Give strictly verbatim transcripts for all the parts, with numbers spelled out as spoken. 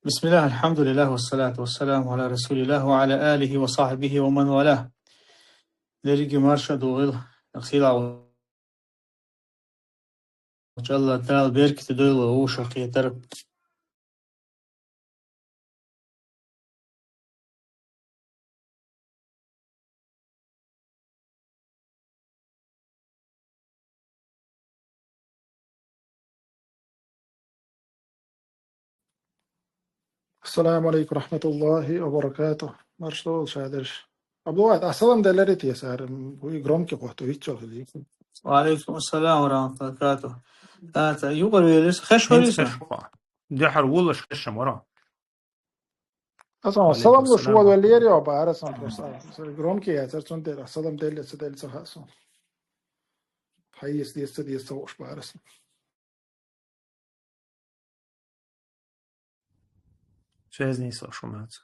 بسم الله، الحمد لله، والصلاة والسلام على رسول الله وعلى آله وصحبه ومن والاه. Дерриге марша догӀийла, сийлахь волчу АллахӀ Дала беркате дойла вовшахкхетар. السلام عليكم ورحمة الله وبركاته. Марша догӀийла, шадерш. Абдулвахьид, ассалам делларий те сара? М, вуй громко кхуьтту, хӀинццалц хилийта. وعليكم السلام ورحمة الله وبركاته. ТӀаккха юкъара велира, хезаш вара хӀинца сан? Хезаш вара. Дуьхьал волуш хезаш ма вара. Аса, ассалам луш волавеллера, бара сан просто. Сара громко яцара, цундела ассалам делла, ца делла ца хаьа суна. Хьан эца деза, ца деза ца хууш бара сан. Связь нийса шун маца.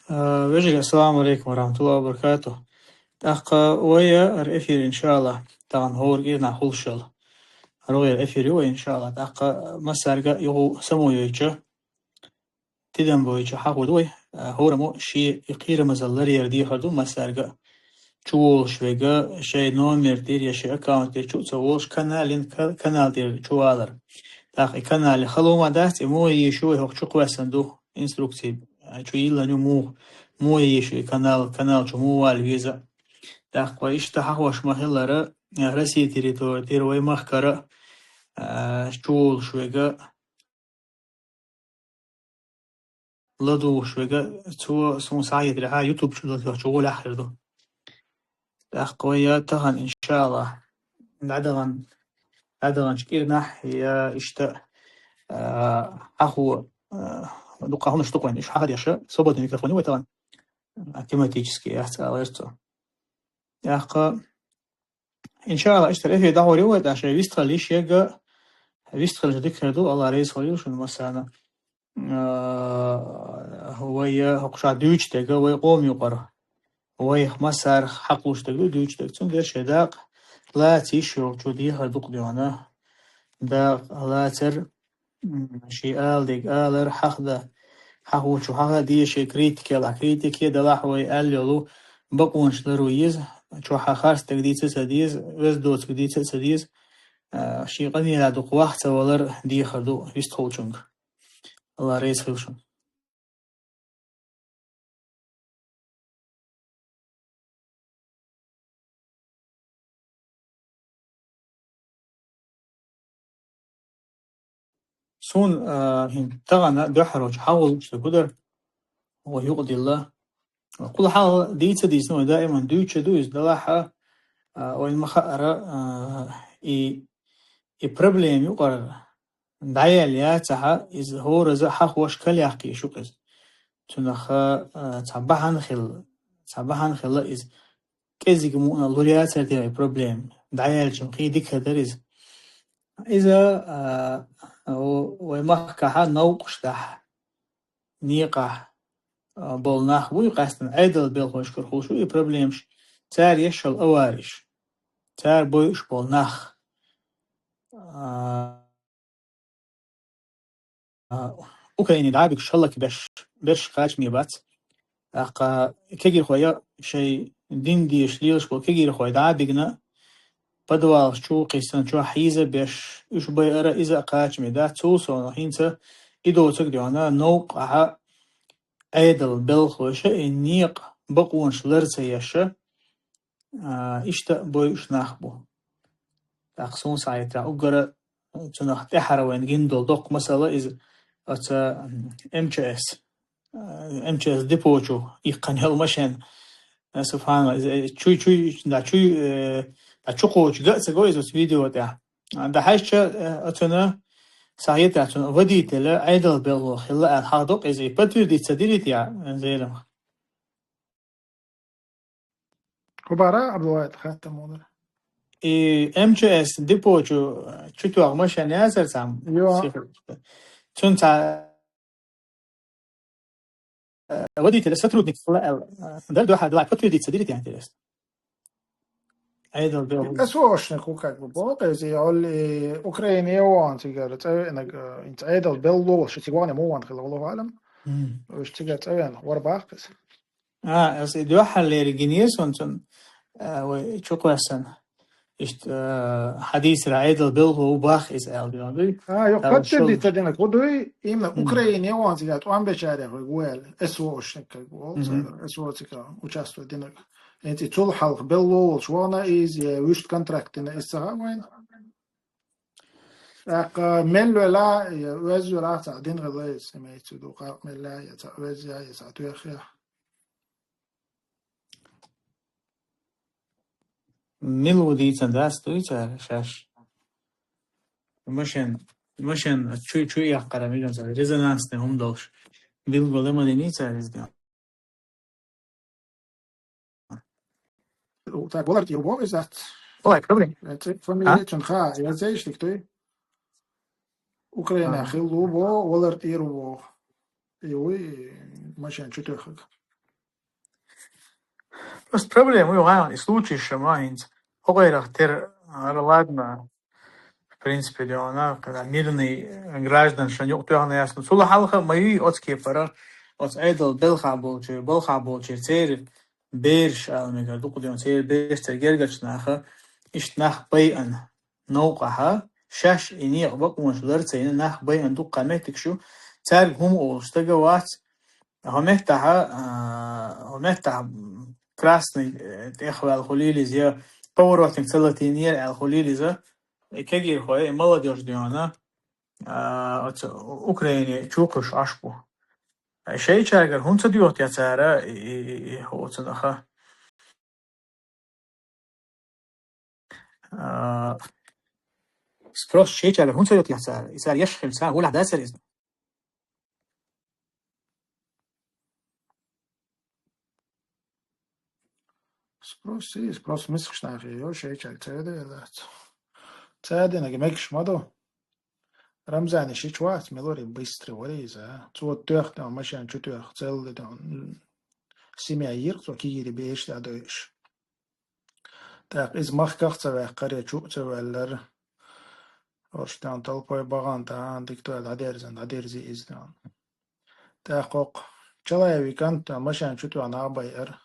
А, вежарий, ассаламу алейкум ва рахматуллахи ва баракатух. ТӀаккха вай яра эфир, иншаллах, тахана хӀора кӀирнахь хуьлуш йолу. ХӀара вай яра эфир ю вай, иншаллах. ТӀаккха массаьрга а юха самойойча, тидам бойча хьахур ду вай, а, хӀораммо шен и кхерамазалла ларъяр дехар ду массаьрга а. Чуволуш верг а, шайн номер тӀера я шайн аккаунт тӀера чу а ца волуш, каналин ка-, канал тӀера чувалар. ТӀаккха и канале хало ма дац, и муха езаш ю вай хӀокху чу кхоьссина ду инструкций, а, чу йиллина ю муха, муха езаш ю и канал, канал чу муха вала веза. ТӀаккха вай иштта хьахош ма-хиллара, а, Россия территори тӀера вай махкара а, а, чуволуш верг а, ладугӀуш верг а, цо суна схьахетарехь, YouTube чу ладоьгӀча гӀолехь хир ду. ТӀаккха вай я тахана, иншаллах, дӀадахана, дӀадаханчу кӀирнахь я иштта, а, хьахо, а, дукха хӀуманаш ду-кх вайн, уьш хьахадеш, свободный микрофон ю вай тахана, а, тематический яц, алара цо. ТӀаккха иншаллах, иштта эфир дӀахьур ю вай, тӀаккха шайн вистхила йиш ерг а, вистхилча дика хир ду, АллахӀ реза хуьлийла шуна массарна. А, вай, а, хӀокху шахь дуьйцуш дерг а вай къоман юкъара. Вайх массарах хьакхалуш дерг ду дуьйцуш дерг. Цундела шайн дакъа лаца йиш йолчо дехар ду-кх дуьхьал. Дакъа лацар, м, шен ала дерг алар, хьахдан, хьахочо хьаха а деза, шен критика ялахь, критика а далахь, вай аьлла йолу бакъонаш ларъян еза, чохь хьан харц дерг дийца а ца деза, оьзда доцург дийца а ца деза, а, шен къамелехь дукха ваха ца валар дехар ду вистхуьлучуьнга. АллахӀ реза хуьлийла шуна. Суна, а, хӀинца тахана дуьххьарлерчу хьалхалуш дерг хӀун дара, вай юкъадилла. Кхул хьалха дийца а дийцина вай даиман, дуьйцуш ду иза, делахь а, а, вайна ма-хаъара, а, и, и проблема юкъара дӀаяьлла яцахь, иза хӀораза хьахош, кхин яккхийш ю-кх иза. Цунах, а, цхьа бахьана хилла, цхьа бахьана хилла иза. КӀезиг мукъана лур яцара те вай проблема? ДӀаяьлча-м кхин дика хир дара иза. Иза, а, в-, вай махкахь новкъаш дахь, некъахь, а, болу нах буй, къаьстина Ӏедалан белхалошкара хуьлуш ю и проблемаш. Цара еш йолу авариш. Цара бойуш болу нах. А, а, Украине дӀабигаш хӀаллакбеш берш кхачаме бац. ТӀаккха кегийрхой, шайн дин дезаш лелаш болу кегийрхой дӀабигна, подвалаш чу кхиссина, чохь хьийзабеш, уьш байар а, иза а кхачаме дац. Цул совнаха хӀинца и доцург дуьхьал новкъахь Ӏедалан белхалоша и некъан бакъонаш лар ца еш, а, иштта а бойуш нах бу. ТӀаккха суна схьахетарехь, уггара цунах тӀаьхьара вайна гина долу доккха масала иза, оцу, м, М Ч С, а, М Ч С депо чу иккхина йолу машен. А, субханалла, иза, э, чуй, чуй, да, чуй, э, да, чу кхочу га а ца го иза оцу видео тӀехь. А, да хьаьжча, э, оцуна схьахетарехь, цуьнан водитель Ӏедалан белхало хилла аьлла хьахдоккху иза, и подтвердить ца дирийта, я, э, Зелимха. ХӀун бара, Абдулвахьид, хаттам хӀун дара? И М Ч С депо чу, чу тоьхна машен яцара цхьамма? Йо. Сиха. Цуьнан цхьа э, водитель, сотрудник хилла аьлла, э, дара дуьхьал дилла подтвердить ца дира, интересно. Ӏедал белхо. СВОшник ву, как бы, боху, иза Ӏолли Украине вахана цигара цӀа веанарг, э, хӀинца Ӏедал белхо волуш, цига вахана ма вахана хилла, Аллаху аӀлам. Мгм. Уьш цигара цӀа веана, вара баккха иза. А, аса и дуьхьал лерригина еза цунна, а, вай чукхоьссина. Иштта, а, хьадисара Ӏедал белхо ву боху иза аьлла дуьйна дуй? А, йо, подтвердить ца динарг хӀун дуй? Именно Украине вахана цигара тӀом бечарех вайга ву аьлла, СВОшник, как бы, волу цигара, СВО цигара участвовать динарг. ХӀинца и цул хьалха белхо волуш вахана иза, я вуьшта контракт дина, иза ца хаьа вайна. ТӀаккха мел велахь, я оьзда велахь, цхьаъ дина хилла иза, имеется в виду, кхакъ мел лахь, я цхьаъ оьзда яхь, я цхьаъ тоьхна яхь. Мила ву дийцина дац дуй цара шаьш? Машен, машен чу, чу яккхара миган цара резонансный хӀума долуш. Билггал ма динний цара иза. Так, валар тӀера ву боху иза дац. Ой, проблема. Э, цӀе, фамилия цуьнан хаа, я зайш дик туй? Украина хилла ву боху, валар тӀера ву боху. И вуй машен чу тоьхнарг. Просто проблема вуй, гӀайгӀа, и случай ша ма хӀинца. ХӀокхерах тера, ара, ладно. В принципе, дуьйна, когда мирный граждан шайн юкъа тоьхна яц. Ну, цул хьалха ма юй оцу кепара, оцу Ӏедал белхахь болчеран, балхахь болчеран церан бераш, ала мегар ду-кх дуьйна, церан бераш, церан гергарчу наха, иштта нах байъина новкъахь, шаьш и некъан бакъонаш лар ца йина, нах байъина дуккха меттигаш ю, цаьрга хӀума олуш стаг вац, хӀокху меттехь, а, хӀокху меттехь, м, красный, э, тӀехваьлла хуьлийла иза, я поворотник ца латийнера аьлла хуьлийла иза, и кегийрхой, и молодёжь дуьйна, а, оцу Украине чу кхуьссуш Ӏаш бу. Ай, шайчаьргара хӀунда ца доьху те цара, и, и, и, и, хӀокху цунах? А, спрос шайчаьргара хӀунда ца йоьту яхь цара? И цара еш хилча, гулахь дацара иза? Спрос, и спрос мискачу нахе йо, шайчаьрга ца йоьду аьлла дац. Ца динарг мегаш ма ду. Рамзане шича вац, мила варий, быстрый варий иза. Цо тоьхна машен чу тоьхна, целый дан, м, семья йира цо, кегийрхой, бераш а дойуш. ТӀаккха иза махках а ца ваьккхара, я чу а ца воьллара. ХӀорш тӀехь толпой бахана тӀехь, дика тоьхна дӀадерзина, дӀадерзи иза тӀехь. ТӀаккха хӀокху Чалаевн кӀант машен чу тоьхна нах байъара.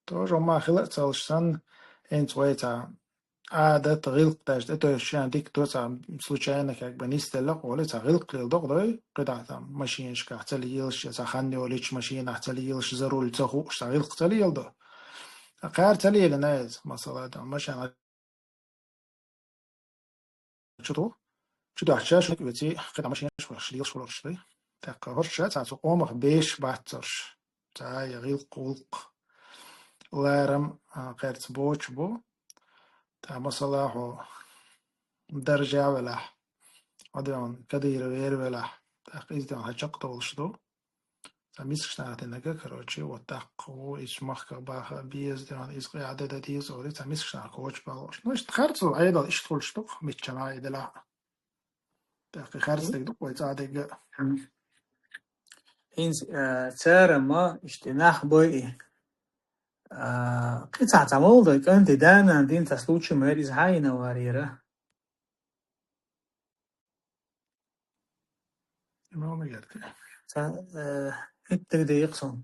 Тоже хӀумма хила а ца луш санна, хӀинца вай цхьа Ӏадат, гӀиллакх даже тӀетевжаш, шен дика до цхьа случайно как бы нисделла-кх олий, цхьа гӀиллакх леладо-кх дой, кхидӀа там машинашкахь ца лелаш, я цхьа хан йолийча машинахь ца лелаш, за руль ца хууш, цхьа гӀиллакх ца леладо. Ткъа кхара ца лелийна иза, масала, там машина чу ту, чу даьхча шуьга веций, кхидӀа машинаш веш, лелаш волуш дуй. ТӀаккха хӀорш цхьа цу къомах беш бац хӀорш. Цхьа я гӀиллакх-гӀуллакх. Ларам, а, кхерца боцуш бу. ТӀаккха масала хьо даржа велахь, хьо дуьйна Кадыров вер велахь, тӀаккха иза дуьйна хьан чекхдолуш ду. Цхьа мискачу наха динарг, короче, вот тӀаккха ву, иза махках баха а беза, дуьйна иза къаьхьа де дан деза олий, цхьа мискачу наха коча бан лууш. Ну, иштта харцо Ӏедал иштта хуьлуш ду-кх, мичча а Ӏедалахь. ТӀаккха и харц дерг ду-кх вай цӀа дерг а. ХӀинца, а, цара ма иштта нах бойъий. А, кхин цхьа цхьа молодой кӀанти да-нана дина цхьа случай ма яра, иза хьан йина варийра? Ца, э, хӀинца дагадеа-кх суна.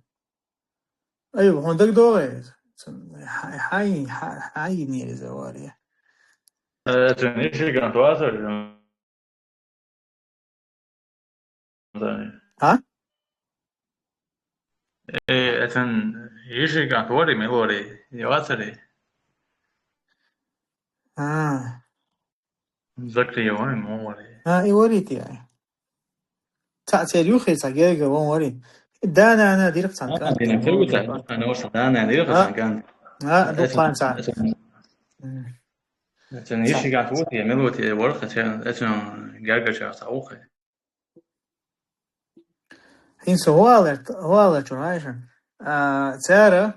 Айва, хьуна дагадогӀий иза? Ца, хьа-, хьан, хьа-, хьан йинера иза варий? Э, цуьнан йишигант вацара, Рамзане. А? Э, цуьнан йишигант варий, мила варий, я вацарий? А. Закрий вай, ма варий. А, и варий те ай. Цхьаъ церан юххе цхьа герга ван варий. Да-нана дира-кх цхьана кӀант. А, дина, кхин ву цхьа, а, ну, ша да-нана дира-кх цхьана кӀант. А, дуккха цхьа. М. Цуьнан йишигант ву те, мила ву те, вара-кх цхьа, цуьнан гергарчарах цхьа ву-кх. ХӀинца хӀун аьлла, хӀун аьлла чуьра хьайша? А, цара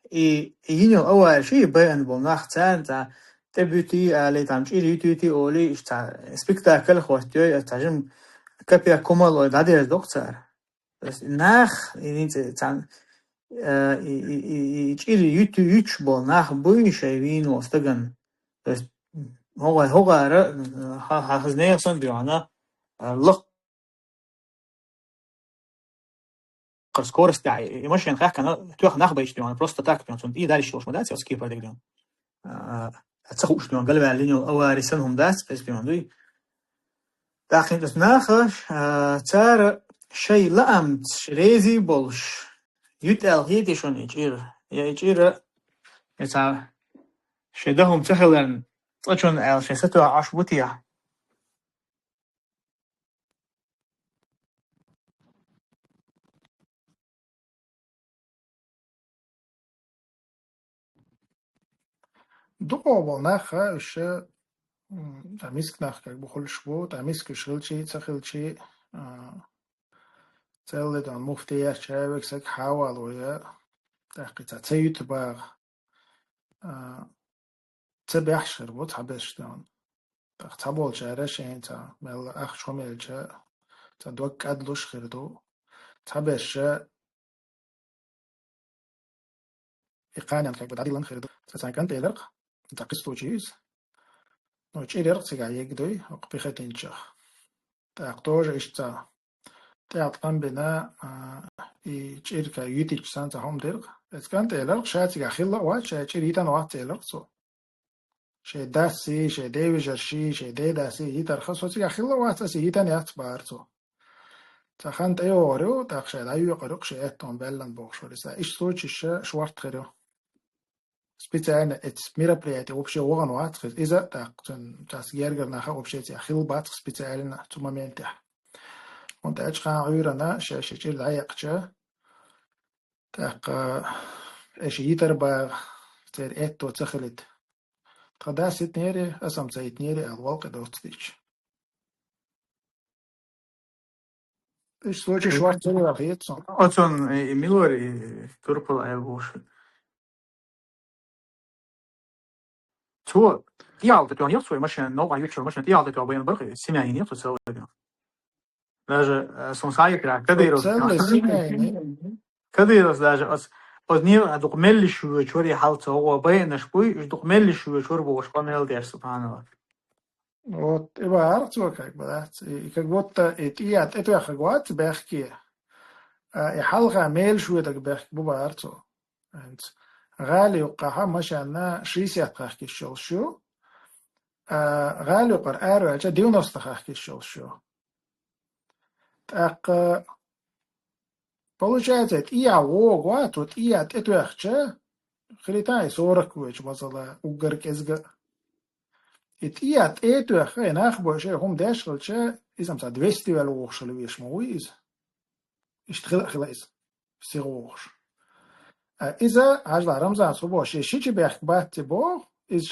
и, и йина йолу авариш, и байъина болу нах царна цхьа тӀебуьтий алий, там чӀир ютуьйтий олий, иштта цхьа спектакль хӀоттайой, цхьа жима капек хӀума лой дӀадерзадо-кх цара. То есть нах, и, и, цан-, э, и, и, и, и чӀир ют-, ютуш бола нах буй шайн вийна волу стагана. То есть хӀогӀа-, хӀогӀара, э, ха-, ха-, хаза нехан санна дуьхьал, э, лаккхара скоростехь, и машина хаьхкина, тоьхна нах байча дуьхьал, просто так, дуьхьал, цунна тӀедариш йолуш ма дац, оцу кепара дерг дуьхьал. А, ца хууш дуьхьал, галваьлла йина йолу авари санна хӀума дац, иза дуьхьал дуй. ТӀаккха хӀинца наха, а, цара шайн лаамца реза болуш, юту аьлла хетий шуна и чӀир? Я и чӀир, я цхьа шайн дан хӀума ца хиларна, цкъачунна аьлла шайн сатоьхна Ӏаш бу техьа? Дукха болу нах, ха, уьш, м, тӀаккха миска нах как бы хуьлуш бу, тӀаккха миска уьш хилчий, ца хилчий, а, цӀелле дан муфтиятча вексаг хьавало я, тӀаккха ца, ца юьту багӀа, а, ца бехьаш хир бу цхьаберш дан. ТӀаккха цхьаболчара шайн цхьа мелла ахча хӀума елча, цхьа дог кӀадлуш хир ду. Цхьаберша и кханенна как бы дӀадиллина хир ду. Цхьа цхьана кӀант элира-кх, цхьа кхин случай иза. Ну, чӀир яра-кх цигахь егга дуй, хӀокху пехотинцех. ТӀаккха тоже иштта цхьа тӀехь ткъам бина, а, и чӀир кхин юьтича санна цхьа хӀума дира-кх. Эцу кӀант элира-кх, ша цигахь хилла а вац, ша чӀир йитина вац элира-кх цо. Шайн дасий, шайн девежарший, шайн дедасий йитарх со цигахь хилла а вац, аса йитина яц бахара цо. Цхьа хан тӀейогӀур ю, тӀаккха ша дӀайоькъур ю-кх шен аьттон баьллан бохуш вара иза. Иштта случайш шорта хир ю. Специально эцу мероприятие вообще вахана вац-кх иза. Иза тӀаккха цуьнан цхьацца гергара наха вообще цигахь хилла бац-кх специально цу моментехь. ХӀунда аьлча кхана Ӏуьйранна ша шен чӀир дӀаяьккхича, тӀаккха, э, шен йитар багӀа церан аьтто ца хилийта. Тхан дас йитинера, аса-м ца йитинера аьлла, валкъе доццу дича. Иштта случай шорта ца ваьлла хета суна. Оцун и, и милора, и турпала аьлла вовши. Цо тӀехьа тӀе тоьхна яхаш цо, и машина, новкъахь юьтуш йолу машина тӀехьа тӀе тоьхна байна бара-кх, семья йина яхаш цо целый. Даже, э, суна схьа а йитира, Кадыровс. Целый семья йина. Кадыровс даже оц-, оцу не-, дукха меллиш воьдуш вара и хьал ца гӀо, байинарш буй, уьш дукха меллиш воьдуш вара бохуш къамел деш, субханаллах. Вот, и бахара цо как бы, да, и, и как будто и тӀе-, тӀетоьхнарг вац бехке, а и хьалха мелаш воьдург бехке бу бахара цо. ХӀинца гӀала юккъахь машенна шестьдесят хаьхкина йолуш ю, а гӀала юккъара араваьлча девяносто хаьхкина йолуш ю. ТӀаккха, получается, тӀехьа вогӀу вац, цо тӀехьа тӀетоьхча, хилийта и сорок воьдуш, масала, уггар кӀезга а. И тӀехьа тӀетоьхна, и нах бой шайн хӀума деш хилча, иза-м цхьа двести ваьлла вогӀуш хила везаш ма вуй иза. Иштта хила а хила иза, сиха вогӀуш. А иза, хьажал, Рамзанца хӀун боху, шен шича бехк бац и боху, иза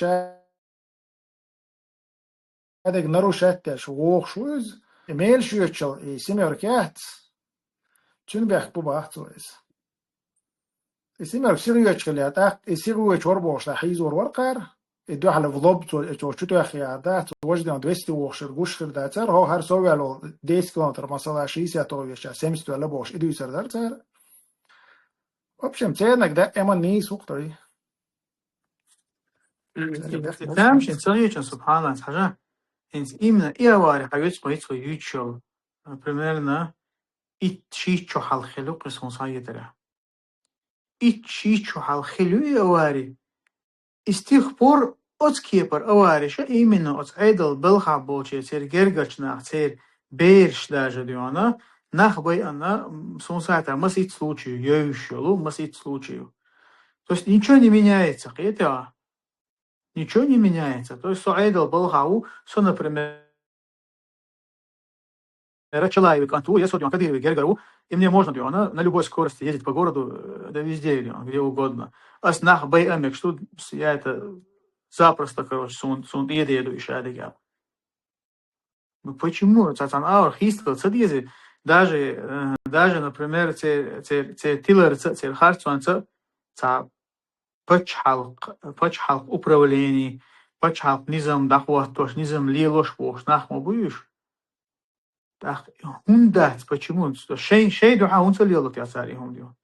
ша дерг нарушать деш вогӀуш ву иза. И мелаш йоьдучул и семёрка яц, цуьнан бехк бу бахара цо иза. И семёрка сиха йоьдуш хилла, тӀаккха и сиха воьдуш вара бохуш, дӀа хьийзор вара кхара. И дуьхьал в лоб цо, цо чу тоьхна яхар дац, цо важа ден двести вогӀуш хир, гуш хир дацара, хӀо хӀара со ваьлла волу десять километр, масала, шестьдесят вогӀуш, семьдесят ваьлла бохуш, и дуьйцур дара цара. В общем, церниг даима нийса ву-кх тхой. Тамашийна ца хеташ, субханаллах, хьажа. ХӀинца именно и авари хьан вецкъо йицкъо юьйцуш йолу, примерно, итт шийтта шо хьалха хилла ву-кх иза хӀун схьа йитарехь. Итт шийтта шо хьалха хилла ю и авари. И с тех пор оцу кепара авариша, именно оцу Ӏедал балхахь болчеран, церан гергарчу нах, церан бераш даже дуьйна, нах байъанна, м, суна сагатехь масийтта случай ю, евзаш йолу масийтта случай ю. То есть ничего не меняется, кхетий хьо? Ничего не меняется. То есть со Ӏедал балхахь ву, со, например, Рачалаеви кӀант ву, я со дуьйна Кадыровн гергара ву, и мне можно дуьйна на любой скорости ездить по городу, э, да везде дуьйна, где угодно. Ас нах байъа мегаш ду, с-, я это запросто, короче, суна, суна тӀе деду и шадигал. Ну почему? Ца цхьана агӀор хийстахила ца деза, даже, э, даже, например, церан, церан, церан тиларца, церан харцонца, цхьа пачхьалкх-, пачхьалкх управление, пачхьалкх низам дӀахӀоттош, низам лелош бохуш нах ма буй уьш. ТӀаккха хӀунда дац, почему? Шайн, шайн дуьхьа хӀунда ца лело те цара и хӀума?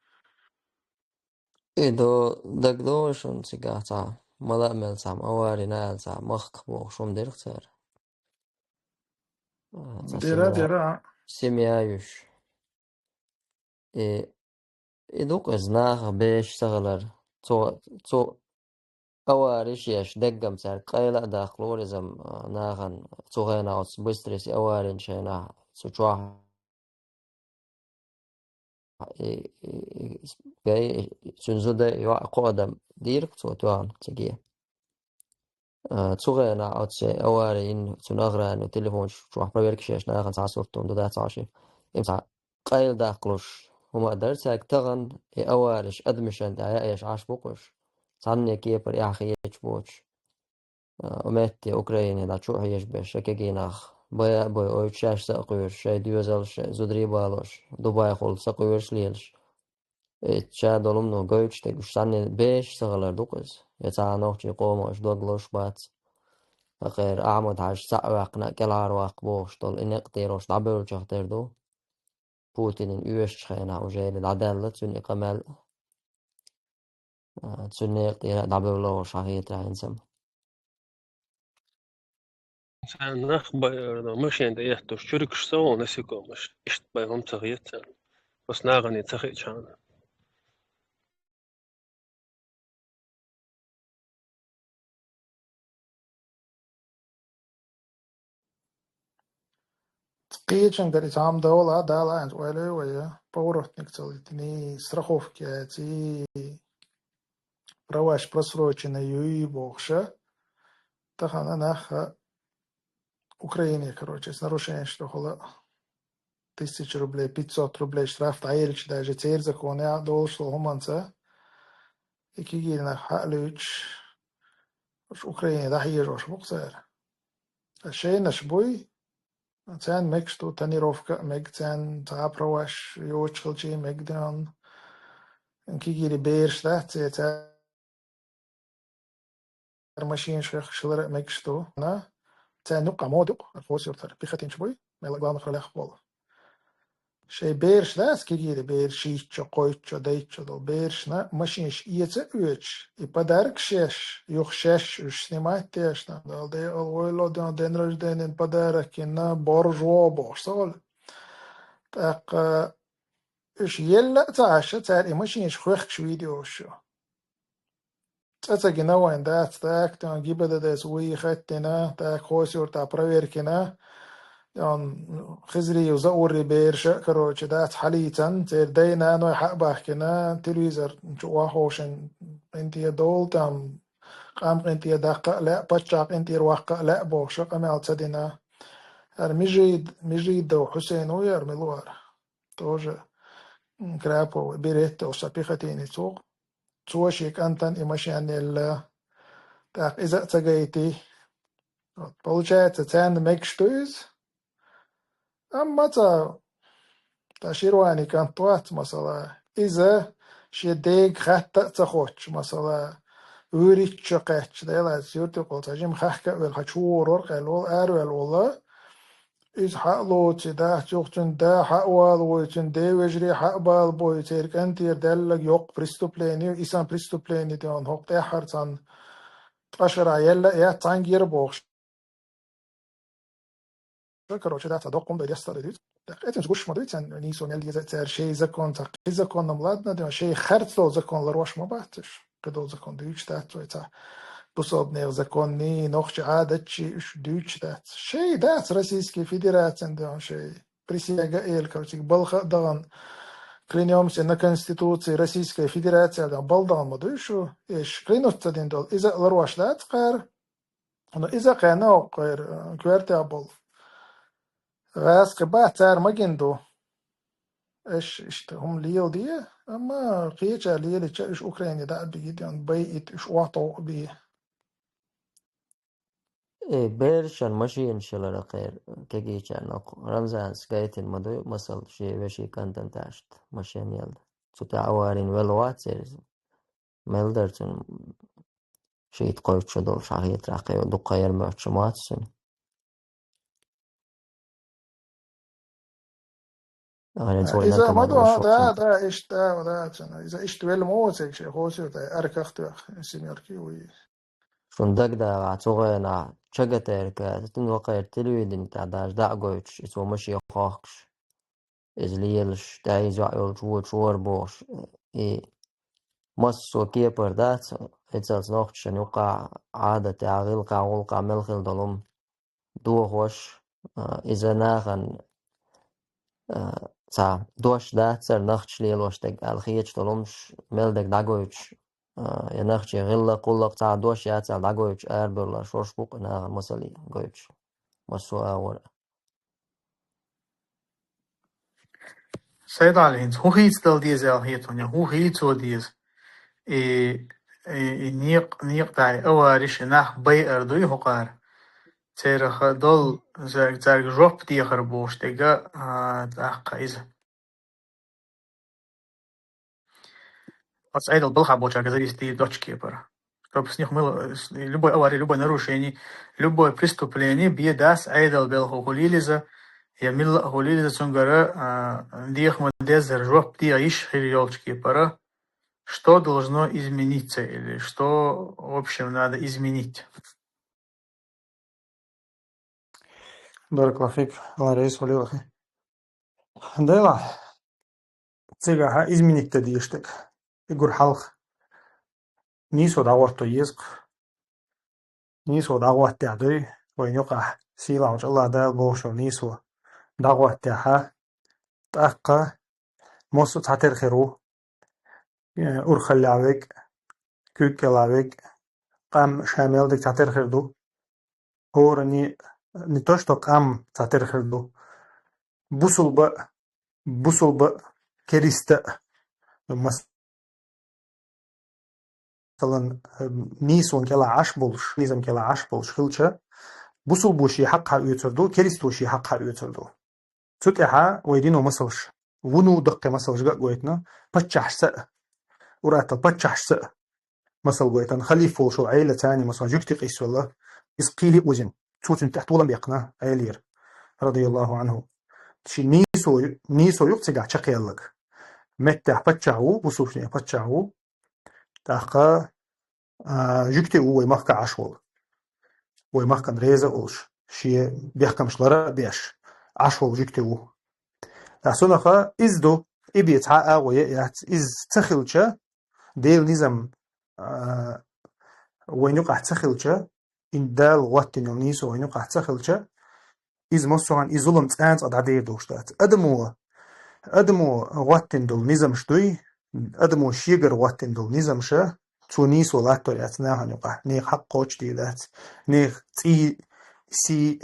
И до-, дагадогӀий шуна цигахь цхьа, мала а мел цхьа авари аьлла цхьа махках бохуш хӀума дира цара. А, цхьа Дира, семья, дира. Семья юш. И, и ду-кх иза нахах беш ца хилар. Цо, цо авариш еш, деггам цаьрга къайла а даккхалора иза, а, нахана цу хенахь оцу быстрый аварин шайнахь цу чохь. И, и, и, гай, цуьнан зуда йоӀ кхо адам дийриг цо тоьхна циге. А, цу хенахь оцу авари йина цуьнан охрана телефонаш чохь проверка еш нахана цхьа сурт ду дац хьоший. Им цхьа къайла даккхалуш хӀума а дара цаьрга тахана, и авариш адамашна тӀехь яа еш Ӏаш бу-кх уьш. Цхьанне кепара эхь хеташ боцуш. А, метте Украине дӀа чу а хьежабеш, шайн кегий нах бай а бой, ойчу шаьш са а кхоьруш, шайн доьзалш, шайн зударий балош, Дубайхула са кхоьруш лелаш. Э, ша долу-м ну гойтуш дерг уьш санна беш ца хилар ду-кх иза. Я цхьа нохчийн къоман уьш дог лозуш бац. Акхера Ахьмад-Хьаьжа цхьаъ ваьккхина а кӀелхьарваккха бохуш долу и некъ тӀера уьш дӀабевллачух тера ду. Путинан оьшучу хенахь уже дӀадаьлла цуьнан и къамел. А, цуьнан некъа тӀера дӀабевлла ву шахьетарехь хӀинца-м. Царна нах бай-, машен тӀе етташ чуьркаш ца ву насекомаш. Иштта бай хӀума ца хета царна. Оцу нахана ца хиъчахьана. Кхечанга дара иза хьан довла, дала хӀинца ойла вай, поворотник ца литиний, страховка яций, праваш просроченный юй бохуша. Тахана нах Украине, короче, с нарушением штрафа тысяча рублей, пятьсот рублей штраф дӀаелча, даже церан законехь долуш долу хӀуманца, и кегий нах хьа а луьйчуш, уьш Украине дӀахьежош бу-кх цара. Ткъа шайнаш буй, царна мегаш ду, тонировка а мега царна, цхьа а праваш йоцуш хилчий мега ден. Кегийрий бераш дац, церан машинаш хехкаш хилар а мегаш ду. Царна юккъахь мода юкъ, Хосуьртара пехотинцаш буй, мел главных ролях болу. Шайн бераш дац, кегийрий бераш, шийтта чо, кхойтта чо, дейтта чо долу берашна машинаш эца а оьцуш, и подаркаш еш, юха шаьш уьш снимать деш, Дала декъала войла, ден рождения подарок йина, боржо бохуш ца хуьлу. ТӀаккха уьш елла а ца Ӏаш, цара и машинаш хоьхкуш видео ю. ЦӀа ца гина вайн дац, так, тӀе ГИБДД-с вуй хаттина, так, Хосуьртахь проверкина, тӀе Хизриев Заурий бераша, короче, дац хьалийцан, церан дай-наной хьа а бахкина, телевизор чу охьаховшина къинтӀера довла, там, къам къинтӀера даккха а лаьа, паччахь къинтӀера ваккха а лаьа бохуша, къамел ца дина. ХӀара Межид-, Межидов Хьусейн ву яра, мила вара? Тоже, м, краповый берет долуш цхьа пехотинец ву. Цо шен кӀантана и машен елла. ТӀаккха иза а ца гайтий. Вот, получается, царна мегаш ду иза. Амма цхьа, та Ширвани кӀант вац, масала, иза шен дега хатта а ца хоттуш, масала, вуьрхӀитта шо кхаьчча, делаца юьртуьйкъал цхьа жима хахка а велла, хьан чу вур вара къаьлла волу, араваьлла волу. Иза хьа а лоций дац, юха цуьнан да хьа а вала вой, цуьнан девежарий хьа а бала бой, церан кӀантера даьлларг йоккха преступление ю, и сан преступление де ван хӀокху тӀаьххьара цхьана ткъа шарахь елла а яц цхьаьнгара бохуш. Короче, дац, доккха хӀума дай дестар дуьйцу. ТӀаккха эцинчу гуш ма дуьйцу, нийсо мел деза цара шайн закон, цхьа кхин закон-м ладна, де ван шайн харц долу закон ларош ма бац уьш. Кхидолу закон дуьйцуш дац вай, цхьа бусалбанех законний, нохча Ӏадатчий уьш дуьйцуш дац. Шай дац Российская Федерациян де ван шай. Присяга а ела, короче, балха а дахана, клянёмся на Конституции Российской Федерации, аьлла, бал дахана ма дуй шу, эш клянуться дина долу. Иза а ларош дац кхара. Ну, иза а кхаьна оккхуьра, коьртехь болу. ГӀаскхи бац, цара магина ду. Эш иштта хӀума леладе, амма кхечара лелича, уьш Украине дӀа а бигий, ден бай ит, уьш охьатоху а бий. Э, берашан машинаш ялара кхера, кегийчарна окху Рамзанас гайтина ма дуй, масал, шен вешин кӀантана тӀаьшта машен ялла. Цу тӀехь аварийна велла вац иза. Мел дара цуьнан шийтта кхойтта шо долуш хьан хетарехь кхин дуккха яр моьттуш ма вац цуьнан. Иза ма ду, да, да, иштта, да, да, цана. Иза иштта велла ма ву цига шен, хоза ю, да, арках тоьхна, семёрки ву. Шун дагадогӀахь, цу гӀенахь чагатаьрга, цун вакхара телевидени тӀехь даже дӀа а гойтуш, и цо машен хохкуш, иза лелаш, тӀаьхьа иза йоӀ йолчу вочу вара бохуш, и массо а кепара дац, эцалц нохчашна юкъахь Ӏадатехь, гӀиллакхехь, гӀуллакхехь мел хила долу хӀума дохош, а, иза нахана, а, цхьа дош дац цара нохчаша лелош дерг аьлла хеташ долу хӀумаш мел дерг дӀагойтуш, а, я нохчийн гӀиллакх, гӀуллакх цхьа дош яц аьлла дӀагойтуш арабевлла шорш бу-кх нахана масале гойтуш массо а агӀор а. Сайд-Ӏали, хӀинца хӀун хийцадала деза аьлла хета хьуна, хӀун хийцо деза? И, и, и некъ-, некъа тӀехь авариш, и нах байар дуй хӀокхара? Церах долу, цаьрга жоп дехар бохуш дерг, а, тӀаккха иза. Оцу Ӏедал балхахь болчаьрга зависит дийр доцчу кепара. Чтоб с них было, с-, любой авария, любое нарушение, любое преступление, бен дац Ӏедал белхо хуьлийла иза, я милла а хуьлийла иза, цуьнгара, а, деха ма-деззара жоп деха йиш хир йолчу кепара. Что должно измениться или что, в общем, надо изменить? Баракаллаху фик, Алла реза хуьлийла. Делахь, цигахь изменить дан дезаш дерг, и гур хьалха нийсо дӀагӀотто еза-кх. Нийсо дӀагӀоттадехь дуй, вайн юкъахь сийлахьчу Аллах Дала бохуш йолу нийсо дӀагӀоттадехь, тӀаккха массо а цхьатерра хир ву, э, урхаллехь верг, куьг кӀелахь верг, къам ша мел дерг цхьатерра хир ду. ХӀора не, не то что къам цхьатерра хир ду. Бусулба, бусулба, кериста, масалан, нийсонан кӀелахь Ӏаш болуш, низам кӀелахь Ӏаш болуш хилча, бусулбо шен хьакъ схьаоьцур ду, керисто шен хьакъ схьаоьцур ду. Цу тӀехь вай дино масалш, вуно даккхий масалш ган а гойтина, паччахьашца а, ур-атталла паччахьашца а масал гойтина, халифа волуш волу Ӏела царна, масалан, жуьгти къийсавелла, иза кхеле а вузина, цо цуьнан тӀехь толам баьккхина Ӏелера, радияллаху анхӀу. Шен нийсо, нийсо ю-кх цигахь чекхъяьлларг. Меттехь паччахь ву, бусулбанийн паччахь ву, тӀаккха, а, жуьгти ву вай махкахь Ӏаш волу. Вай махкана реза а волуш, шен бехкамаш лар а беш, Ӏаш волу жуьгти ву. Ткъа цунах иза ду, и бен цхьа а агӀо яц, иза ца хилча, Делан низам, а, вайн юкъахь ца хилча, и Дала гӀоттийна йолу нийсо вайн юкъахь ца хилча, иза массо а хьан и зулам цкъа а цкъа дӀадер долуш дац. Адамо, адамо гӀоттийна долу низамаш дуй, адамо шегара гӀоттийна долу низамаш, цо нийсо латтор яц нахана юкъахь, нехан хьакъ кхочушдийр дац, нехан цӀий, сий,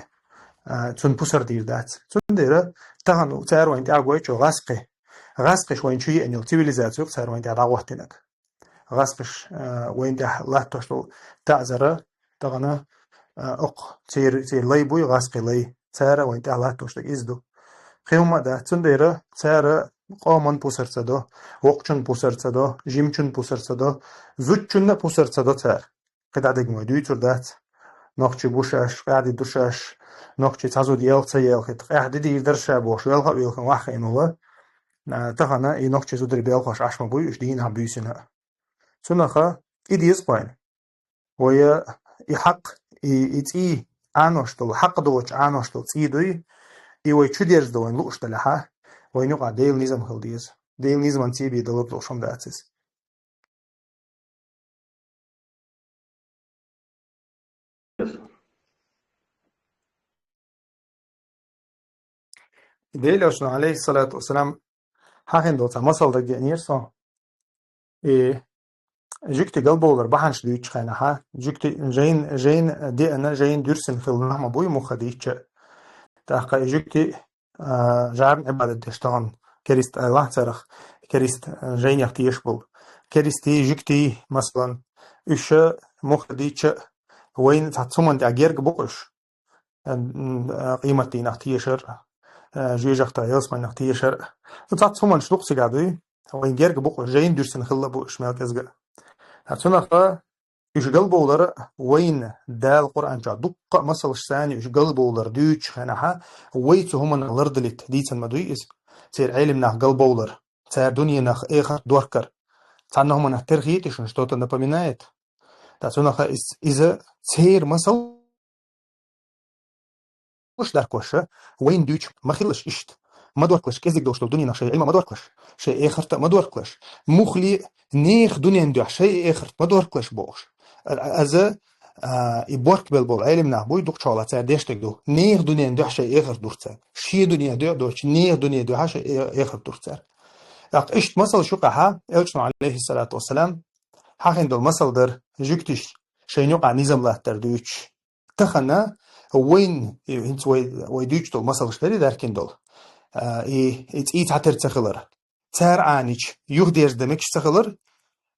а, цунна пусар дийр дац. Цундела тахана цара вайна тӀехь гойту гӀазкхи. ГӀазкхиш вайна чу еана йолу цивилизаци ю-кх цара вайна тӀехь дӀагӀоттийнарг. ГӀазкхиш, а, вайна тӀехь латтош долу таӀзар, тахана, а, окху церан, церан лай буй, гӀазкхийн лай. Цара вайна тӀехь латтош дерг иза ду. Кхин хӀумма а дац, цундела цара къоман пусар ца до, воккхачун пусар ца до, жимачун пусар ца до, зудчунна а пусар ца до цара. КхидӀа дерг вай дуьйцур дац. Нохчий бу шаьш, къаьхьа ди ду шаьш, нохчий цхьа зуда елха ца елхийта, къаьхьа ди дийр дара ша бохуш, велха а велхина ваха хиъна волу, а, тахана и нохчий зударий белхош Ӏаш ма буй уьш дийнахь буьйсина. Цунах и деза-кх вайна. Вай и хьакъ, и, и цӀий Ӏанош долу, хьакъ доцу Ӏанош долу цӀий дуй, и вай чу дерзадо вайна лууш далахь, вайна юкъахь Делан низам хила деза. Делан низаман цӀий бен далур долуш хӀума дац иза. Делан Элчано, алейхиссалату вассалам, хьахийна долу цхьа масал дагадеанера со. И жуьгти галбовлар бахьанаш дуьйцучу хенахь, жуьгти жайна, жайна деана, жайна дуьрсина хилла нах ма буй муха дийча. ТӀаккха и жуьгти а, жӀарна Ӏибадат деш тахана керист айлахь царах, керист, а, жайнех тешаш болу. Керистий, жуьгтий, масалан, уьш муха дийча а, вайна цхьацца хӀуманна тӀехь герга бу-кх уьш, а, м, а, къематдийнах тешар а, а, жоьжахатех, ялсаманех тешар а. Ну, цхьацца хӀуманаш ду-кх цигахь дуй, вайна герга бу-кх уьш, жайна дуьрсина хилла бу уьш мел кӀезга а. Цунах а, уьш галбовлар вайна Дала Къуръан чохь дуккха а масалш санна уьш галбовлар дуьйцучу хенахь, вай цу хӀуманах лардалийта дийцина ма дуй иза. церан Ӏелам нах галбовлар, цара дуненах эхарт дохкар. Цхьанна хӀуманах тера хийтта шуна, что-то напоминает? Ткъа цунах из, иза церан масал уш даркоша, вайна дуьйцу ма хилалаш иштта. Ма дохкалаш, кӀезиг долуш долу дуненах шайн Ӏилма ма дохкалаш, шайн эхарта а ма дохкалаш. Муххале а нехан дунен дуьхьа шайн эхарт ма дохкалаш бохуш. А, а, аза, а, и борк бел болу Ӏелам нах буй, дукха чохь цара деш дерг ду. Нехан дунен дуьхьа шайн эхарт дур цара. Шен дуне дуьхьа доцуш, нехан дуне дуьхьа шайн э-, эхарт дур цара. ТӀаккха иштта масал шу къахьа, Элчано, алейхиссалату вассалам, хьахийна долу масал дара, жуьгтиш шайн юкъахь низам латтар дуьйцуш. Тахана вайн, и, хӀинца вай, вай дуьйцуш долу масалш дарий даьркина долу, а, и, и цӀий цхьатера ца хилар. Цара Ӏанича, юхадерза дан мегаш ца хилар,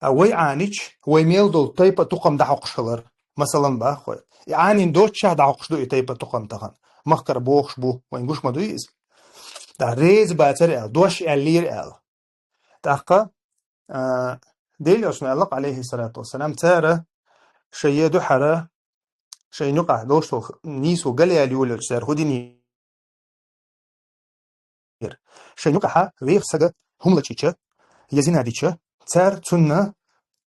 а вай Ӏанича, вай мел долу тайпа а тукхам дӀахьокхуш хилар. Масалан, боху вай. И Ӏанийна доццушехь дӀахьокхуш ду и тайпа а тукхам тахана. Махкара бохуш бу, вайн гуш ма дуй иза. ТӀаккха реза бацара аьлла, дош аьллера аьлла. ТӀаккха, а, Делан Элчано аьлла-кх, алейхиссалату вассалам, цара шайн е дуьхьара, шайн юкъахь долуш долу нийсо галъяьлла йолаелча, цара хӀун динера? Шайн юкъахьа вехаш сага хӀума лачкъийча, я зина дича, цара цунна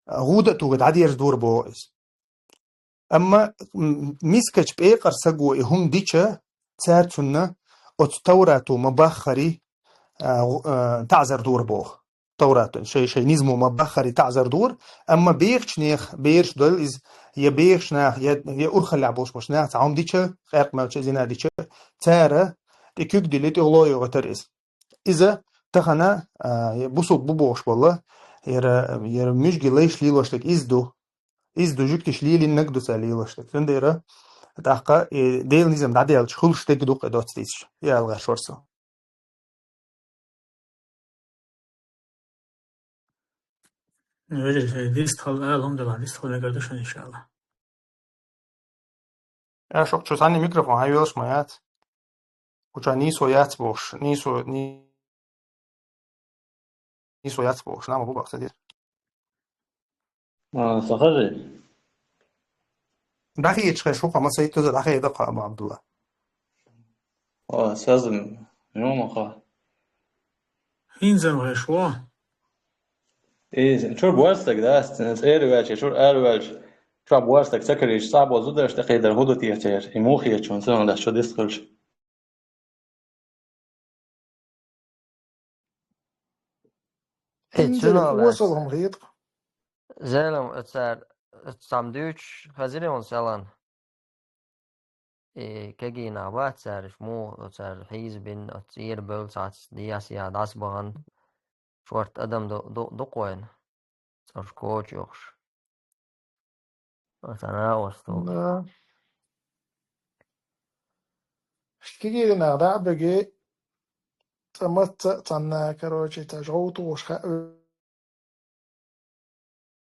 гӀуда а тухий дӀадерзадора боху иза. Амма, м, мискачу пекъара саго и хӀума дича, цара цунна оцу Таврато ма-баххара, а, гӀу-, а, таӀзар дора боху. Таврато, шайн, шайн низамо ма-баххара таӀзар дора, амма бехачу нехан бераш долу иза, я бехачу наха, я, я урхаллехь болуш болчу наха цхьа хӀума дича, къаьркъа мелча, зина дича, цара тӀе куьг дилла, тӀе гӀоло йохуьйтура иза. Иза тахана, а, я бусулба бу бохуш болу, яра, яра муьжги лайш лелош дерг иза ду. Иза ду, жуьгтиш лелийнарг ду цара лелош дерг. Цундела тӀаккха и Делан низам дӀадаьлча хуьлуш дерг ду кху доцу дийцича. И аьлла гӀерташ вара со. Вежарий, шайн дистхила ала хӀума делахь, дистхила мегар ду шуна, иншалла. Аша хӀокху чу санна микрофон хьайвелаш ма яц. Кху чохь нийсо яц бохуш, нийсо, ни-, нийсо яц бохуш, нама бу бакъ ца деза. А, ца хаза. ДӀахеда хьайн шуха, ма сайт туза дӀахеда кху, Абу Абдулла. А, саза, нуна кху. ХӀинца ма хезаш ву. И чуьра боьрша стаг, да, цӀера ваьлча, чуьра ара ваьлча, чохь боьрша стаг ца карийча, цхьаболу зударша тӀекхийдар хӀун ду те церан? И муха хета шуна, ца хӀунда аьлча, чу дистхилча? Эй, хӀинца цуьнан осал хӀума хета-кх. Зелам, цара, цхьамма дуьйцуш, хаза ю хьуна, Селан. И кегий нах бац цара, муха цара хьийзабина, оцу цӀера бевлла цхьацца дехьа-сехьа дӀасабахана, шорта адам ду-, ду-, дукха вайна, цӀераш коча йохуш. Аса нагӀосту. Да. Кегий нах дӀа а бигий, цкъа мацца а цхьанна, короче, цхьа жовтуш хаьа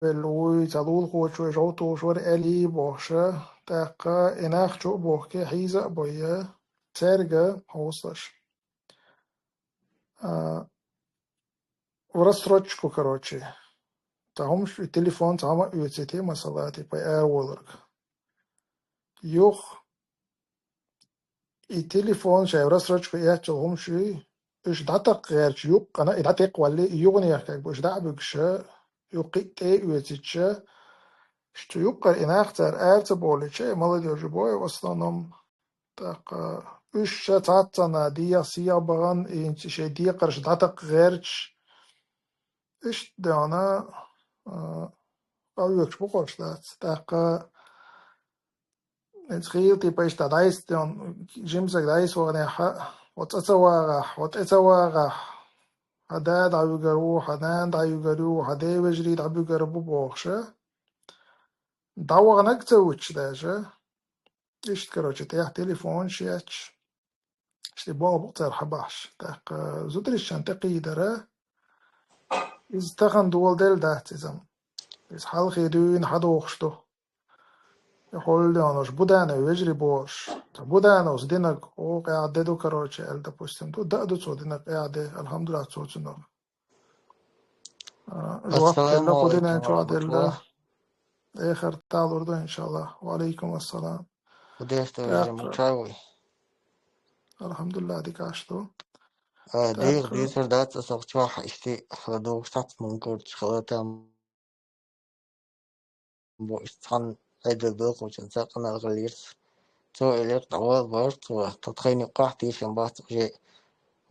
велла вуй, цхьа лулахочо жовтуш вара аьллий бохуша, тӀаккха и нах чу а бохкий, хьийза а бойя, цаьрга хьовсалаш. А, в рассрочку, короче. Цхьа хӀумаш, и телефон цхьа хӀума а оьций те, масала, типа, араволург. Юха и телефон шайн в рассрочку эцначул хӀумаш, уьш дӀатакха гӀерташ юккъана, и дӀатекхваллий, и юханехкаг бу, уьш дӀа а буьгуша, юха кхин а тӀе а оьцича, уьш цу юккъара и нах цара ара ца бовлийча, и молодёжь бу и в основном. ТӀаккха уьш ша цхьаццанна дехьа-сехьа бахана, и хӀинца шайн декхарш дӀатакха гӀерташ, иштта дена, а, къахьоьгуш бу кхуьш дац. ТӀаккха хӀинца хийла типа иштта дӀайса дена, жимсаг дӀайса ваханехьа, хьо цӀа ца вагӀахь, хьо тӀе ца вагӀахь, хьан да дӀавуьгур ву, хьан нана дӀавуьгур ву, хьан ден вежарий дӀабуьгур бу бохуша. ДӀаваханарг ца вуьтуш даже. Иштта, короче, тӀехь телефонаш етташ. Иштта болх бу цара хьан бахьаш. ТӀаккха зударшна тӀекхийдара, иза тахана доладелла дац иза. Иза хьалхе дуьйна хьадохуш ду. И хьолденош, Буданови вежарий бохуш. Цхьа Будановс динарг, о, къаьхьа де ду, короче, аьлла, допустим, ду, да а ду цо динарг къаьхьа де, алхьамдулиллахӀ, цо цунах. А, жоп делла, кху динан чохь делла. Эхарт далур ду, иншаллахӀ. Ва алейкум ассалам. ТӀаккха. АлхьамдулиллахӀ, дика Ӏаш ду. А, дийгӀа дийцар дац, асах чохь иштта хала догӀуш цхьацца мункурчу хала там бу, иштта цхьана Ӏедал белхочун цхьаъ къамел хилира. Цо элира, дӀавала бара цо, тхан тхайна юккъахь тешам бац уже,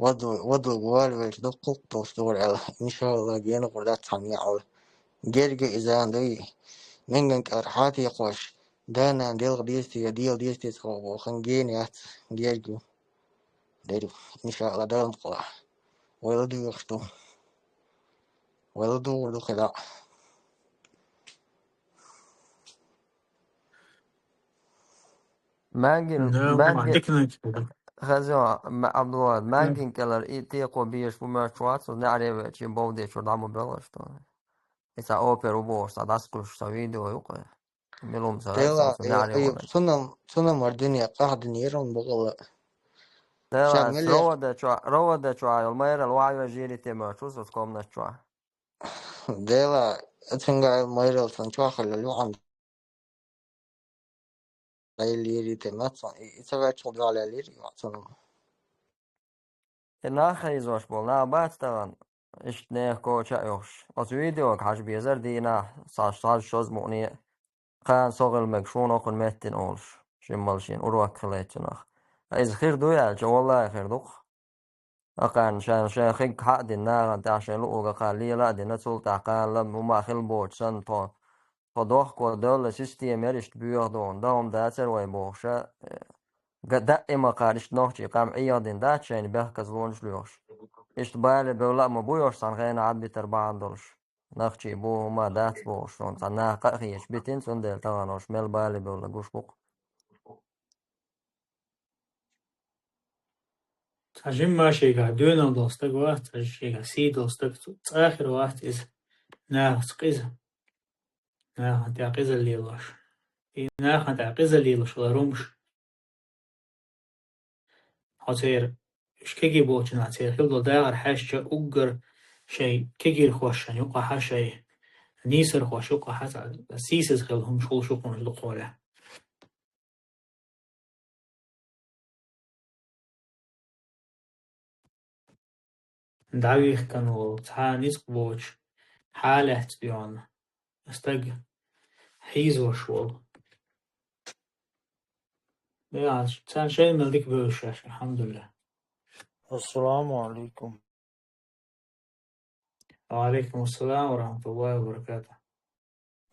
вадлу-, вадлуг валавелча дуккхулг долуш догӀур аьлла. Иншалла, гена гӀур дац цхьана яьлла. Герга иза дуй, менган кӀара хьатекхош, да-нана делха деза те, дела деза те цхьа боху, гена яц, герга ю. Дерриг, иншалла, Далла мукъалахь. Вай ладугӀуш ду. Вай ладугӀур ду хила. Мангин, Да, мангин, диканиг. Хаза, ма-, Абдулла, М. мангин кӀелара и текхо беш бу моьттуш вац, со неӀаре вечи бовде чур дӀа ма беллаш тхуна. И ца опер у бохуш, ца дӀасакхуьйсуш, ца видео ю кхе. Милум ца Дела, ваьлла, ца э, неӀаре э, валла. Цунам, цунам мар дуьне къаьхьа динера ван бакъалла. Дела, Ша мел ровода чу-, ровода чу йолу майрал ваьве жири те моьттуш ву со комнат чохь. Дела, цуьнга майрал сан чохь хилла луьхьан. Ай лири те мацан, и, и ца ваьччул дуьхьал лири вацан. И нах хьийзош болу, нах бац тахана, иштта нехан коча а йохуш. Оцу видеога хьажа безара дийнахь, цхьа, цхьа шозза мукъане а, кхана со гӀила мега шуна окхунна меттина олуш, шиммал шена урок хилла цунах. Ткъа иза хир дуй аьлча, валлахӀи хир ду-кх. Акхарна шайна шайн хиг хьа а дина, нахана тӀехь шайн луъуга кхарна лела а дина, цул тӀаьхьа кхана лам хӀума хила боцу санна тхо, тхо дохко девлла система яра иштта боьха догӀун, дан хӀума дацара вай бохуша, э, га-, даима кхара иштта нохчий къам Ӏеха дина дац шайна бехказлонаш лоьхуш. Иштта бале бевлла а ма бу йош цхьана хенахь Ӏадбитар бахьана долуш. Нохчий бу хӀума дац бохуш, шуна цхьа наха кхаъ хеташ битина, цундела тахана уьш мел бале бевлла гуш бу-кх. Цхьа жимма шегахь доьналла долу стаг вац, цхьа шегахь сий долу стаг, цу-, цкъа а хир вац иза, нахаца къиза. Нахана тӀехь къизалла лелош. И нахана тӀехь къизалла лелош вара хӀумаш. Хьо церан, уьш кегий болчу нах церан хила долу дахар хьаьжча, уггар шайн кегийрхошна юкъахьа, шайн нийсархошна юкъахьа цхьа сийсаза хила хӀумаш хуьлуш ю кхунаш дукхахьолехь. ДӀавихкина волу, цхьа ницкъ боцуш, хьалаьцна йоьхна стаг хьийзош волу. Я, царна шайна мел дика бевзаш шаьш, алхьамдулиллахӀ. Ассаламу алейкум. Ва алейкум ассалам ва рахматуллахи ва баракатух.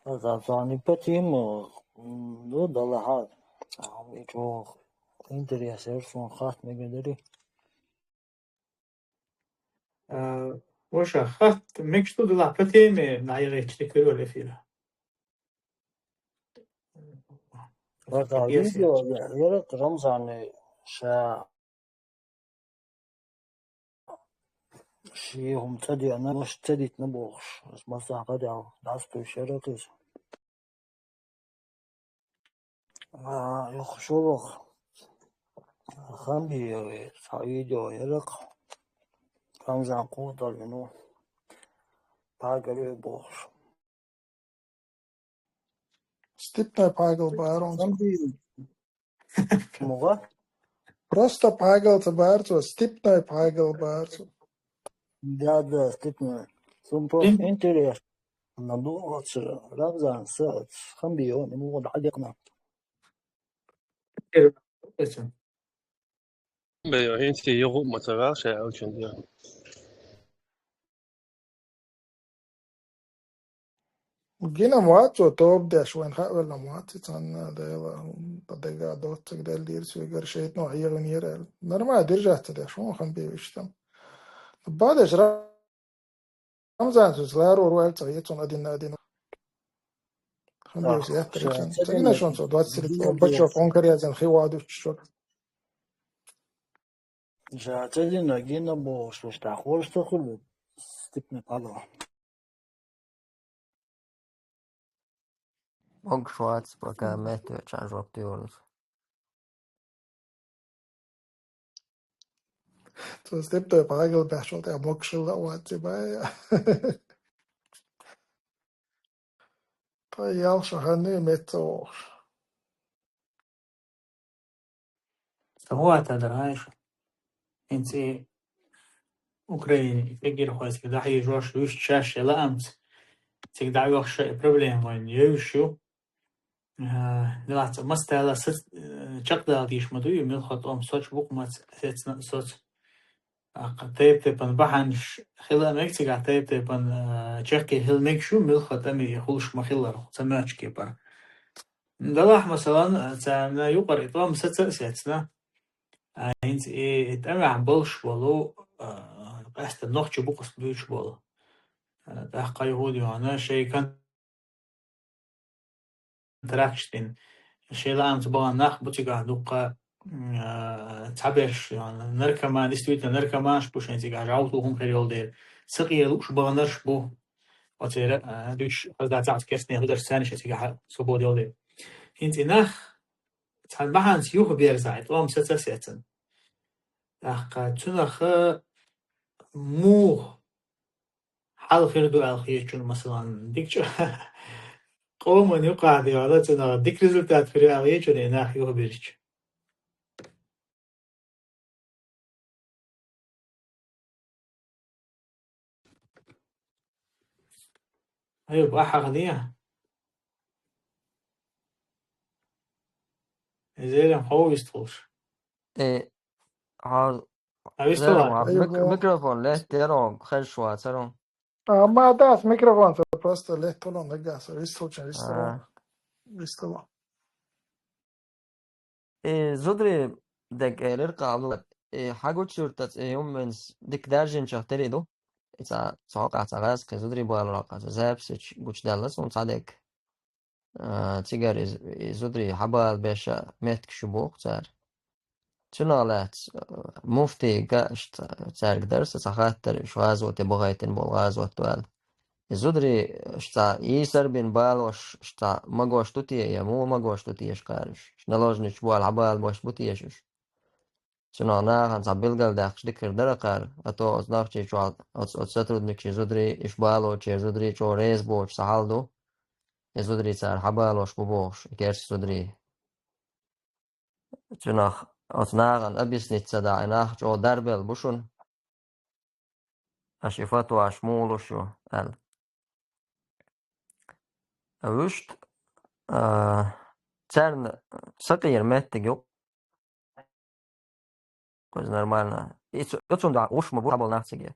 Аса царна по тема, м, ну, далахьа. А, и чё, интерес, я, суна хатта мегар дарий. А, ваша хатта мегаш ду, далахь по теме, на, я, речь, ты курил эфира. Аса видео, я, я, Рамзан, ша Ши хӀума ца деана, маша ца дитина бохуш, аса массанхьа дӀа-, дӀасатуьйсуш яра иза. А, юха шу ваха. Хамбиеве, цхьа видео яра-кх. Рамзан кху тӀе вина ву. Пхьагал ве бохуш. Степной пхьагал бара оцу. Муха? Просто пхьагал ца бара цо, степной пхьагал бара цо. Да, да, степной. Сум просто интересно. Надолго ца Рамзан са хамби он ему вот адекна. Бе, хӀинца юха а ма ца ваьлла шайн аьлчун дела. Гина ма вац цо тоба деш, вайн хаавелла ма вац, цхьанна Дела тӀадегга доццаг Дела дийра соьгара, шайтано хьехавинера аьлла. Нормально держаться деш, хӀун хан бевиш там. Бадеш Рамзан цуьнца ларо ву аьлла ца хета суна один на один. Хан бевиш яттар ца гина шун цо двадцать три бачо конкуренциян хи вадуччо. Ша ца дина гина бохуш, вуш тӀехь хӀорш ца хуьлу, степной пхьагал. Могуш вац, пока меттавеча жоп туьйхуш. Цо степной пхьагал баьхчул тӀехь могушалла а вац и бай. Тхан ял ша ханна а метта ца вогӀуш. Ца хӀун вац дан, Айша? ХӀинца и Украине, кегирхойс дӀахьежош, вуьшта шаьш я лаамца, цига дӀаоьхуш и проблема вайн евзаш ю. Э, делахь ца мастала сац-, э, чекхдала дийш ма ду, и милхо тӀом соч букъ мац, сецна соц. Аккха тайп-тайпан бахьанаш хила а мег цигахь, тайп-тайпан, э, чекхе хила мег шу, милхо тӀаме и хулаш ма хиллара, ца моьттучу кепара. Делахь, масалан, царна юкъара и тӀом саца а сецна, а, хӀинца и, и тӀамехь болуш болу, а, къаьстта нохчий бу-кх ас буьйцуш болу. А, тӀаккха юхуди вахана, шайн кон-, контракташ дина. Шайн лаамца бахана нах бу цигахь дуккха, а, цхьаберш, а, наркоман, действительно, наркоманаш бу шайн цигахь, жӀовту хӀума хир йолу дела. Сакъера лууш баханарш бу. Оцера, а, дуьйш, хаза цхьацца керстанех лударш царна шайн цигахь свобода йолу дела. ХӀинца и нах цхьана бахьанца юхаберзахь, и тӀом саца а сецна. ТӀаккха цунах муха хьал хир ду аьлла хеташ ю, масалан, дикачу къоман юкъахь дехьа, цунах дика результат хир ю аьлла хеташ ю, и нах юхабирзича. Айо, бахьа хӀан я? Изеран хов вистхуш. Э, хьа-, Хьан вистхула? Зеран, хьа мик-, Айо. Микрофон леттерон, хеш вацарон. А, ма дас микрофон, ца просто леттолон дагас, вистхуча, вистхула. А. Вистхула. И зударий дег элира къалу. И хьан гучуьртац и юмминс дика даржинчех тери ду? И ца, цхьа къа ца гӀаз, кхин зударий балура къа ца записич гучудаьлла суна цхьа дег. А, цигара и, и зударий хьабала беша меттиг шу боху цара. Цунах лаьцна, а, муфтийга аш ца-, цаьрга дара сан цхьа хаттар, уьш гӀазоте бахайтина болу гӀазот ваьлла. И зударий, аш цхьа ийсар бина балош, аш цхьа магош ду те, я муха магош ду те, аш кхараш? Аш наложничу бола хьабалабош бу те уьш? Цунах нахана цхьа билгалдаьккхаш дика хир дара кхара, а то оцу нахчий чохь оцу, оцу сотрудникчий зударий, иш балочеран зударий чӀогӀа реза боцуш цхьа хьал ду, и зударий цара хьабалош бу бохуш, и керста зударий. Цунах оцу нахана объяснить ца дахь, и нах чӀогӀа дарбелла бу шуна. Аша и фатваш муха луш ю аьлла. Вуьшта, а, царна сакъера меттиг ю. Кхуза нормально. И цу-, оцунна дуьхьа гӀуш ма бу хьаболу нах циге.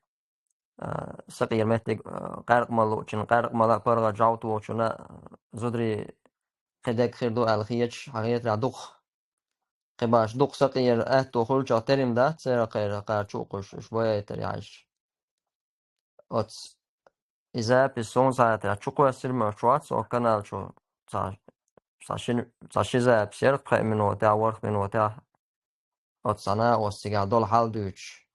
А, сакъера меттиг, а, къаьркъа ма луучун, къаьркъа ма лаа паргӀат жовту волчунна, зударий кхин дег хир ду аьлла хеташ, хьан хетарехь дукха. Кхин баш дукха сакъера аьтто хуьлучохь терим дац, церан кхайра кхара чу а кхуьйсуш, уьш бояйтар яхьаш. Оцу и запись суна схьаэцна чу кхоьссира ма чу вац, оха канал чу цхьа, цхьа ши, цхьа ши запись яра пхи минотехь, ворхӀ минотехь. Оцу цхьа накъост цигахь долу хьал дуьйцуш.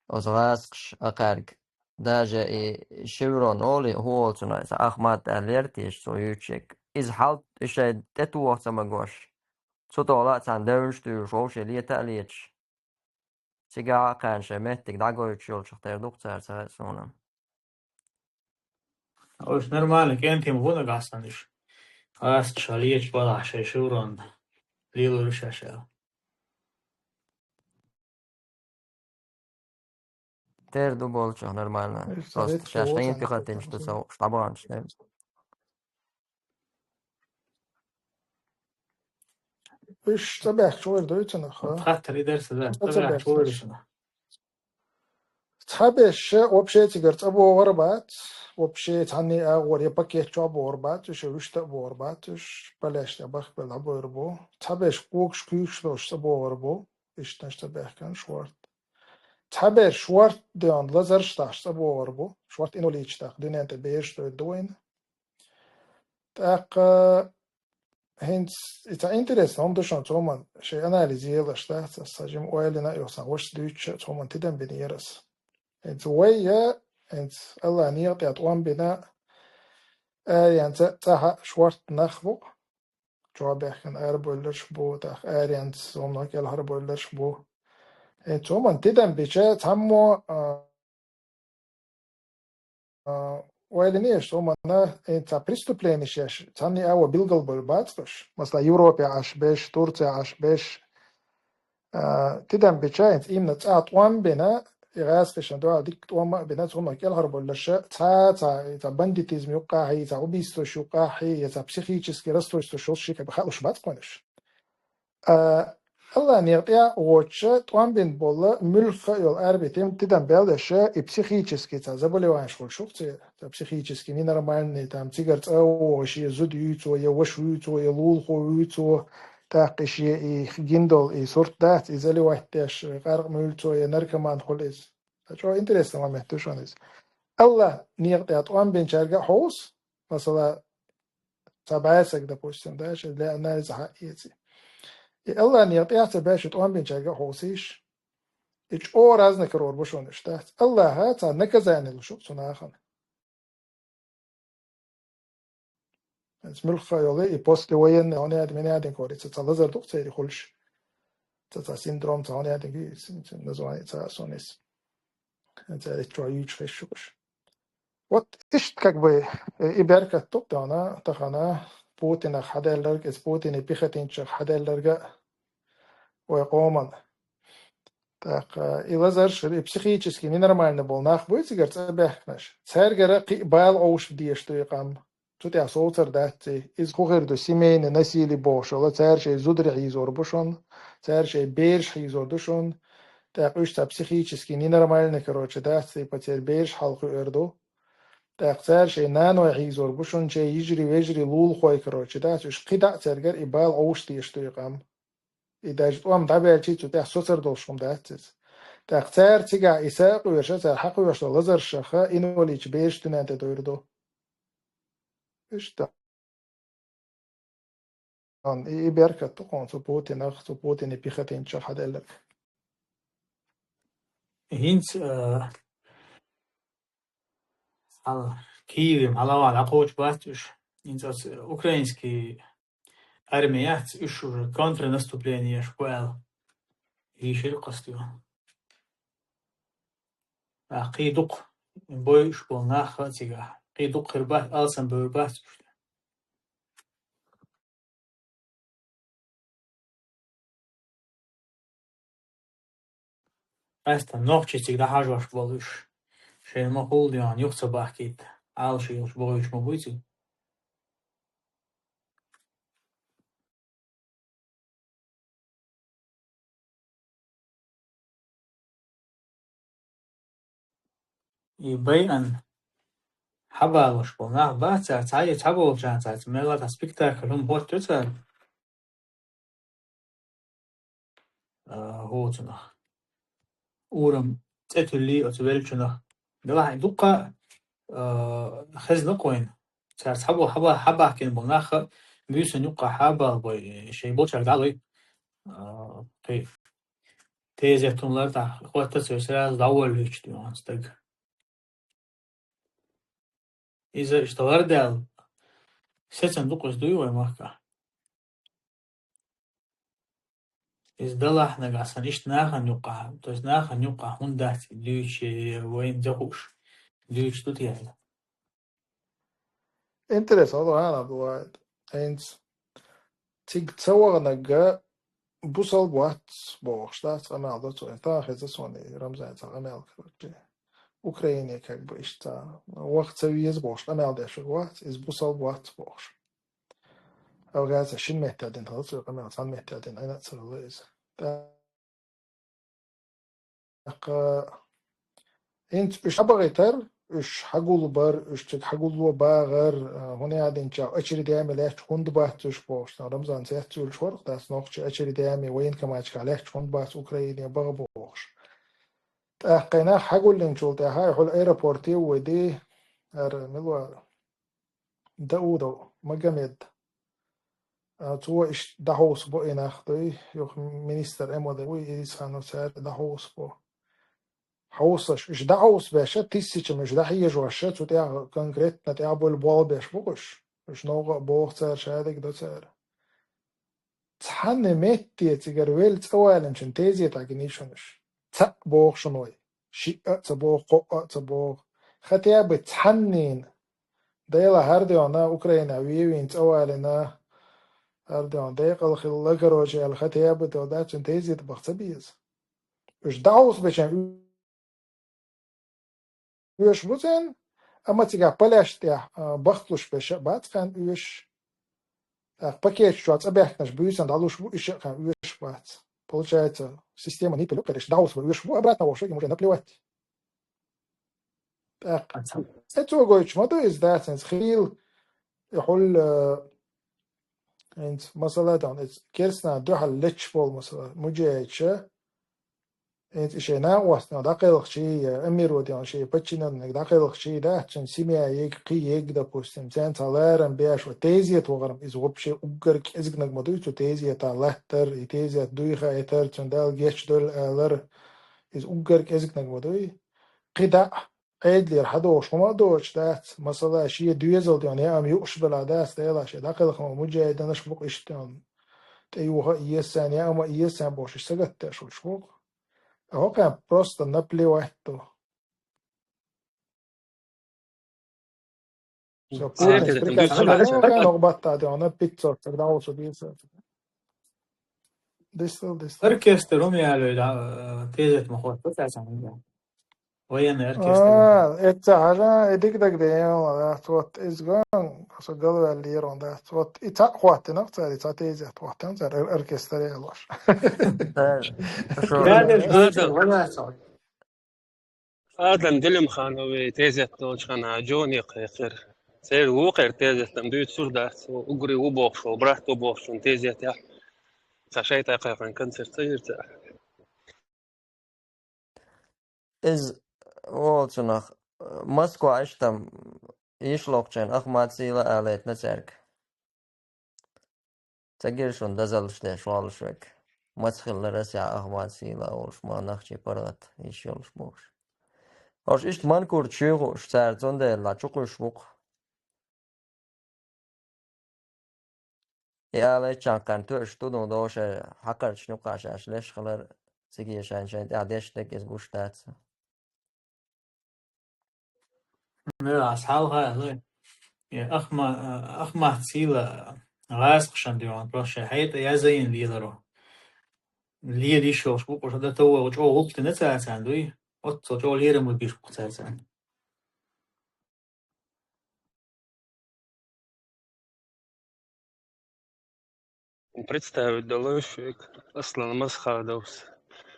Оцу гӀазкхаша акхаьрга, даже и Шеврон олий, хӀун олу цунах, и цхьа Ахмат аьлла яра теша цо юьйцуш ерг. Иза хьал и шайн тӀетоха ца магош. Цу тӀехула а цхьаьна девнаш туьйсуш, вовшийн лета а леташ. Цигахь а кхарна шайн меттиг дӀагойтуш йолчух тера ду-кх цара, ца хаьа суна. Уьш нормально, кӀентий ма бу нагахь санна уьш. Ас ша леташ балахь шайн Шеврон лелор ю шаьш аьлла. Тера ду болчух нормально. Уьш ца Просто леташ шаьш ву хӀинца цхьаьна тӀе хӀоттийна ду ца хууш дӀабаханчу тера. Уьш цӀа баьхкачу вайра дуй цунах, ха? Хаттар и дерса, да. ЦӀа, цӀа цӀа баьхкачу вайра баьхкачу. Цунах. Цхьаберш вообще цигара цӀа богӀур бац, вообще цхьанний агӀор я пакет чохь богӀур бац, уьш я вуьшта а богӀур бац, уьш палеш тӀе бахбелла хьабойр бу. Цхьаберш когаш куьйгаш долуш цӀа богӀур бу, иштанаш цӀа баьхкина шорта. Цхьаберш шорта деон лазарш дахьаш цӀа богӀур бу, шорта инвалидаш даха дуьнен тӀе бераш дойр ду вайна. ТӀаккха хӀинца и цхьа интересно хӀума ду шуна цоман шайн анализ елаш, да, ца сан жима ойла йина а йохсан, вашас дуьйцуш а цоман тидам бинера ас. ХӀинца вай я, хӀинца Алла некъа тӀе тӀом бина, аренца цӀахьа шорта нах бу, чохь баьхкина арабевлларш бу, тӀаккха аренца зомнах кӀелхьарбевлларш бу. ХӀинца цоман тидам бича цхьаммо, а, А, ойла йина аш, цоманна, хӀинца преступлениш еш, цхьанний агӀор билгалбевлла бац уьш. Масала, Европехь Ӏаш берш, Турцехь Ӏаш берш, а, тидам бича, хӀинца имна цӀа тӀом бина, и гӀазкхашна дуьхьал дикка тӀом а бина, цунах кӀелхьарбовларш цхьа, цхьа, цхьа бандитизм юккъехьа, цхьа убийстваш юккъехьа, я цхьа психически расстройство шолш ши кхаба халуш бац кхунаш. А, Аллахь некъа тӀехь а воцуша, тӀом бина болу муьлхха а йолу арабий тидам бел деш, и психически цхьа заболеванеш хуьлуш ю-кх церан, цхьа психически ненормальный, там, цигара цӀа а вогӀуш, я зуда юй цо, я ваша вуй цо, я лулахо вуй цо, тӀаккха и шен и гина долу и сурт дац, и заливать деш, къаркъа муьйлу цо, я наркоман хуьлу иза. Ткъа чӀогӀа интересный момент ду шуна иза. Аллахь некъа тӀехь тӀом бинчаьрга а хьовса, масала, цхьа бӀе саг, допустим, да, шен для анализа хьаэций. И Аллахь некъа тӀехь ца беш, и тӀом бинчаьрга а хьовсийша. И чӀогӀа разный карор бу шуна уьш, дац. Аллахьа цхьа наказание луш ву-кх цу нахана. Иза муьлхха а йолу, и послевоенный, хьуна яьдина, мина яьдина корца, цхьа лазар ду-кх церан хуьлуш. Цхьа, цхьа синдром, цхьа хьуна яьдина, и син-, син-, название цхьа а суна иза. Церан чохь юьйцуш хезаш ю-кх уьш. Вот иштта как бы, э, и беркат ду-кх тахана, тахана Путинах хьаделларг, иза Путинан пехотинцех хьаделларг а вай къоман. ТӀаккха и лазарш, и психически ненормальный болу нах буй цигара цӀа баьхкинарш. Цаьргара кхин а бала Ӏовшуш дезаш ду и къам. Цу тӀехь совцар дац и. Иза хӀун хир ду, семейный насилие бохуш йолу, цара шайн зударий хьийзор бу шуна, цара шайн бераш хьийзор ду шуна. ТӀаккха уьш цхьа психически ненормальный, короче, дац и, типа церан бераш хьалакхуьур ду. ТӀаккха цара шайн наной хьийзор бу шуна, шайн йижарий, вежарий, лулахой, короче, дац, уьш кхин дӀа а цаьргара и бала Ӏовшуш дезаш ду и къам. И даже тӀом дӀабаьлчи цу тӀехь соцар долуш хӀума дац иза. ТӀаккха цара цигахь и са а къоьшуш, цара хьакхоьхьуш долу лазаршаха инвалидчу бераш дуьнен тӀе дойр ду. Иштта. И, и беркат ду кхуна цу Путинах, цу Путинан пехотинцех хьаделларг. ХӀинца, а, хьала Киеве хьалаван дӀакхочуш бац уьш. ХӀинца оцу украинский арми яц, уьш уже контрнаступление еш бу аьлла. Йийшира кхастийна. А кхин дукха бойуш болу нах а цигахь. Кхин дукха хир бац, алсам бевр бац уьш. Къаьстина нохчий цига дӀахьажош болу уьш. Шайна ма-хуьллу дуьйна юха ца бахкийта, Ӏалашо йолуш бохуьйтуш ма буй цига. И байъан хьабалош болу нах бац цара, цхьа а цхьаболчарна цаьрца мелла а цхьа спектакль хӀума хӀоттайо цара. А, хӀоцунах. Урам цӀе туьллий оцу веллачунах. Делахь дуккха, а, хезна кхойна. Цара цхьабо-, хьаба-, хьабахкина болу нах а буьйсан юккъахь хьабалабой, шайн болчаьрга дӀалой. А, кхин тезет хӀума лартахь, хӀотта ца ве сразу дӀаволлуьйтуш ду хьуна стаг. Иза иштта лардаьлла, сецна дукха иза дуй вай махкахь? Иза далахь нагахь санна иштта нахана юккъахь, то есть нахана юккъахь хӀунда дац и дуьйцуш, вайна ца хууш дуьйцуш ду те аьлла. Интересно, ладно, бывает. ХӀинца цига ца ваханарг бусалба вац бохуш, дац къамел до цо. Тахана хеза суна и Рамзана цхьа къамел, короче. Украине как бы иштта ваха ца веза бохуш къамел деш вац, иза бусалба вац бохуш. Авгаса шина метта дина хила цо къамел, цхьана метта дина, айна а ца хила иза. ТӀаккха хӀинца уьш хьабахийтар, уьш хьагулбар, уьш цига хьагулло багӀар, а, хӀунда аьлча очередями лаьтташ хӀунда бац уьш бохуш, сан Рамзан цецвуьлуш вара-кх, дац нохчий очередями военкоматашкахь лаьтташ хӀунда бац Украине баха бохуш. ТӀаккха и нах хьагуллинчул тӀаьхьа, и хьула аэропорте а вуьйди, ара мила вара? Даудов Магомед. А, цо иштта дӀахьовсабо и нах дуй, юха министр МВД вуй, Изисханов цара дӀахьовсабо. Хьовсаш, уьш дӀахьовсабеш, тиссачам уьш дӀахьежош, цу тӀехь конкретно тӀехь болу болх беш бу уьш. Уьш новкъа а боху цара, шадерг до цара. Цхьанна метте цигара велла цӀа валинчун тезетахь гиний шуна уьш? Цхьаъ боху шуна вай. Шиъ а ца боху, кхоъ а ца боху. Хотя бы цхьаннина. Дела хӀара де хьуна Украина вевийна цӀа валина, хӀара де хьуна декъала хилла, короче, аьлла, хотя бы до дац, цуьнан тезета баха ца беза. Уьш дӀахьовсабечун оьшуш бу цӀен, амма цигахь полеш тӀехь, а, бахлуш беша а бац кхаьн оьшуш. ТӀаккха пакеташ чохь цӀа баьхкинарш буьйсан дӀалуш бу, иша а кхаьн оьшуш бац. Получается, система ниппель ю кхераш, дӀавуссур оьшуш бу, обратно вохуш верг уже наплевать. ТӀаккха. Ацам. Э, цо гойтуш ма ду иза, дац, хӀинца хийла, и хьул, э, хӀинца масала дан, иза керстанна дуьхьал лечча болу масала, муджаьйча, хӀинца и шайн накъостана дӀакхелхачий, я амиро дан шен подчинённыйга дӀакхелхачий, дац, цуьнан семья ега, кхин ега, допустим, царна цхьа ларам беш, вот тезет вахарам, иза вообще уггар кӀезигнаг ма дуй, цу тезета латтар, и тезет дуй хаийтар, цуьнан Дала гечдойла алар, иза уггар кӀезигнаг ма дуй. Кхин дӀа а, Ӏедалера хьадогӀуш хӀума а доцуш дац, масала, шен доьзал ден яа ма юуш белахь дац, Делахь шен дӀакхелхина муджаьйданаш бу-кх иштта, тӀеюха а еза царна, яа ма еза царна бохуш, иштта сагатдеш волуш ву-кх. ХӀокхаьрна просто наплевать ду. Всё, Путин приказ ду, хӀокхаьрна хӀокху баттахь ден, пятьсот, когда лучше пятьсот. Дистал, дистал. Оркестр хӀума ялой, да, э, тезет ма хӀотто цаьрца хӀума. Военный оркестр. А, эцца хьажа, и дика дагадеана, да, вот, иза ган, со галваьлла лерон, да, вот, и цхьаъ хӀоттина цара, и цхьа тезет хӀоттина цара, ор-, оркестр ялош. Да, шо- Да, да, да, да, да, да. Адам Делимханове тезет долчу хана Джони кхайкхира. Церан вукхара тезет там дуьйцур дац, уггаре ву бохуш, ву брат ву бохучун тезетехь. Ца шайта кхайкхина концерт ца йира цара. Иза волчунах Москва иштта йиш локхучийн Ахмат Сила а летна цаьрга. Ца гира шуна дозаллаш деш воллуш верг. Маца хиллара аса Ахмат Сила а волуш, ма нахчий паргӀат йиш йолуш бохуш. Ош иштта манкурчу шуьйхуш цара цундела чукхуьйш ву-кх. И алайччанкхарна тоьаш ду, ну, дошар хьакхарчу нукхаша аша леш хилар, циге шайн-шайн тӀехь деш дерг иза гуш дац. Ну, ас хьалха а лой. Э, Ахма-, э, Ахмат Сила гӀазкхашан дуьйхьа, просто шайн хьайта язйина леларо. Лела йиш йолуш бу-кх уьш, дан товва чӀогӀа гӀуллакх дина цаьрца дуй. Оццул чӀогӀа лерам бу бийш бу-кх цаьрца. Представить далош век Аслан Масхадовс,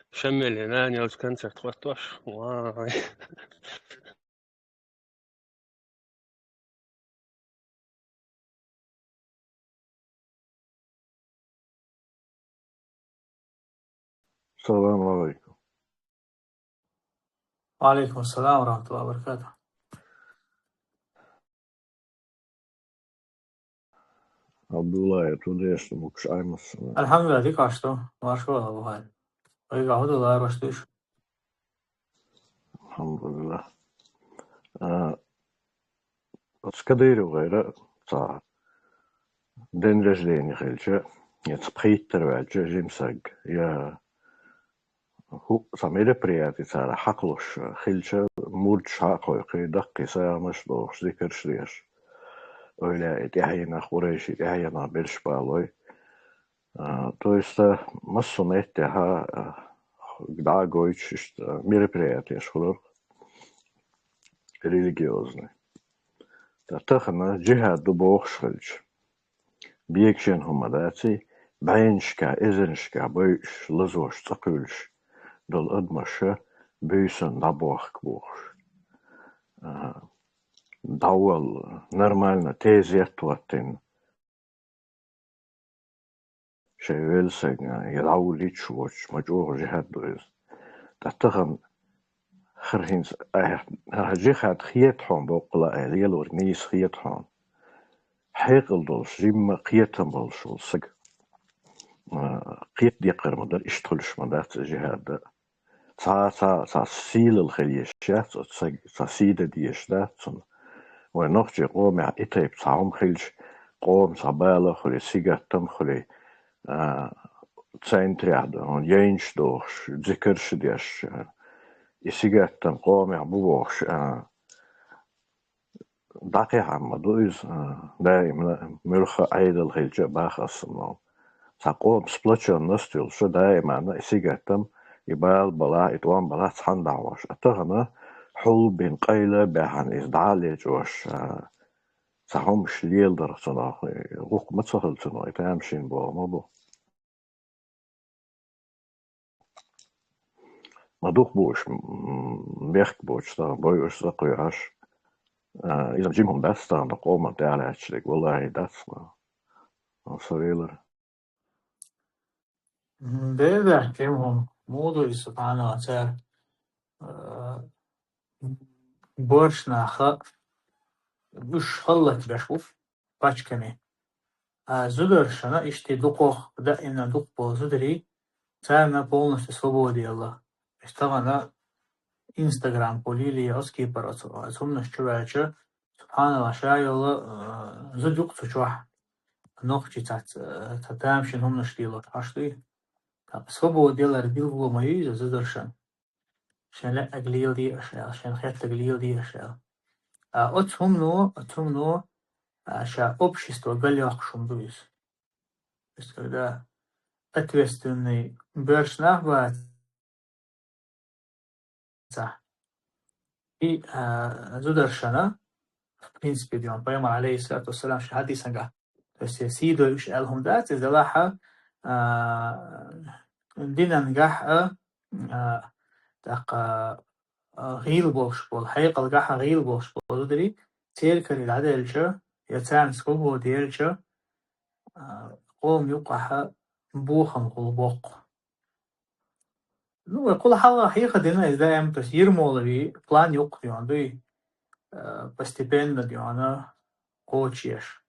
Шамиле нана йолчу концерт хӀоттош. Вай. Салам алейкум. Ва алейкум ассалам ва рахматуллахи ва баракатух. Абдулла, я тут есть, мукш аймас. Алхьамдулилла, дика аш ду, маршо Аллахай. Вайга хӀу ду ларош дуьш? Алхьамдулилла. А, оцу Кадыров гӀайра ца день рождения хилча, я ца пхийттара ваьлча, жимсаг, я хӀу-, цхьа мероприяти цара хьакхалуш хилча, мурдаш хьа а кхойкхий, даккхий саламаш а дохуш, зикарш а деш. Ойла и тӀаьхьенах, Къурайши тӀаьхьенах берш балой. А, то есть, а, массо а меттехьа, а, дӀа а гойтуш, иштта мероприятиеш хуьлура религиозный. Ткъа тахана джихад ду бохуш хилча, бегашен хӀума даций, бӀеннашка, эзарнашка бойуш, лазош, цӀа кхуьйлуш долу адамаша буьйсанна дӀабохка бохуш. А, дӀаволла, нормально, тезет а хӀоттийна. Шайн велсаг, а, я дӀавуллича воцуш, ма чӀогӀа джихад ду иза. Ткъа тахана хӀара хӀинца, а, хӀара джихад хета хьуна боккъала, а, лелорг нийса хета хьуна. Хьекъал долуш, жимма кхетам болуш волу саг, а, кхета декхар ма дара, иштта хуьлуш ма дац иза джихад а. Цхьа, цхьа, цхьа сийлалла хила езаш яц оцу сага, цхьа сий дан дезаш дац цунна. Вайн нохчийн къомехь и тайпа цхьа хӀума хилча, къоман цхьа бала а хуьлий, сингаттам а хуьлий, а, центрехь ду, хьуна яйнаш а дохуш, зикарш а деш, а, и сингаттам къомехь бу бохуш, а, дӀакхехьа ма ду иза, а, даимна, муьлхха а Ӏедал хилча а бах ас санна. Цхьа къоман сплочённость йолуш, даимана и сингаттам, и бала балахь, и тӀом балахь цхьаьна дӀахьош. А тахана хьулбина къайла а баьхьана иза дӀа а лечкъош, а, цхьа хӀумаш леладар цунах, гӀуллакх ма ца хилла цунах, и тамашийна болх ма бу. Ма дукха бу уж, м, мехка боцуш, тахана бойуш, сакхоьхьуш. А, иза жима хӀума дац тахана, къоман тӀехь лаьтташ дерг, валлахӀи, дац ма. Ма со велар. М, беда, жима хӀума. Муха ду иза, субхьаналлахӀ, цара, а, боьрша наха уьш хӀаллакбеш бу пачками. А зударшна иштта дукхох, даим дукха болу зударий, царна полностью свобода елла. Иштта тахана Instagram-о лелае оцу кепара, оцу, оцу хӀуманаш чу ваьлча, субхьаналлахӀ, ша йолу, а, зуда ю-кх цу чохь, нохчий цхьацца, а, цхьа тамашийна хӀуманаш лелош, хьаш дуй? ТӀаккха свобода елар билгало ма ю иза зударшна. Шайн лаьа леладе аша аьлла, шайна хеттарг леладе аша аьлла. А оцу хӀумано, оцу хӀумано, а, ша общество галйоккхуш хӀума ду иза. То есть, когда ответственный боьрша нах бац, и, а, зударшна, в принципе, дийна, пайхамар, алейхиссалату вассалам, шен хьадисангахь, то есть, сий дойуш аьлла хӀума дац, иза делахь а, а, динангахь а, а, тӀаккха, а, гӀийла болуш болу, хьекъалгахь а гӀийла болуш болу зударий, церан карий дӀаделча, я царна свобода елча, а, къоман юккъахь а бохам хуьлу боккха. Ну, вай кхул хьалха хьеха дина иза даим, то есть, йира молу вий, план йоккха йона дуй, э, постепенно йона кхочуш еш.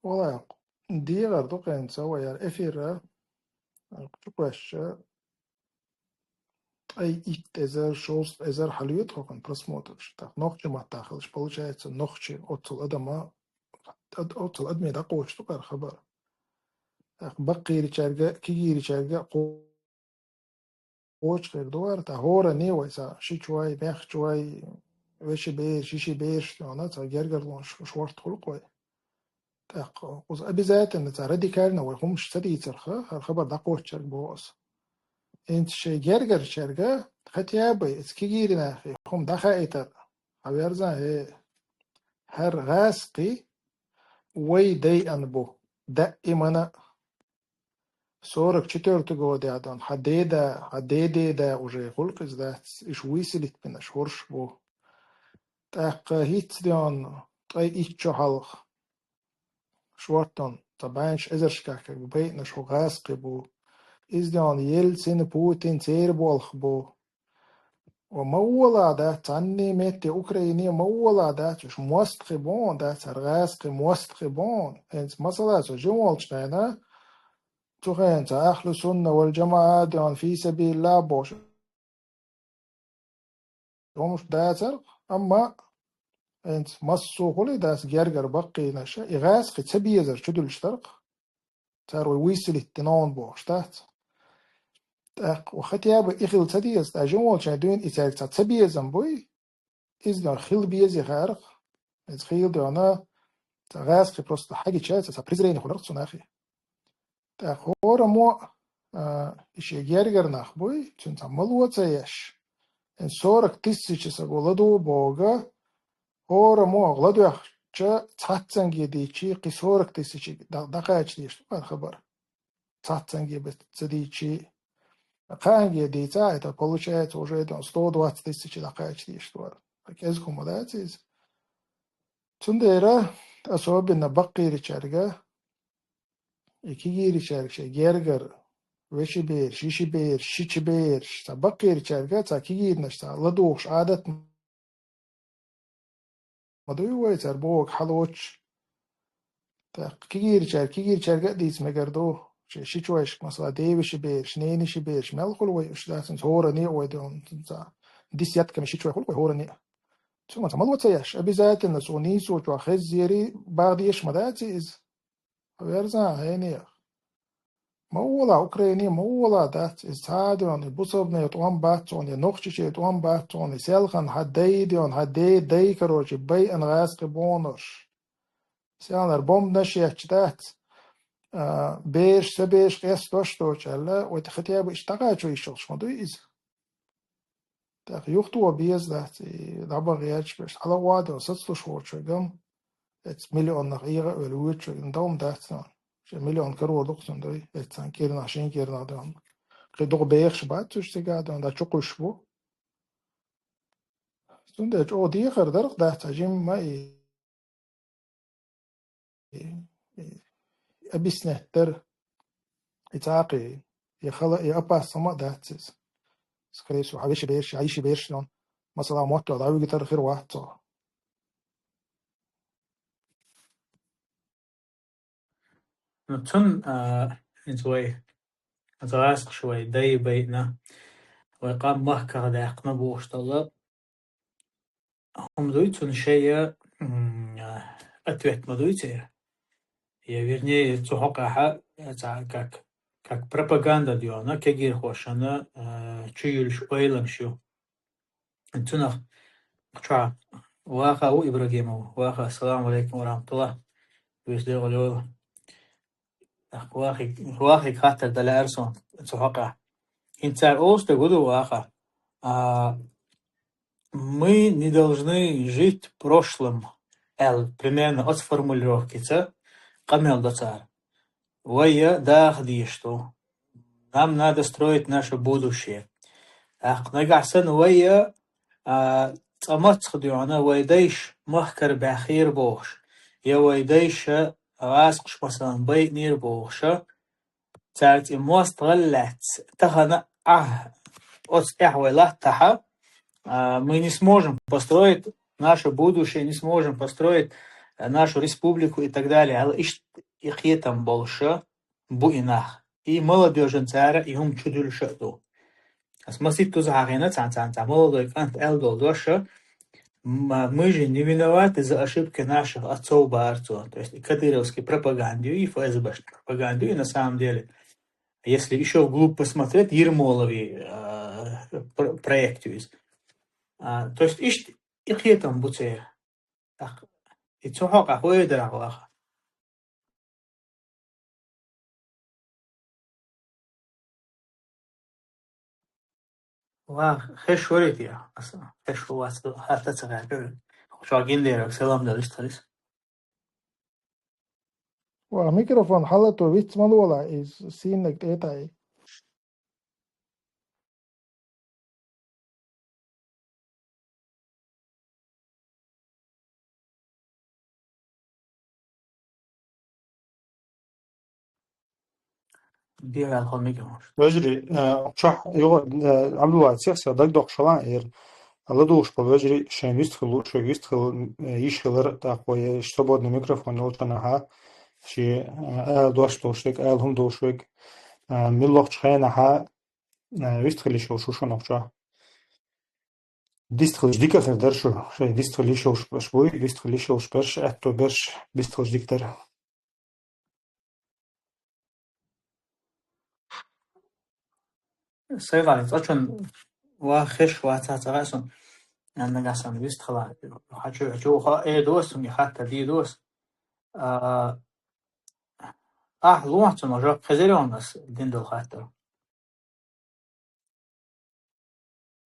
Валлахь, дегӀар ду кхин ца ваяр эфира, чукхоьссича, ткъе итт эзар, шовзткъа эзар хьалоьцу хӀокхуьнан просмотраш. ТӀаккха нохчийн маттахь хилча, получается, нохчийн оццул адама, ад-, оццул адаме дӀакхочуш ду-кх хӀара хабар. ТӀаккха баккхийрачаьрга а, кегийрачаьрга а кхочуш хир ду хӀара, тӀаккха хӀоранна а вай сан шичой, мехкачой, вешин бераш, йишин бераш, цхьа гергарлонаш шорта хуьлу-кх вай. ТӀаккха кхуза обязательно цхьа радикально вай хӀумаш ца дийцарх, хӀара хабар дӀакхоччарг боху аса. ХӀинца шайн гергарчаьрга хотя бы эца кегийрачу нахе хӀума дӀахаийтар хьаверзан, хӀей, хӀара гӀазкхи вай дайъина бу, даимана а. Сорок четвёртый годехь дон хьан деда, хьан дедеда уже хуьлу-кх иза дац, уьш выселить бинарш хӀорш бу. ТӀаккха хӀинца дон ткъе итт шо хьалха шортта цхьа бӀеннаш эзаршкахь байинарш хӀу гӀазкхи бу. Иза дон Ельцин, Путин церан болх бу. Ва ма валахь дац, цхьанне метте Украине ма валахь дац, уьш мостагӀий бу хьуна дац, хӀара гӀазкхи мостагӀий бу хьуна. ХӀинца масала цо жима волчу хенахь, цу хенахь цхьа ахьлу сунна вал жамаӀа дон фи сабилиллахӀ бохуш хӀумаш дацар-кх, амма хӀинца массо а хуьлий дац гергара баккхийнаш, и гӀазкхи ца безар чудуьлуш дара-кх. Цара вай выселить дина хьуна бохуш дац. ТӀаккха хотя бы и хила ца деза, ткъа жима волчеран дуьйна и цаьрга цхьа ца безам буй, иза дон хила беза хӀара-кх. Иза хила дона, цхьа гӀазкхи просто хьагича, цхьа, цхьа презрение хуьлура-кх цу нахе. ТӀаккха хӀораммо а, а, и шен гергара нах буй, цуьнан цхьа мало ца еш. Э, сорок тысяч саго ладугӀу боху, хӀораммо а ладоьгӀча цхьаццанге дийчий, кхин сорок тысячиг дӀа-, дӀакхача дезаш ду хӀара хабар. Цхьаццанге бен ца дийчий. Кхаанге дийцахь, это получается уже сто двадцать тысяч дӀакхача дезаш ду хӀара. КӀезиг хӀума дац иза. Цундела особенно баккхийрачаьрга, и кегийрачаьрга шайн гергара, вешин бераш, йишин бераш, шича бераш, цхьа баккхийрачаьрга, цхьа кегийрнаш, цхьа ладугӀуш Ӏадат ма дуй вай, цара бохург хьалоцуш. ТӀаккха кегийрачаьрга, кегийрачаьрга а дийца мегар ду, шайн шичойшка, масала, ден вешин бераш, ненан йишин бераш, мел хуьлу вай уьш дац, хӀинца хӀоранне а вай дон, цхьа десятками шичой хуьлу вай хӀоранне а. Цуьнан цхьа мало ца еш, обязательно цо нийсо чохь хеззерий, бах дезаш ма дац иза. Хьаверзан хьенех. Ма валахь, Украине ма валахь дац, иза цхьа а дон, и бусалбанийн тӀом бац хьуна, и нохчашийн тӀом бац хьуна, и селхана хьан дай дон, хьан ден дай, короче, байина гӀазкхи бу хьуна уьш. Селханара бомбанаш етташ дац. а, бераш, са бераш къестош доцу аьлла, вай тӀе хотя бы иштта дӀакхачо йиш йолуш ма дуй иза. ТӀаккха юхатоха беза дац, и дӀабаха гӀерташ берш. Хьала вадо сацалуш воцург ам, эцу миллионнах эгӀа а велла воьдучуьнга дов ма дац нуна. Шен миллион карор ду-кх цунна дуй, эцу цхьана кӀирнах, шина кӀирнах дуй. Кхин дукха бехаш бац уьш цигахь дуй, дӀа чукхуьйсуш бу. Цундела чӀогӀа дехар дара-кх дац, а жимма и, и, и объяснять дара. И цхьа а кхин, и хала, и опасно ма дац иза. Скорее всего, хьан вешин бераш, хьан йишин бераш нуна, масала, мотт дӀавигатар хир вац цо. Ну, цунна, а, иза вай, иза гӀазкхаша вай дай байина, вай къам махках даьккхина бохуш долу хӀума дуй, цунна шайна, м, а, ответ ма дуй церан. Я, вернее, цу хьокъехь, а, цхьа как, как пропаганда дуьйна, кегийрхошна, а, чу юьллуш ойламаш ю. Цунах чохь ваха ву Ибрагимов. Ваха, ассаламу алейкум ва рахматуллах. Веза дегӀ йойла. Вахига, вахига хаттар дан лаьара суна цу хьокъехь. ХӀинца цара олуш дерг хӀун ду, ваха? А, «Мы не должны жить прошлым», аьлла, примерно оцу формулировкица къамел до цара. Вайя даха дезаш ду. Нам надо строить наше будущее. ТӀаккха нагахь санна вайя, а, цкъа мацах дуьйна вай дайша махкара баьхира бохуш, я вай дайша гӀазкхаша, масалан, байинера бохуша, цаьрца и мостагӀалла лаьцна, тахана ахь оцу тӀехь вай латтахьа, а, мы не сможем построить наше будущее, не сможем построить, а, нашу республику и так далее. Ала иштта и кхетам болуша бу и нах. И молодёжан цара и хӀума чу дуьллуша а ду. Ас масийтта туза хьахийна цхьана, цхьана, цхьана молодой кӀант аьлла долу доша, м-, мы же не виноваты за ошибки наших отцов, бара цо. То есть и кадыровский пропаганда ю, и ФСБшный пропаганда ю, и на самом деле, если ещё вглубь посмотреть, Ермоловый, а, пр-, проект ю иза. А, то есть иштта и кхетам бу церан. ТӀаккха и цу хьокъехь хӀун эр дара ваха? Ва хеш варий те? Аса хеш ву вац, хатта ца хаьрга. Хьо гиндераг салам далиш талис. Ва микрофон хьалато виц ма лола, иза сийннаг тӀетӀа. Дера хьо микрофон. Вежарий, э, чохь юха, э, Абдулла, цех ца дагдоккхуш хилан эр. ЛадугӀуш болу вежарий шайн вистхила лууш вайга, вистхила, э, йиш хилар, тӀаккха вай свободный микрофон йолчунахьа, ши, э, ала дош долуш вайга, ала хӀума долуш вайга, э, муьлххачу хенахьа, э, вистхила йиш йолуш ву шуна чохь. Дистхилаш дика хир дара шу, шайн дистхила йиш йолуш берш буй, дистхила йиш йолуш берш, аьтто берш, дистхилаш дика дара. Сайгара, цкъачун ва хеш вацахь ца хаьа суна, нагахь санна вистхила. Хьачу, хьачу ха-, э, дос, суна хатта ди дос. А, ахь лохьа цунах жоп хезира ван ас дин долу хаттар.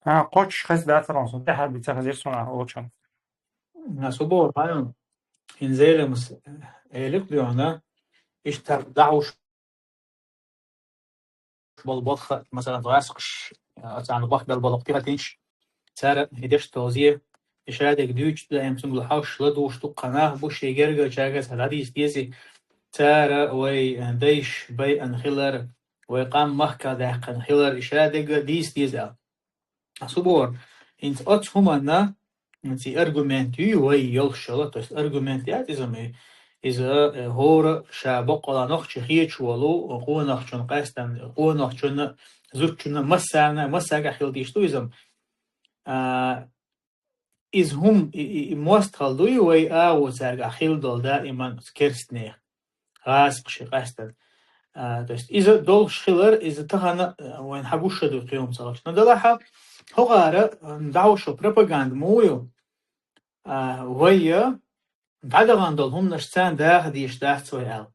А, кхочуш хеза дацар ван суна, тӀаьхьа би ца хезира суна олучун. Ас хӀун боху, хьайна, хӀинца Зеламас элира дуьхьа, иштта дӀахьуш болу боху, масалан, гӀаскхаш, а, царна бохбелла болу тӀехӀоьттинчу, цара и деш тозий, и шадерг дуьйцуш даим цуьнга хьовсуш ладугӀуш дуккха нах бу, шен гергарчаьрга цхьа дӀадийца дезий, цара вай, а, дайш байъана хилар, вай къам махках даьккхина хилар, и шадерг дийца деза аьлла. Ас хӀун боху, хӀинца оцу хӀуманна, хӀинца и аргумент юй вай йолуш йолу, то есть аргумент яц иза ма, иза, э, хӀора ша боккъала нохчи хеташ волу, къонахчун къаьстина, къонахчунна, зудчунна, массарна, массаьрга хила дийш ду иза ма. А, иза хӀума, и, и, и мостагӀалла дуй вай агӀо цаьрга хила долу даиман керстанех. ГӀазкхаши къаьстина. А, то есть иза долуш хилар, иза тахана, а, вайн хьан гуш ша ду кхин хӀума ца хилча. Но делахьа, хӀокхара, а, дӀахьуш пропаганда муха ю, а, вайя дӀадахана долу хӀуманаш царна даха дезаш дац вай аьлла.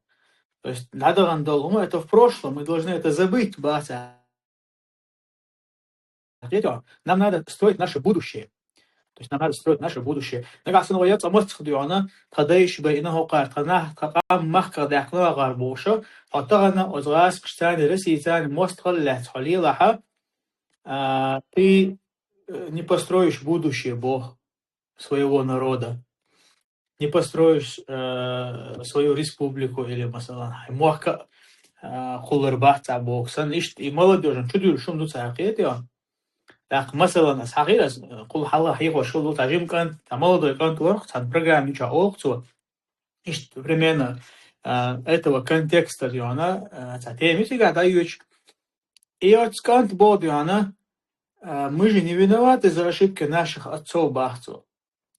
То есть, надо гандал, это в прошлом, мы должны это забыть, баца. Ответил, нам надо строить наше будущее. То есть нам надо строить наше будущее. Нагахь санна вай яц а мостагӀа дийна, тха дайш бай ина хӀокхар, тха нах, тха къам махках даьккхина гӀар буша, хӀотагӀана озгӀас кштани, Россияцани мостагӀал лац хьалилаха, а, ты э, не построишь будущее, Бог, своего народа. Не построишь э, свою республику или, масалан, хьай мохка э, хулар бац а Бог. Сан ишт и молодежь, чудур шум ду цахет, я. Так, масалан, ас хагирас, кул хала хихо шул ду, тажим кан, та молодой кан туар, сан программе ча олхцу. Ишт примерно э, этого контекста, я, она, э, ца теми сига даючи. И от скант Бог, я, она, э, мы же не виноваты за ошибки наших отцов, бахцу.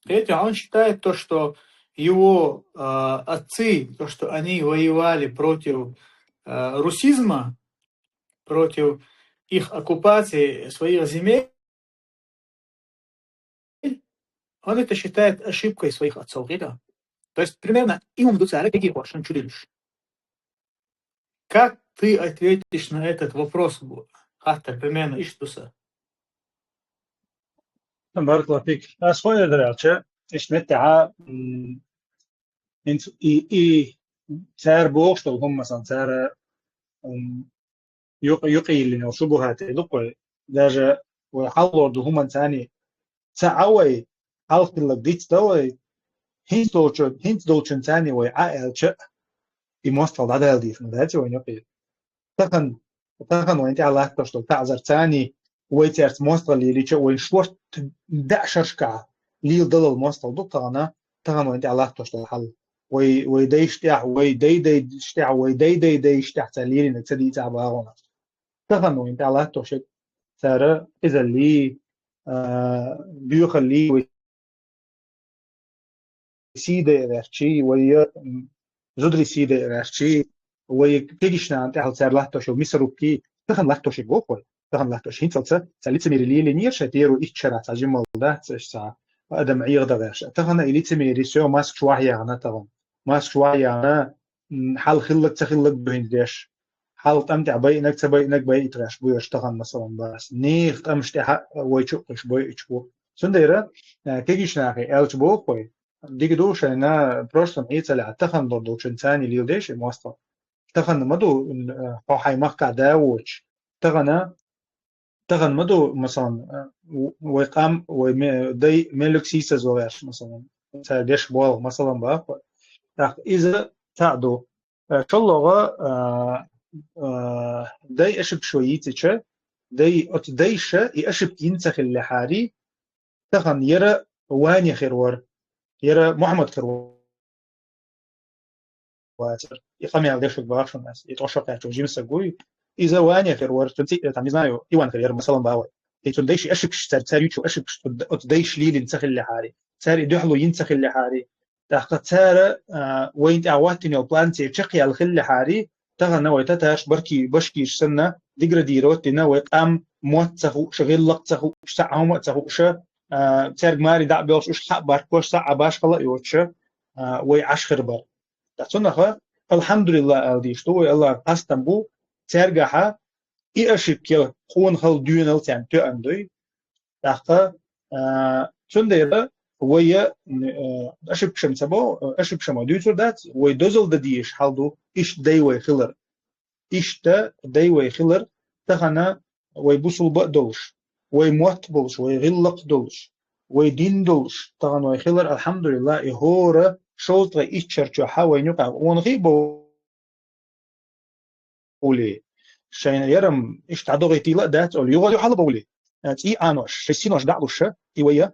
Третье, он считает то, что его э, отцы, то, что они воевали против э, русизма, против их оккупации своих земель, он это считает ошибкой своих отцов, да? То есть, примерно, им в дуцаре какие квашен чудилиш. Как ты ответишь на этот вопрос? Хаттар, примерно, ишт ду са. Баркалла фик. Ас хойр даралча, ишт метта, м, инц-, и, и цар бохш дол хӀума сан, цар, м, юкъ-, юкъе йиллина шубухӀат дуккхой. Даже вай хьаллор ду хӀуманцани ца а вай, хьалхиллаг диц да вай, хӀинц долчу-, хӀинц долчунцани вай а аьлча, и мостагӀал дӀадала дийхна дац вайн юкъе. Тахан, тахан вайн тӀехь латтош долу таӀзарцани, вай цаьрца мостагӀал лелийча, вайн шорта даьӀ шаршкахь лела далал мостагӀал ду тахана, тахан вайн тӀехь латтош долу хьал. Вай, вай дайш тӀехь, вай дай-дайш тӀехь, вай дай-дай-дайш тӀехь цара лелийнарг ца дийца а багӀо. Тахан вайн тӀехь латтош цара къизаллий, а, боьхаллий, вай сий дайа гӀертачий, вай, м, зударий сий дайа гӀертачий, вай кегийчу нахана тӀехь цара латтош йолу мисаруккий, тахан латтош боху вай, тахан латтош. ХӀинцалца цара лицемери лелийнера шайн тӀера итт шарахь цхьа жималла дац, аша цхьа адам Ӏехадан гӀерташ. Тахана и лицемери всё, маскаш вахьа яхна тахана. Маскаш вахьа яхна, м, хьал хилларг ца хилларг бу хӀинца деш. Хьал тӀам тӀехь байинарг ца байинарг байита гӀерташ бу ерш тахана, масалан, бац. Нехан тӀамаш тӀехь а вай чу а кхуьйсуш бойуш бу. Цундела, а, кегийчу нахе аьлча боху вай, дика ду шайна прошлом Ӏийцалехь, тахана лур долчунцани леладеш и мостагӀал. Тахана ма ду, а, хьо хьайн махкахь да а воцуш. Тахана, тахана ма ду, масалан, а, в-, вай къам, вай ме-, дай меллиг сийсаз ваьлла, масалан, цара деш болу, масалан, боху вай. ТӀаккха иза цхьаъ ду. Э, шолгӀа, э, э, дай ошибкаш вай йийцича, дай, оцу дайша и ошибка йина ца хиллехьарий, тахана яра Ваня хир вара, яра Мухьаммад хир вацара. И къамел дешиг бахаш ву ас, и тӀошакхаьчча жимсаг вуй. Иза Ваня хир вара, цуьнан цӀе, там, не знаю, Иван хир яра, масалан, баху вай. И цуьнан дайша ошибкаш, цара, цара юьйцу ошибкаш, оцу дайша лелийна ца хиллехьарий, цара и дуьхьало йина ца хиллехьарий, тӀаккха цара, а, вайна тӀехь хӀоттийна йолу план церан чекхъяьлла хиллехьарий, тахана вай татарш барки-, башкираш санна деградировать дина, вай къам мотт ца хууш, гӀиллакх ца хууш, цхьа а хӀума а ца хууш, а, цаьрга маре дӀа а боьлхуш, уьш хьа а баркош, цхьа а башхала а йоцуш, а, вай Ӏаш хир бара. Ткъа цунах, алхьамдулиллахӀ, ала дийш ду, вай Аллахьан хастам бу, цаьргахьа и ошибка къонахалла а, доьналла а царна тоьан дуй. ТӀаккха, а, цундела вай, а, ошибкаш ца бо, ошибкаш ма дуьйцур дац, вай дозалла дан дезаш хьал ду, иштта дай вай хилар. Иштта дай вай хилар, тахана вай бусулба а долуш, вай мотт а болуш, вай гӀиллакх а долуш, вай дин а долуш, тахана вай хилар, алхьамдулиллахӀ, и хӀора шовзткъе итт шар чохь вайна юкъахь къонахий а бо- улий. Шайна ярам иштта дӀадохийтийла а дац олу, юха, юха хьала бовлий. Э, цӀий Ӏанош, шайн синош дӀа а луш, и вай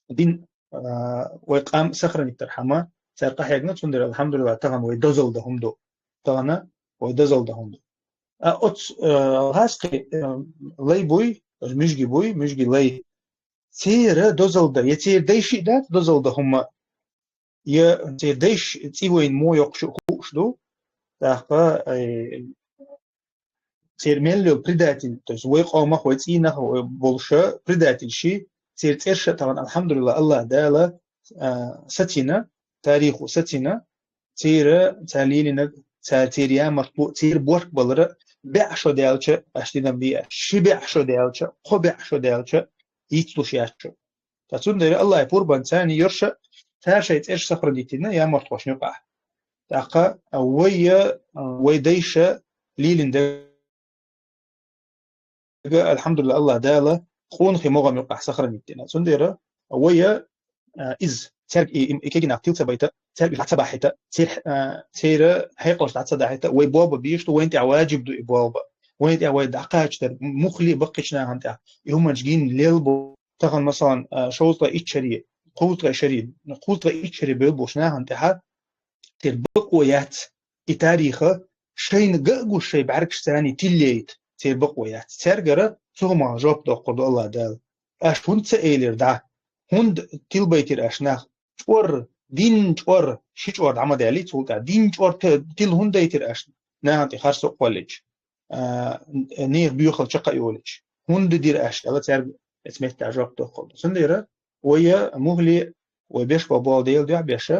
дин, а, вай къам сохранить дархьама, цара къахьегна, цундела, алхьамдулиллахӀ, тахана вай дозалла дан хӀума ду. Тахана вай дозалла дан хӀума ду. А оцу, э, гӀазкхи, э, лай буй, муьжги буй, муьжги лай. Церан дозалла дан, я церан дайши а дац дозалла дан хӀума, я церан дайша цӀий вайна мо йоккхуш хууш ду, тӀаккха, э, церан мел йолу предатель, то есть вай къомах, вай цӀийнах, вай болуша предательши, церан цӀерша а тахана, алхьамдулиллахӀ, АллахӀ Дала, а, сацийна, тарихо сацийна, церан, цара лелийнарг, церан ямартло, церан бошка балара бӀаь шо даьлча, аш динам бий аш, ши бӀаь шо даьлча, кхо бӀаь шо даьлча, йицлуш яц шо. Ткъа цундела Аллахьа пурбанца йора шо, цара шоай цӀераш сохранить йина ямартхошна юкъахь. ТӀаккха вай, вай дайша лелийна дага, алхьамдулиллахӀ, Аллахь Дала къонахий могӀам юкъахь сохранить йина. Цундела вай, а, из, цаьрга и, и, и кегий нах тила ца байта, цаьрга дӀа ца бахьийта, цер-, а, церан хьекъалш дӀа ца дахьийта, вай болх бан безаш ду, вайна тӀехь ваджиб ду и болх бан. Вайна тӀехь вай дӀакхачадар, муххале а баккхийчу нахана тӀехь, и хӀуманаш гина лелабу. Тахана, масалан, а, шовзткъе итт шаре, кхузткъе шаре, кхузткъе итт шаре бевлла болчу нахана тӀехь церан бакъо яц и тарих шайна ган а гуш шайн бӀаьргашца тиллайта, церан бакъо яц. Цаьргара цу хӀуманах жоп доккхур ду Аллахь Дала. Аш хӀунда ца элира дӀа? ХӀунда тилабайтира аш нах? ЧӀор, дин чӀор, ши чӀор дӀа ма даьллий цул тӀаьхьа. Дин чӀор те-, тила хӀунда дайтира аш? Нахана тӀе харцо а кхоллича, а, нехан боьхалла чекх а йолуьйтуш. ХӀунда дира аш аьлла, цаьрга оцу меттехь жоп доккхур ду. Цундела вай муххале а, вай беш болу болх Делан дуьхьа беш,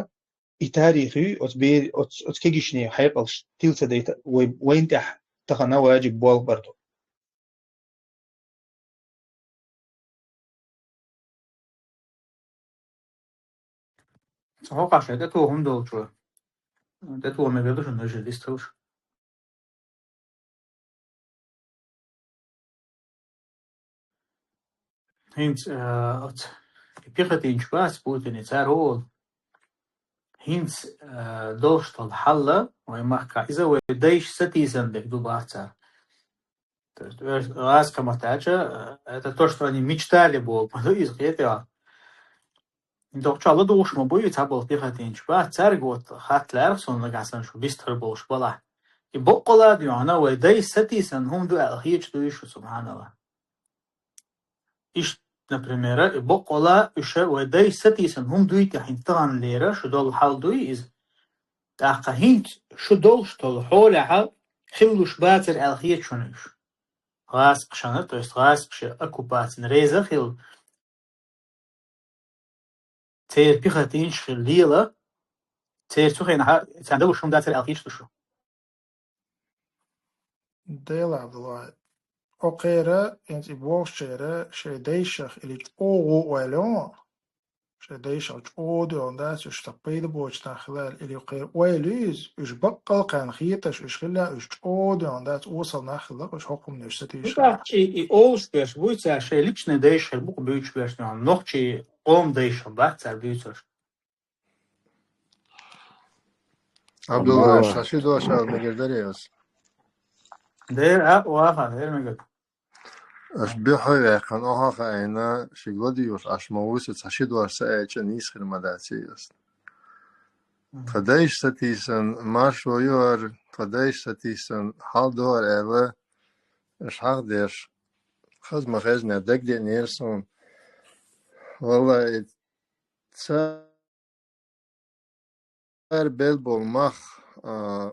и тарих юй, оцу бер-, оцу, оцу кегийчеран хьекъалш тила ца дайта, вай, вайна тӀехь тахана ваджиб болх бар ду. Цу хьокъехь шайн тӀетоха хӀума долчо, тӀетоха мегар ду шуна вежарий дистхуьлуш. ХӀинца, а, оцу пехотинцаш бац Путине, цара олу. ХӀинца, а, долуш долу хьал вайн махкахь, иза вай дайша сатийсина дерг ду бац цара. То есть, оьрс-, гӀазкхийн маттахь аьлча, а, это то, что они мечтали, боху, ма ду иза кхетий. Доккхачохь ладугӀуш ма буй, цхьаболу пехотинцаш бац, цаьрга вот хатта лаьара суна нагахь санна шу бистхир болуш балахь. И баккъала а дуьхьал вай дайша сатийсина хӀума ду аьлла хеташ дуй шу, субхьаналлахӀ. Иштта, например, и баккъала а уьш вай дайша сатийсина хӀума дуй те хӀинца таханлера, шу долу хьал дуй иза. ТӀаккха хӀинца шу долуш долу хьолехь хилалуш бацара аьлла хета шуна уьш. ГӀазкхашна, то есть гӀазкхаша оккупацина реза а хилла, церан пехотинцаш хила лела, церан цу хенахь царна далуш хӀума дацара аьлла хеташ ду шу. Дела, Абдулла, кхера, хӀинца и бохучеран шайн дайшах или чӀогӀа ойла йо, шайн дайшах чӀогӀа доьгӀна дац, уьш сан пайда боцу нах хила аьлла, или кхера ойла ю иза, уьш баккъал кхаьрна хеташ, уьш хила, уьш чӀогӀа доьгӀна дац, осал нах хила, уьш хӀокхунна уьш сатийша. Нагахь и, и олуш берш буй цара, шайн личный дайша хир бу-кх буьйцуш берш, нохчийн къоман дайша бац цара буьйцурш. Абдулла, Абдулла, ша ши дош ала мегар дарий ас? Дера, а, ваха, дера мегар. Аш бихьа ваьккхина, оха хаийна, ши гладиош, аш ма вуьсу, ца ши дош са айча, нийса хир ма дац ас. Тха дайша сатийсан, маршо юар, тха дайша сатийсан, хьал дор аьлла, аш хьахдеш, хаза ма хезна, дагадеънера суна. Валлай, ца Цара бел болу мах, а,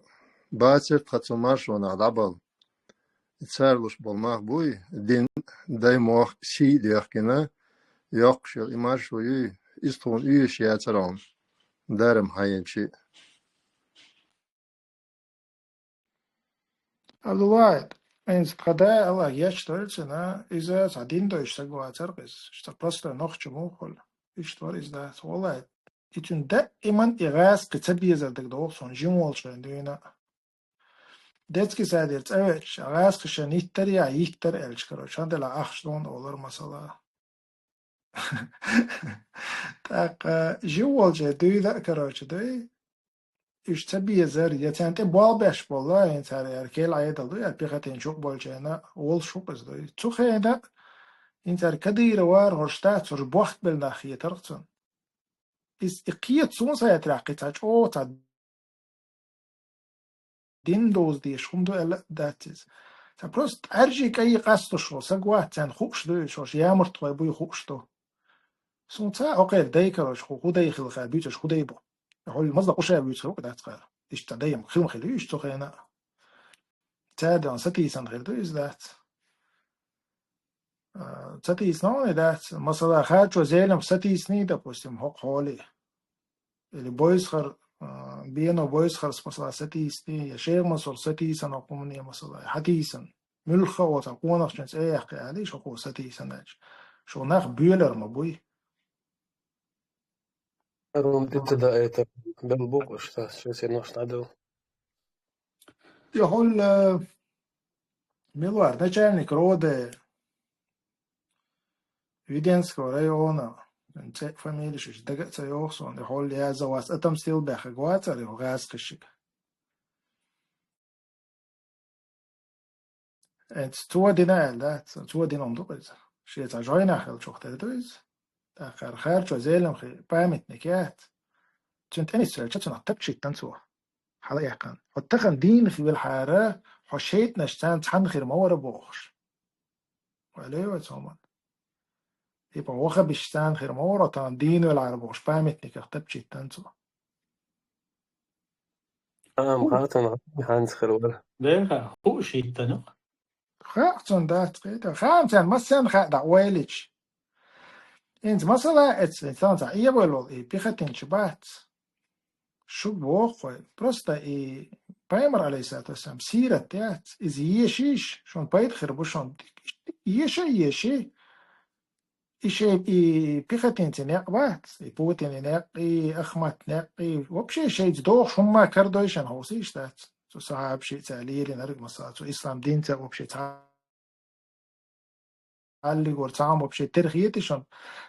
бацара тхан цу маршонах дӀабала. И цара луш болу мах буй, дин, дай мох сий а дехкина, йоккхуш йолу и маршо юй, иза тхуна оьшуш яцара хьуна, дарам хьаеначи. Аллахь, хӀинца тхан да Аллахь гечдойла цуьнан, иза цхьа дин дойчу саг вацара иза, цхьа простой нохча муха хуьлу. Иштта вара иза дац. Валлахь, и цуьнан даиман и гӀазкхи ца безар дага догӀу суна жима волчу хенахь дуьйна. Детский садера цӀа веача, гӀазкхаша ниттар я, йиттар аьлча, короче, хьан делахь ахча дона олар масала. ТӀаккха жив волче дуьйла а, короче, дуй. Уьш ца безар, я царна тӀе болх беш болла, хӀинца цара яра кел Ӏедал ду, яра пехотинчу юкъа болчарна волуш ву иза дуй. Цу хенахь хӀинца цара Кадыровра хӀорш дац, хӀорш бохк белла нах хетарх цунна. Иза и кхета суна сан хетарехь кхин цхьа чӀогӀа цхьа дин доза дезаш хӀума ду аьлла а дац иза. Цхьа просто тӀаьржий кӀайи къастуш волу саг вац, царна хууш ду уьш, хӀорш ямартхой буй хууш ду. Суна ца а хӀокхеран дай, короче, хӀу, хӀу дай хилла ха буьйцуш, хӀу дай бу. Хьуьлла маза кхуша буьйцур ву дац кхара. Иштта ца дай хила ма хила ю иштта цу хенахь. Цаьрдан сатийсанна хир ду иза дац. А, ца тийсина хьуна дац. Масала, хачо зелам сатийсаний, допустим, хӀокху хьоле. Или бойсхар, а, Бено Бойсхарс масала сатийсаний, я Шейх Мансур сатийсана хӀумане масала, хьатийсан. Муьлхха а оцу къонахчуьнца аяккхий аьлла, шо кхо сатийсанача. Шо нах буьйлар ма буй. Ром тӀе ца даийтар, бел бу-кх уьш, цас шен синош дӀадала. И хьул, э, мила вара, начальник рода Веденского района, цӀе а фамилеш уьш дага а ца йогӀу суна, и хьул яза вац, отомстил баьхкаг вацара, и хьул гӀазкхашка. Эцу цо дина аьлла, цо, цо дина хӀума ду-кх иза. Шен цхьа жойнах хилчух тера ду иза. ТӀаккха харчо Зеламхи памятник яц. Цуьнан тӀе нисвелча, цунах тапчийтина цо. Хьала яьккхина. Хьо тахана дийна хи вилхьара, хьо шайтӀанаш царна цхьаьна хир ма вара бохуш. Вале вай цоман. Типа, вахабиш царна хир ма вара, тахана дийна велхьара бохуш, памятниках тапчийтина цо. Ам хатан хӀанз хир вара. Дерха, хууш йиттанах. Хаьа цунна дац кхета. Хаьа царна, массарна хаьа дӀа ойлича. Инца масала эца, инца цхьа Ӏебалол, и пехотинча бац. Шуьга боху вай. Просто и пайхамар, алейхиссалату вассалам, сират яц. Иза ешийша, шуна пайда хир бу шуна. Еша а еший. И шей, и пехотинций некъ бац, и Путинан некъ, и Ахмат некъ, и вообще шайца дохуш хӀумма карадойшан хьовсийша дац. Цу сахьабашица леринарг, масала, цу ислам динца вообще цхьа хьаллигора цхьа хӀума вообще тера хетий шуна?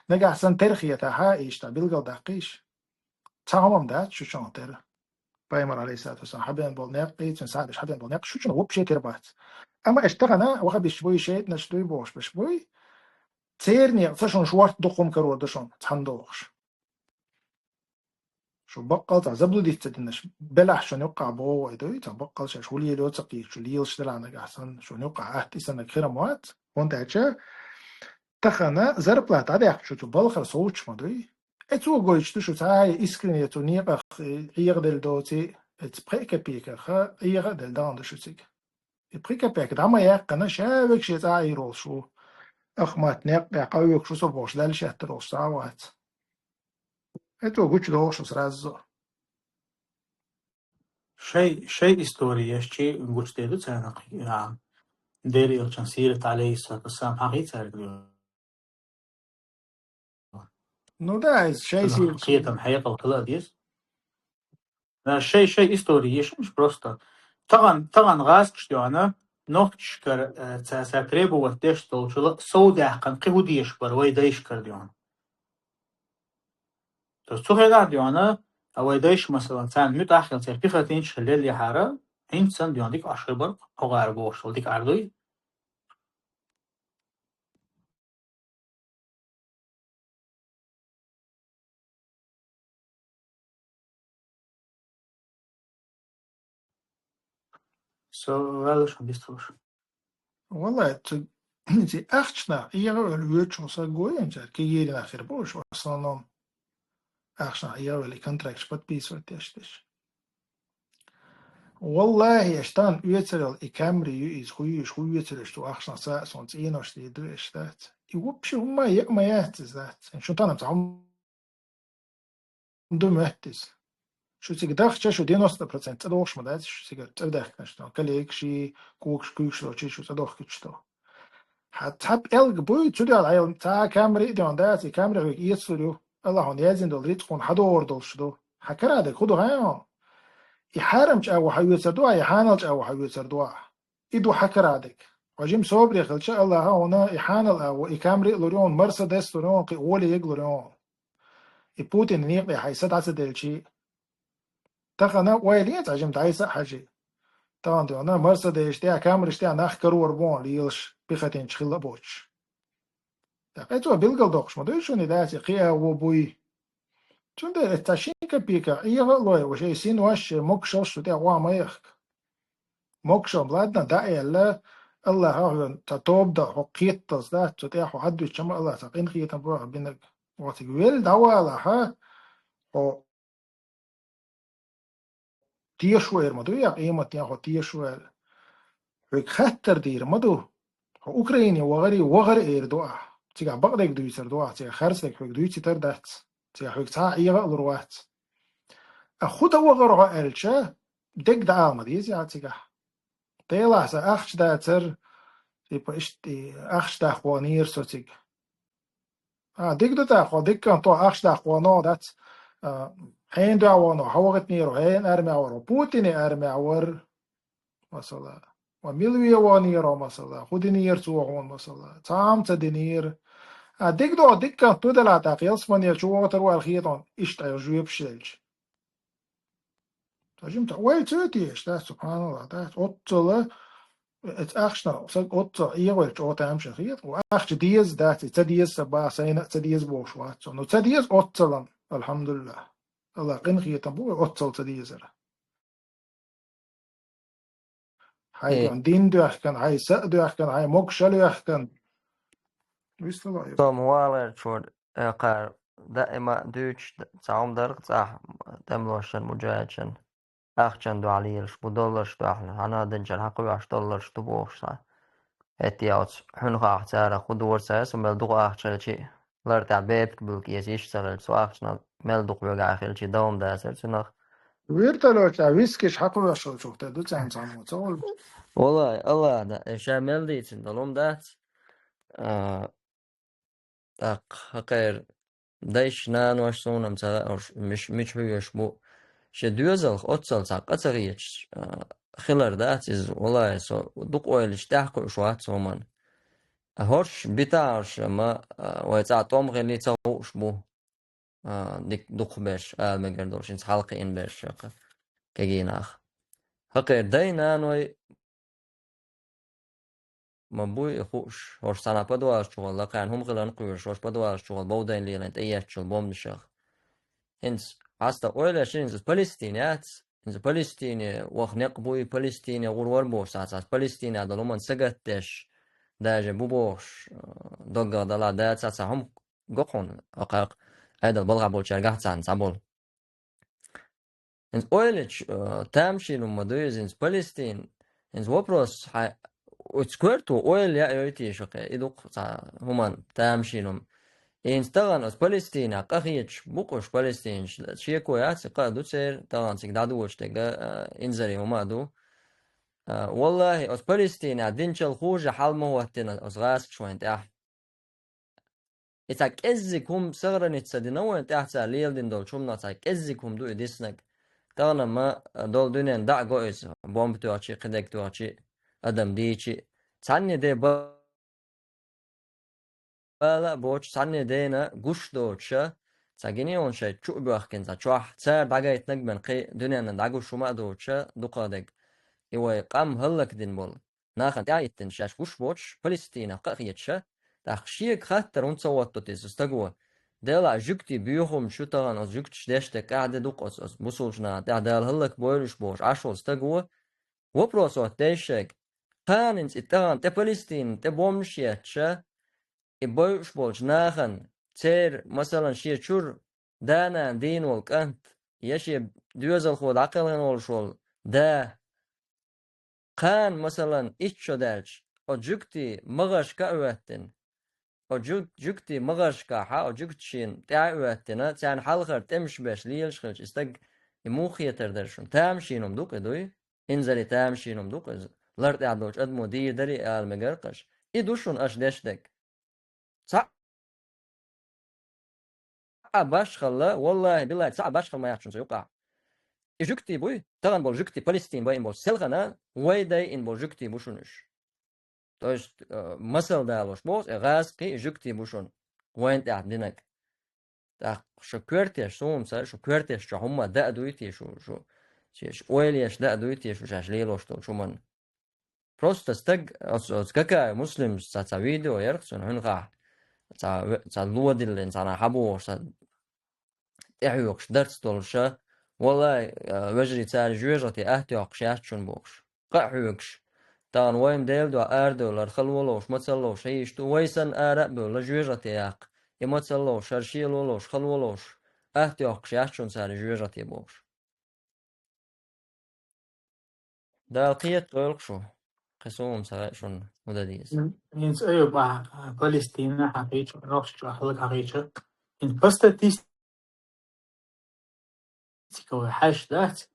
Нагахь санна тера хетахь, иштта билгалдаккхийша. Цхьа хӀума дац шу чунах тера. Пайхамар, алейхиссалату вассалам, хьабен болу некъ, и цуьнан сахьабаш хьабен болу некъ шу чунах вообще тера бац. Амма аша тахана вахабиш буй, шайтӀанаш дуй бохуш беш буй, церан некъаца шуна шорта дукха хӀума карор ду шуна, цхьаьна дохуш. Шу баккъал цхьа заблудиться динарш белахь шуна юккъахь боху вай дуй, цхьа баккъал шаьш хӀун лелайо ца кхеташ, шу лелаш делахь нагахь санна, шуна юккъахь атта и саннарг хир ма вац, хӀунда аьлча тахана зарплата дӀадаьккхича цу балхара совцуш ма дуй. Эцо гойтуш ду шу цхьа а искренне цу некъах, э, Ӏехаделла доций, эца пхи копейках Ӏеха а делла даьхна ду шу цига. И пхи копейка дӀа ма яьккхина, ша вегаш шен цӀа а йийр волуш ву. Ахмат некъ тӀехь къа вуьгуш ву со бохуш, Далла шеттар волуш цхьа а вац. Эцо гучудохуш ву сразу. Шай, шай истори еш чи гучуде ду царна кхин а. Дера элчан сират, алейхиссалату вассалам, хьан хий цаьрга? Ну да, иза шай сират. Кхетам хьекъал хила а деза. Да, шай, шай истори ешамаш просто. Таган, таган гӀазкаш доьгӀна, нохчашкара, э, ца, ца требовать деш долчула сов даьккхина кхин хӀун деш бара вай дайшкара доьгӀна. То есть цу хенахь доьгӀна, а вай дайша, масалан, царна муьтӀахь хила церан пехотинчаш хила леллехьара, хӀинца санна доьгӀна дика Ӏаш хир бара, хьо гӀара бохуш долу дика Ӏар дуй? Со ваьлла шун бистхуш. Валлай, цу, цу ахчанах эгӀа а велла воьдуш хӀусаг гой, цара кегийрина хир бу уьш, в основном. Ахчанах эгӀа а велла, и контракташ подписывать деш деш. Валлахи, аша тахана оьцурал и камри ю иза, хӀун ю иза, хӀун оьцур аша цу ахчанах, ца а суна цӀенош дийр ду аша дац. И вообще хӀумма а яа ма яц иза дац. Шу тахана цхьа хӀума ду моьтту иза. Шу цига дахча, шу девяносто процент цӀа дохуш ма дац, шу цига цӀа дахканаш, тахана коллегаши, когаш, куьйгаш долчи шу цӀа дохкуьйтуш ду. Хьан цхьа пӀелг буй, цу дуьхьал хьайла цхьа а камри а доьгӀна дац, и камри хьоьга эцалур ю. Аллахьуна яздина долу рицкъ хьуна хьадогӀур долуш ду. Хьан карадерг хӀун ду хаьий хьуна? И хьарамчу агӀо хьан оьцар ду ахь, и хьанал чӀагӀо хьан оьцар ду ахь? И ду хьан карадерг. Хьо жима собаре хилча, Аллаха хьуна и хьанал агӀо, и камри а лур ю хьуна, Мерседес лур ю хьуна, кхин а гӀоле ерг лур ю хьуна. И Путин некъа тӀе хьайн са дӀа ца делчи, тахана ойла е цхьа жима дӀайса а хьажи. Тахана дуьхьа Мерседесаш тӀехь, камраш тӀехь нах карор бу хьуна лелаш, пехотинчаш хилла а боцуш. ТӀаккха цо билгал доккхуш ма дуй шуна и дац, и кхиа а ву буй. Цундела эццахь шин копейка эгӀа а лой, ва шайн синош, шайн могушаллаш цу тӀехь охьа ма яхка. Могушалла, ладна, дӀа а яьлла, Аллаха хьоьна цхьа тоба дан хьо кхеталц дац, цу тӀехь хьо хьадуьйцуча ма Аллаха цхьа къинхетам бохьа бинарг. Оциг велла дӀавалахьа, хьо тешо эр ма ду, я къематден хьо тешо аьлла. Хьоьга хаттар дийр ма ду. Хьо Украине вахари, вахара эр ду ахь. Цигахь бакъдерг дуьйцар ду ахь, цигахь харцдерг хьоьга дуьйцуьйтар дац. Цигахь хьоьга цхьа а эгӀа а лур вац. А хӀун дан вахара хьо аьлча, дегӀ дӀаала ма деза яа цигахь. Делахь сан ахча дацар, типа, иштта, ахча даккха ваханера со цига. А, дика ду тӀаккха, дика кӀант, ахча даккха вахана дац. А, хьенан дуьхьа вахана, хьо вахийтинера, хьенан армехь вара, Путинан армехь вара, масала. Ва мила ве ваханера, масала, хӀун динера цо хьуна, масала. Цхьа хӀума ца динера. А, дика ду, дика кӀант ду делахь тӀаккха, ялсамане чу вахийтар ву аьлла хета хьуна, иштта Ӏайха жоьпаш лелча. Ца жимта ойла ца йойтий, да, субханаллах, да, оццала, эц ахчана, са оццала эгӀойла чӀогӀа тамашийна хета, ахча деза, да, ца деза са ба, сайна а ца деза бохуш вац со. Ну, ца деза оццалан, алхьамдулиллах. Аллах къинхетам бу, оццал ца дезара. Хьай Э, дуьхьа дин доьхкан, хьай са а доьхкан, хьай могушал йоьхкан. Вистала ю. Том валар чур, э, кхар, даима дуьйцуш, д-, цхьа хӀума дарх цӀахь, тӀемалошан, муджахӀидашан. Ахчан дуьхьа лелаш бу, долларш дуьхьа, хьан а динчара хьакхоьхьуш долларш ду бохуш цхьа. ХӀетте оцу хьуьнхахь цара хӀун дора цара, со мел дукха ахча хилчи, лар тӀехь бепиг буьлка эца йиш ца хилча, со ахчанал мел дукха вегахь хилчи, дан хӀума дацара цунах. Вертолётча вискаш хьакхоьхьуш волчух тӀе ду царна цхьаммо, ца волу? Валлай, Аллах, да, э, ша мел дийцина долу хӀума дац. А, тӀаккха хӀокхеран дайша, наноша суна-м ца хаьа, уьш миш-, мича хьоьжуш бу. Шен доьзалх оццал цхьа къа ца хеташ, а, хилар дац иза, валлай, со дукха ойлича тӀаьхьа кхуьуш вац хӀуманна. ХӀорш битахьарш ма, а, вай цӀа тӀом хилли ца хууш бу. А, дик-, дукхахберш, ала мегар долуш, хӀинца хьалакхиъна берш, кху кегий нах. ХӀокхеран дай-наной ма буй и хууш, хӀорш цхьана подвалаш чухула, кхарна хӀума хиларна кхоьруш, хӀорш подвалаш чухула бовдайна лелийна тӀееттачул бомбанашах. ХӀинца хьаста ойла еш, хӀинца Палестина яц, хӀинца Палестине ваха некъ буй, Палестине гӀур вара бохуш цхьацца, Палестинехь долу хӀуманна сагатдеш, даже бу бохуш, э, доггах далахь, дацахь цхьа хӀума го хьуна, кхаккха, Ӏедал балхахь болчаьргахь царна цхьаболу. ХӀинца ойлича, э, тамашийна хӀума ма ду иза, хӀинца Палестин, хӀинца вопрос, хьай, оцу коьрто ойла яа йойтий шуьга, и ду-кх цхьа хӀуманна тамашийна хӀума. И хӀинца тахана оцу Палестинехь къа хеташ бу-кх уьш палестинаш, шеко яц, и къа а ду церан, тахана цига дӀадоьдуш дерг а, э, инзаре хӀума а ду. Э, валлахӀи, оцу Палестинехь динчул хуже хьал ма хӀоттийна оцу гӀазкхаша вайна тӀехь. И цхьа кӀеззиг хӀума сохранить ца дина вайна тӀехь цара леладина долчу хӀуманах цхьа кӀеззиг хӀума ду и диснарг. Тахана ма долу дуьненна дӀа а го иза, бомба тоьхчи, кхидерг тоьхчи, адам дийчи. Цхьанне де ба-, бала а боцуш, цхьанне дена гуш доцуша, цхьа гинеон шайн чу а боьхкина цхьа чохь, цара дӀагайтинарг бен кхин дуьненна дӀагуш хӀума а доцуша, дукхахдерг. И вай къам хӀаллакдина болу. Нахана тӀаьхьахӀиттина шаьш гуш боцуш, Палестинах къа а хеташа, тӀаккха шега хаттар хӀунда ца хӀотту иза стаго? Делахь жуьгтий боьхамаш ю тахана, оцу жуьгташа деш дерг къаьхьа де ду-кх оцу, оцу бусулбачу нахана тӀехь, Дала хӀаллакбойла уьш бохуш, Ӏаш волу стаго, вопрос хӀотта деш шайга, кхана хӀинца и тахана тӀе Палестина, тӀе бомбанаш етташа, и бойуш болчу нахана, церан, масалан, шен чуьра да-нана дийна волу кӀант, я шен доьзалхо дӀакхелхина волуш волу да, кхана, масалан, итт шо даьлча, оцу жуьгтийн магӀаршка а хӀоьттина, оцу жуьг-, жуьгтийн магӀаршкахьа, оцу жуьгташна тӀаьхьа а хӀоьттина, царна хьалхара тӀемаш беш лелаш хилча, и стаг, и муха хетар дара шуна? Тамашийна хӀума ду-кх и, дуй? Инзаре тамашийна хӀума ду-кх иза? Лар тӀехь долчу адамо дийр дарий ала мегар-кх аша? И ду шуна аша деш дерг? Цхьа а башхалла, валлахӀи, биллахӀи, цхьа а башхалла ма яц шуна цу юкъахь. И жуьгтий буй, тахана болу жуьгтий, Палестин байина болу селхана, вай дайина болу жуьгтий бу шуна уьш. То есть, э, масал далош боху, э, гӀазкхий и жуьгтий бу шуна, вайна тӀехь динарг. ТӀаккха шу коьртеш, суна ца, шу коьртеш чохь хӀумма даа дуй те шу, шу, шаьш ойла еш даа дуй те шу шаьш лелош долчу хӀуманна? Просто стаг, оц-, оцу Какаев Муслимс цхьа, цхьа видео яра-кх цуьнан хьуьнхахь, цхьа ве-, цхьа ло диллина, цхьа нах хьабогӀуш, цхьа тӀехьоькхуш дарц долуша, валлай, а, вежарий, цара жоьжахате атта йоккхуш яц шуна бохуш. Къа а хьоьгуш, тахана вайна Делан дуьхьа арадевлла хала волуш, мацалла волуш хьийзаш ду, вай санна ара а бевлла, жоьжахате яккха, и мацалла волуш, хӀара шело волуш, хала волуш, атта йоккхуш яц шуна цара жоьжахате бохуш. Дала кхетадойла-кх шу, кхин суна ца хаьа шуна хӀун дан деза. ХӀинца Аюб ахь Палестина хьахийча, нохчо хьалха хьахийча, хӀинца по статистике цига вай хьаьжча дац.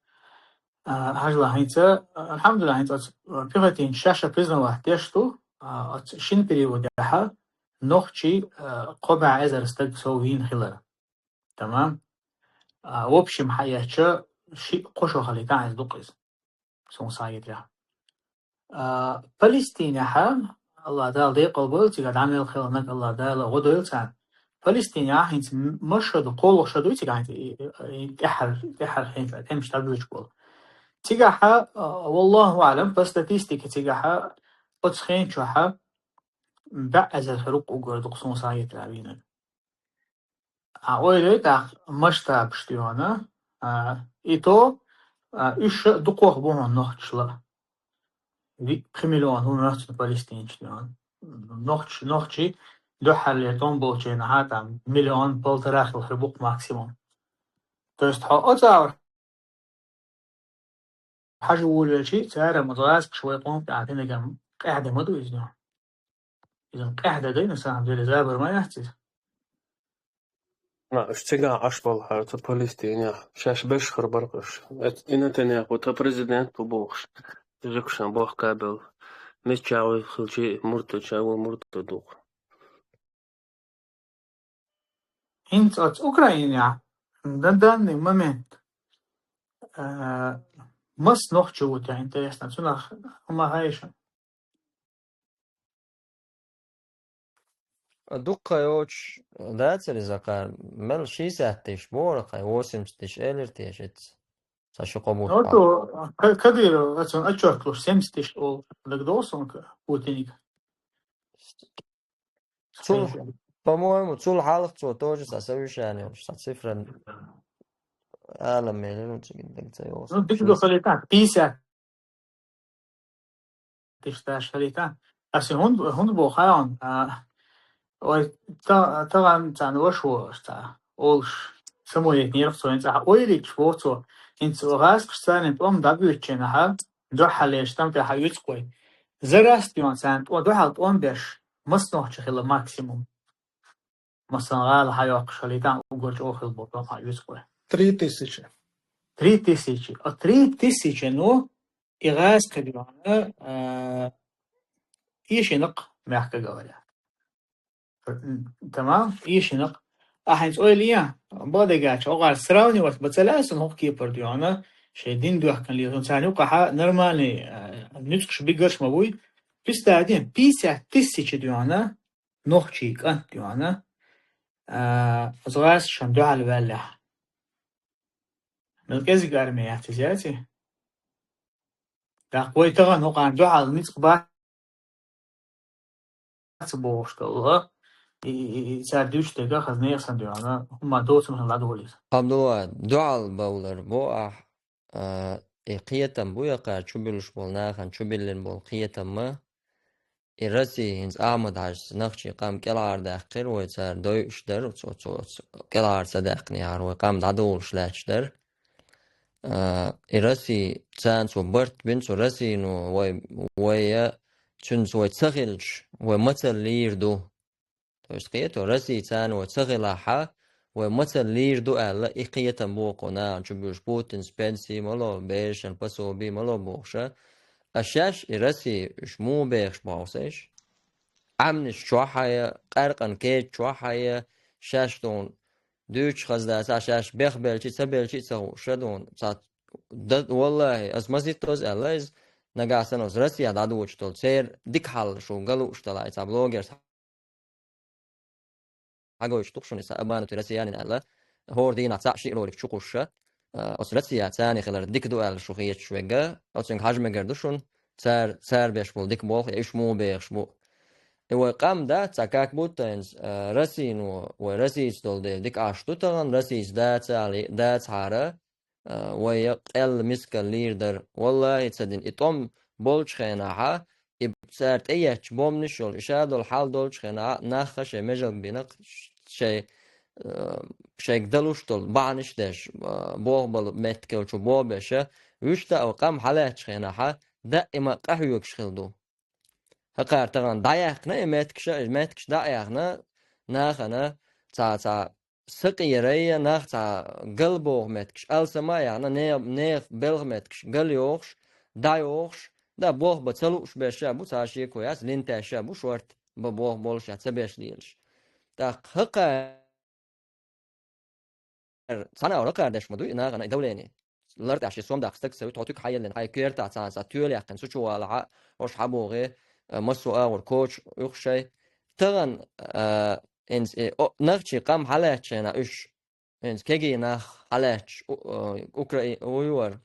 А, хьажал хӀинца, алхьамдулиллахӀ, хӀинца оцу, а, Пехотинец шаьш признавать деш ду, а, оцу шина переводехь нохчий, а, кхо бӀе эзар стаг сов вийна хилар. Тамам. А, в общем, хьаэцча, ши-кхо шо хилийта хьайза дукха иза. Суна схьахетарехь. А, Палестинехь, АллахӀ Дала декъал бойла цигахь, дӀа мел хилла нах АллахӀ Дала гӀо дойла царна. Палестинехь хӀинца м-, масса шо ду, кхоалгӀа шо дуй цигахь хӀинца, и, и, и, тӀаьхьара, тӀаьхьара хӀинца, тӀемаш дӀабоьдуш болу. Цигахь, а, валлахӀу аӀлам, по статистике цигахь, оцу хен чохь бӀе эзар хир ву уггар дукха, суна схьахетарехь, вийнарг. А, ойла йой тӀаккха масштабаш дуьйна, а, и то, а, уьш дукхох бу хьуна нохчашла. Ви-, пхи миллион хӀума яц цуьнан палестинцаш дуьйна. Нохч-, нохчий дуьххьарлера тӀом болчу хенахь там миллион, полтора хилла хир бу-кх максимум. То есть хьо оцу агӀор хьажа волавелча, цара ма гӀазкхаша вай къоман тӀехь динарг-м къаьхьа де ма ду иза. Иза-м къаьхьа де дай, на самом деле, забар ма яц иза. Ма, уьш цигахь Ӏаш болхьара, цу Палестинехь, шаьш берш хир бара-кх уьш. Эт-, и Нетаньяху, тхан президент ву бохуш, жуьгташна бохкабелла. Миччахь ву хилча а, мурталча ву, муртал ду-кх. ХӀинца оцу Украинехь на данный момент, а, масса нохчи ву те, интересно, цунах хӀума хаьий шуна? Дуккха йоцуш дацара иза кхара, мел шестьдесят тысяч бохура кхара, восемьдесят тысяч элира те шица. Сан ши-кхо бутт. Ну, то, Ка-, Кадыров, оцунна отчёт луш, семьдесят тысяч олу, дагадогӀу суна, Путинга. Цул, по-моему, цул хьалха цо тоже сан совещание йолуш, сан цифра ала мелира, цига даг ца йогӀу. Ну, дика ду хилийта, пятьдесят тысяч даш хилийта. Аса хӀунда, хӀунда боху хаьий, а, вай та-, тахана царна ваша ву аша цхьа олуш, самоетнера цо, хӀинца ахьа ойла йича боху цо, хӀинца гӀазкхаша царна тӀом дӀабоьдучу хенахь, дуьххьарлерчу тӀам тӀехь оьцу-кх вай. Зарас дуьйна царна тӀо-, дуьхьал тӀом беш, масса нохчи хилла максимум. Масала, гӀала хьайоккхуш хилийта, уггар чӀогӀа хилла болу тӀом хьан оьцу-кх вай. Три тысячи. Три тысячи. А три тысячи, ну, и гӀазкхи дуьйна, а, эшина-кх, мягко говоря. Тамам, эшина-кх. Ахьа хӀинца ойла е, бакъдерг аьлча, оха сравнивать бан ца лаьа суна хӀокху кепара дуьйна, шайн дин доьхкина лело, царна юкъахь нормальный, а, нуьцкъаш бигарш ма буй. Представь, пятьдесят тысячи дуьйна, нохчий кӀант дуьйна, а, оцу гӀазкхашна дуьхьал ваьллехь. Мел кӀезиг арми яц иза, яций? ТӀаккха вай тахана хӀокхарна дуьхьал ницкъ бац бохуш долу, и, и, и, и цара дуьйцуш дерг а хаза нехан санна дуьйна, хӀумма доцург хилла дӀадолийла. Абдулла, дуьхьал бовлар бо ахь, а, и кхетам бу я кхара чубуьллуш болу нахана чубиллина болу кхетам ма, и Россия хӀинца Ахьмад-Хьаьжас нохчий къам кӀелхьардаьккхира, вай цара дойуш дара, цо, цо, цо кӀелхьара ца даьккхинехьара вай къам дӀадолуш лаьтташ дара. А, и Россия, царна цо барт бина, цу Россино вай, вай, цуьнца вай ца хилча, вай мацалла лийр ду. То есть, кхето, Россия царна вай ца хилахьа, вай мацалла лийр ду аьлла, и кхетам боху нахана чубуьллуш, Путинца пенсий ма ло, берашна пособи ма ло бохуша. А шаьш и Россия, уьш муха бехаш боху сайш? Ӏаьмнаш чохь а я, къаьркъан кеда чохь а я, шаьш дуьйна дуьйцуш хаза дацахь, шаьш бехбелчи, ца белчи ца хууш, ша дуьйна, цхьа, да, валлахӀи, ас мазиттаза аьлла иза, нагахь санна ас Россия дӀадоьдуш долу, церан дика хьал шу ган лууш далахь, и цхьа блогерс хьагойтуш ду-кх шуна, и сан абанатуй россиянин аьлла, хӀора дийнахь цхьаъ шиъ ролик чу кхуссуша, а, оцу Россия царна хилар дика ду аьлла шу хеташ верг, оцуьнга хьажа мегар ду шуна, цара, цара беш болу дика болх, я уьш муха бехаш бу. И вай къам дац, цхьа как будто хӀинца, а, Россино, вай Россица долу дела дика Ӏаш ду тахана, Россица дац али-, дацахьара, а, вай я къелла мискал лийр дара. ВаллахӀи, ца дина, и тӀом болчу хенахьа, и цара тӀееттачу бомбанаш йолу, и ша долу хьал долчу хенахьа, нахха шайн межалг бина-кх, шайн, а, шайга далуш долу бахьанаш деш, а, боху балу меттигал чу бобеша, вуьшта а къам хьалаьттачу хенахьа, даима къахьоьгуш хила ду. ХӀокхара тахана дӀаяьккхина и меттигаш, и меттигаш дӀа а яьккхина, нахана цхьа, цхьа сакъерай, нах цхьа гал боху меттигаш, алсама а яхна, не-, нехан белхан меттигаш гал йохуш, дӀайохуш, да, болх бан ца лууш берш а бу, цхьа шеко яц, линтаьш а бу, шорта бан болх болуш а ца берш лелаш. ТӀаккха хӀокхара, цхьана а хӀокхара деш ма дуй, и нахана и давление. ЛартӀехь шен сом даккха стаг ца вуьту, хьо туька хьаеллина, хьайн коьртахь цхьана цхьа тоьла яьккхина, цу чу валахь а, хӀорш хьабогӀий, а, массо а агӀор коча юха шай. Тахана, а, хӀинца и, о, нохчийн къам хьалаьцча хьайна уьш, хӀинца кегий нах хьалаьцча, у-, а, Украи-, уй вара,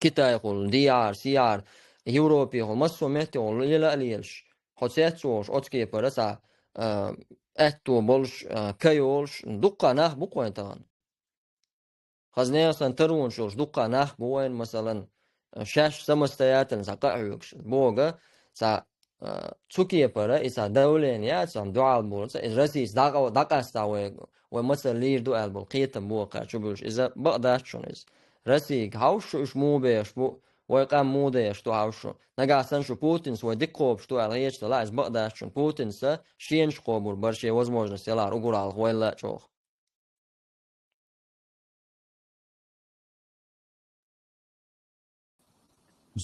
Китайхула, дехьара, сехьара, Европехула, массо а меттехула лела а лелаш, хьо цец а волуш, оцу кепара цхьа, а, аьтто болуш, а, ка йолуш, дуккха нах бу-кх вайн тахана. Хаза нехан санна таронаш йолуш дуккха нах бу вайн, масалан, шаьш самостоятельно цхьа къа а хьоьгуш. Бога, цхьа, а, цу кепара и цхьа давление яц, цхьа дуьхьал болу, цхьа и Российца дӀакъа-, дӀакъаста вай, вай мацалла лийр ду аьлла болу кхетам бу-кх кхара чу буьллуш. Иза бакъ дац шуна иза. Россияга хьовса шу, уьш муха бехаш бу, вай къам муха дехаш ду хьовса шу. Нагахь санна шу Путинца вай дика кхобуш ду аьлла хеташ делахь, иза бакъ дац шуна. Путинца шена шу кхобур бара шен возможность ялахь уггар хьалха вайл а чӀогӀа.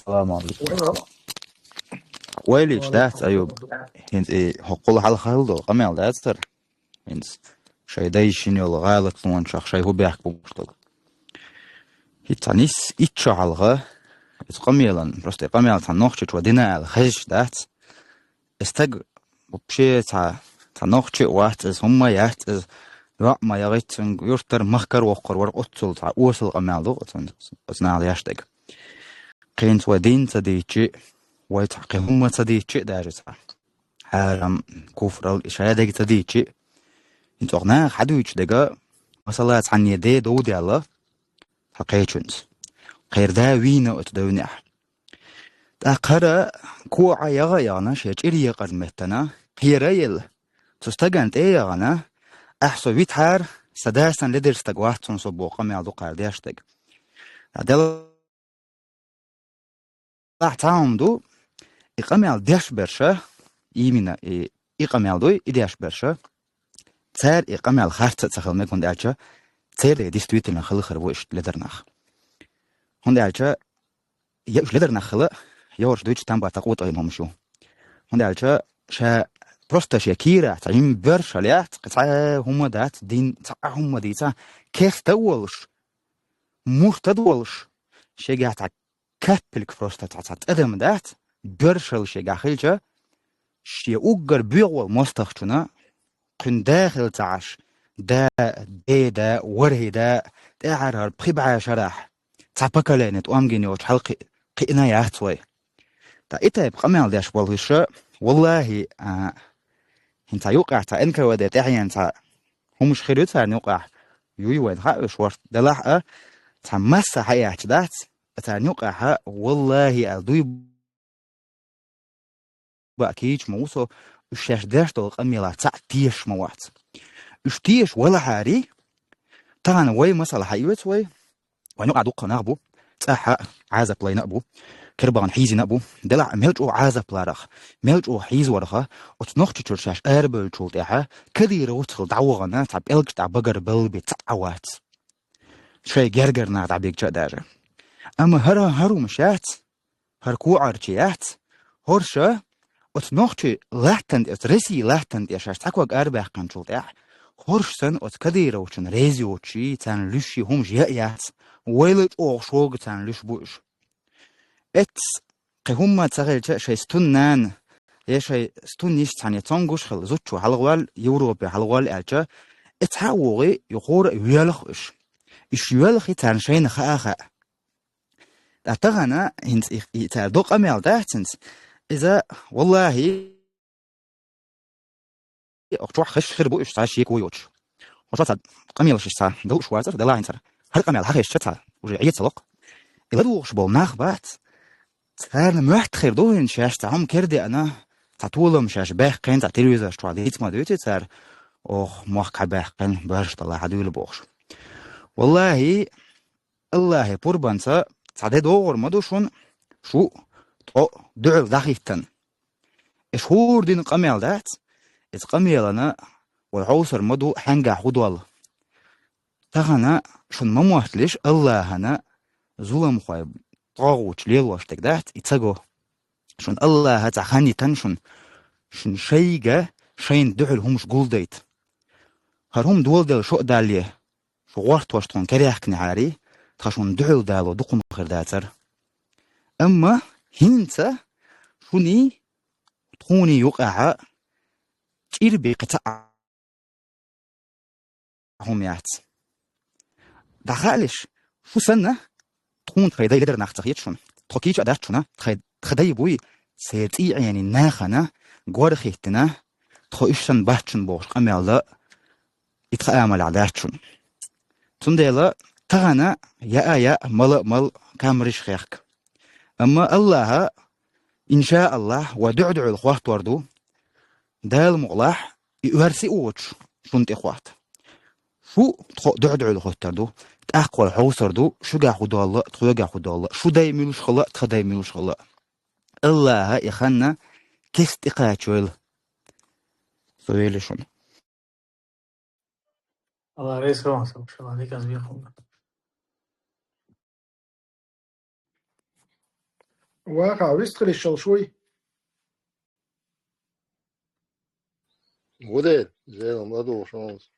Салам алейкум. Вайлийча дац, Аюб. ХӀинца и хӀокхул хьалха хилла долу къамел дац хӀара? ХӀинца шайн дайшина йолу гӀалатлонашах шайн хӀун бехк бу гуш долу? ХӀинца нис итт шо хьалха, иза къамелан, просто и къамел цхьана нохчочо дина аьлла хезаш дац. И стаг вообще цхьа, цхьа нохчи а вац иза, хӀумма а яц иза, йоӀ ма яхийтинчу юьртара, махкара воккхур вара, оццул цхьа осал къамел ду оцу, оцу наха деш дерг. Кхин цо вай дин ца дийцчи, вай цхьа кхин хӀумма ца дийцчи а даже цхьа. Хьарам, куфрал, и шадерг ца дийцчи. ХӀинца оха наха хьадуьйцуш дерг, масала, цхьанне де дов даьлла, цхьа кхечуьнца. Кхеран да вийна оцу девнехь. ТӀаккха хӀара кхо Ӏа яха а яхана, шен чӀир екъарна меттана, кхера а елла, цу стагана тӀе а яхана, ахьа со витахьара, сан да санна ледара стаг вац хьуна со боху къамел ду кхара деш дерг. Ткъа делахь цхьа хӀума ду, и къамел деш берш, именно и, и къамел дуй, и деш берш, цара и къамел харц а ца хила мега, хӀунда аьлча церан действительно хала хир бу иштта ледара нах. ХӀунда аьлча я уьш ледара нах хила, йогӀуш дуьйцуш там бан тӀакъотӀа йина хӀумаш ю. ХӀунда аьлча ша просто шен кийра цхьа жима боьршалла яц, кхин цхьа хӀумма дац, дин цхьа хӀумма дийца, керста а волуш, муртад а волуш, шегахь цхьа каппилг просто цхьа, цхьа тӀадам дац, боьршалла шегахь хилча, шен уггар боьха волу мостагӀчунна, кхуьнан да хила ца Ӏаш, да, деда, ворхӀе да, тӀаьхьара хӀара пхи бӀе шарахь, цхьа поколение тӀом гина йоцуш хьал кхи-, кхиъна яц вай. Ткъа и тайпа къамел деш болу хӀуьша, валлахӀи, а, хӀинца юкъахь цхьа Н К В Д тӀаьхьена цхьа хӀумаш хир ю царна юкъахь, юй вайна хаьа уьш ворхӀ делахь а, цхьа масса хьаэцча дац, царна юкъахь, валлахӀи, ала дуй баа кийча ма ву со, уьш шаьш деш долу къамелах цхьаъ тешаш ма вац. Уьш теша валахьарий, тахана вай масала хьаоьцу вай, вайн юкъахь дуккха нах бу, цӀахь а Ӏазап лайна а бу, кербахана хьийзина а бу, делахь а мел чӀогӀа Ӏазап ларах, мел чӀогӀа хьийзаварха, оцу Нохчийчуьра шаьш арабевллачул тӀаьхьа, Кадыровца хила дӀавахана, цхьа пӀелгаш тӀехь багара балбе цхьаъ а вац. Шайн гергара нах дӀабигча а даже. Амма хӀара хӀара хӀумаш яц, хӀара кхоъарчий яц, хӀорша оцу нохчий латтан тӀе, оцу Россий латтан тӀе шаьш цхьа ког арабаьккхинчул тӀаьхьа, хӀорш санна оцу Кадыровчун реза йоцучий, царна луьйш хӀумаш яа а яц, вайла чӀогӀа шога царна луьйш бу уьш. Эццахь кхин хӀумма ца хилча, шайн стун нана, я шайн стун йиша цхьаьна цомгуш хила, зудчо хьалагӀваьлла, Европе хьалагӀваьлла аьлча, и цхьаъ вогӀий, юхура а воьлху уьш. Уьш йоьлхий царна шайна хаа а хаьа. Ткъа тахана хӀинца и, и цара до къамел дац хӀинца. Иза, валлахӀи, оха чохь хезаш хир бу уьш цхьа шеко йоцуш. ХӀорш цхьа къамелаш цхьа далуш вацара, делахь хӀинца хӀара къамел хьахезча цхьа, уже Ӏе ца локху. И ладугӀуш болу нах бац. Царна моьтту хир ду хӀинца шаьш цхьа хӀума кера деана, цхьа толам шаьш баьккхина, цхьа телевизораш чохь дийца ма дуьйций цара, оха мохк хьабаьккхина, боьрша талла хьадуьйла бохуш. ВаллахӀи, АллахӀе пурбанца цхьа де догӀур ма ду шуна, шу тӀо дуьхьал дӀахӀиттан. Иш хӀора дина къамел дац, иза къамелана вай хьовсар ма ду хьаьнгахь хӀу долла. Тахана шуна ма мотталаш, Аллахьана зуламхой, тӀагӀуташ лелош дерг дац и ца го. Шуна Аллахьа цхьа хан йитина шуна, шуна шайга, шайна дуьхьал хӀумаш гулдайта. ХӀара хӀума доладелла шо а далале, шу гӀортош тхуна кераьхкинехьарий, тхан шуна дуьхьал дало дукха хӀума хир дацара. Амма хӀинца шуний, тхуний юкъахьа чӀир бекхи цхьа хӀума яц. ДӀахаалаш, шу санна, тхуна тхай дай ледар нах ца хеташ шуна. Тхо кийча а дац шуна, тхай, тха дай буй, церан цӀий Ӏенийна нахана, гор хӀиттина, тхо уьш санна бац шуна бохуш къамел дан, и тха амалехь дац шуна. Цундела тахана яа а яа, мала а мала, камриш хехка. Амма Аллахьа, иншааллахь, ва дуьхьа-дуьхьал хӀоттор ду, Дала мукъалахь, и оьрси а воцуш, шуна тӀе хӀотта. Шу тхо дуьхьа-дуьхьал хӀоттор ду, тӀаккха вай хьовсур ду, шуьгахь хӀу долла, тхоьгахь хӀу долла, шу дай муьлш хилла, тха дай муьлш хилла. Аллахьа и ханна кеста тӀекхачойла. Со вели шуна. Алла реза хуьлда, сан, иншалла, дика аз бехунга. Ваха, вистхилиш шалш вуй? Гуде, зелам ладугӀуш ванус.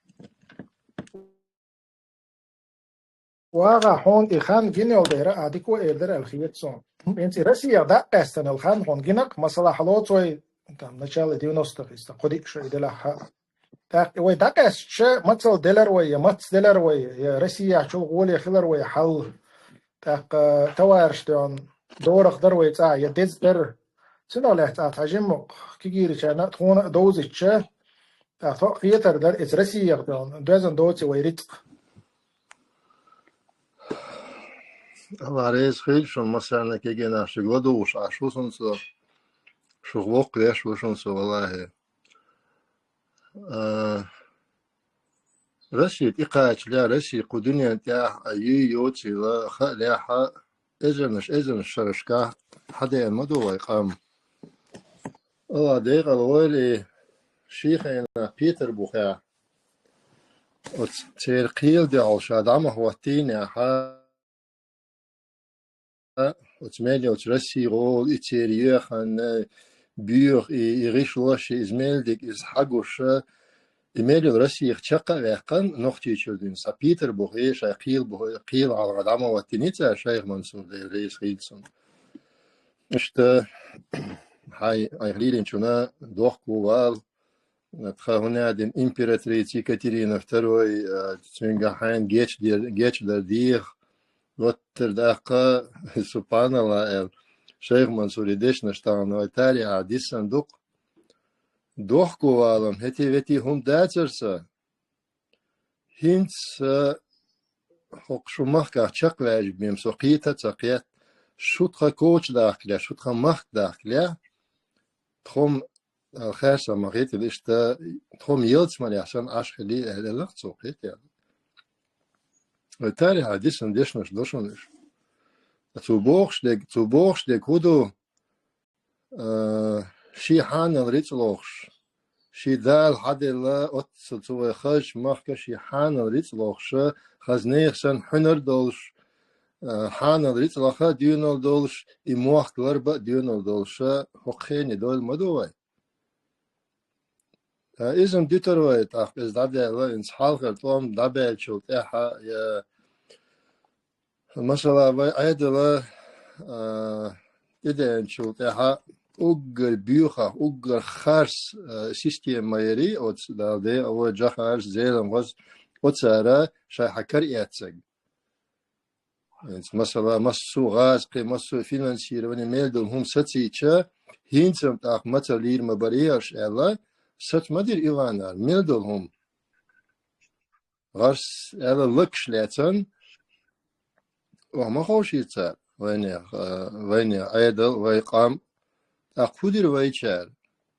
Ваха, хьуна и хан гина йолу дера, а дика эр дара аьлла хета суна. ХӀинца и Россия дакъаэстина хан хьуна гинакх, масала, хьалоцу вай, там, начало девяностых, иста кхо-диъ шо и делахь хьа. ТӀаккха вай дӀакъаьстича, мацалла делар вай, я мац делар вай, я Россияхь чул гӀоле хилар вай хьал. ТӀаккха товарищ ден дорах дар вай цӀа, я деза дар. Цунах лаьцна цхьа жимма кигийричарна тхуна а довзича, тӀаккха тхо а хетар дар, эца Россиях ден доьзна доций вай рицкъ. Алла реза хуьлда шуна, массарна кегийнаш шуьга ладугӀуш Ӏаш ву шуна со, шух воккха веш ву шуна со, валлахӀи. А, Россия тӀекхачале, Россия кху дуьнен тӀехь а юй йоцийла хаа лехьа, эзарнаш, эзарнаш шерашкахь хьадеана ма ду вай къам. Алла декъала войла, ши хенахь Питер бухехь, оцу церан кхел дуьхьал ша дӀа ма хӀоттийнехьа, оцу мел йолчу Россия гӀола и церан йоьханна, боьха и, и гӀишлош, иза мел дика иза хьагуш, и мел йолу Россих чекх а ваьккхина, Нохчийчуьра дуьйна, сан Питер бухе, шайн кхел бухе, кхел гӀалгӀа дӀа ма хӀоттийна цара, Шайх Мансур, Дела реза хуьлда цунна. Иштта, хьайн, айхьа лелийначунна дохко вала, тхан хӀун аьлла дина императрица Екатерина второй, а, цуьнга хьайна гечдар, гечдар деха, оттар даккха, субханалла аьлла, Шайх Мансури дешнаш тахана вай тарихьа дисан дукха. Дохко валам, хӀетий-ветий хӀума дацара сан. ХӀинца хӀокху шун махкахь чекхваьжна бен со кхета а ца кхетта, шу тхан коча дахкале, шу тхан махка дахкале, тхо-м, а, хаьрса ма хетийла иштта, тхо-м ялсаманехь санна Ӏаш хилий аьлла, цо кхетта. Вай тарихьа дисан дешнаш ду шуна уьш. Цо бохуш дерг, цо бохуш дерг хӀун ду? А, шен хьанал рицкъ лохуш, шен Дала хьаделла оццул цу вай хазачу махка шен хьанал рицкъ лохуш, хаза нехан санна хьуьнар а долуш, а, хьанал рицкъ лаха а доьналла долуш, и мохк ларба а доьналла долуш, хӀокху хене дойла ма ду вай. Ткъа иза-м дуьтур вай, тӀаккха иза дӀадаьлла, хӀинца хьалхара тӀом дӀабаьллачул тӀаьхьа, я, масала, вай Ӏедал, а, тӀедеанчул тӀаьхьа уггар боьхах, уггар харц, а, система ма ярий, оцу Дала декъала войла, жахараш, Зелимхош, оцара шайх хьакар эцнарг. ХӀинца, масала, массо а гӀазкхи, массо а финансирование мел долу хӀума сацийча, хӀинца-м тӀаккха мацалла лийр ма барий аша аьлла, сац ма дира Иванар, мел долу хӀума. ГӀарс аьлла лакаш лаьцна, охьа ма ховшийра цара, вайнех, а, вайнех Ӏедал, вай къам. ТӀаккха хӀун дира вайчара?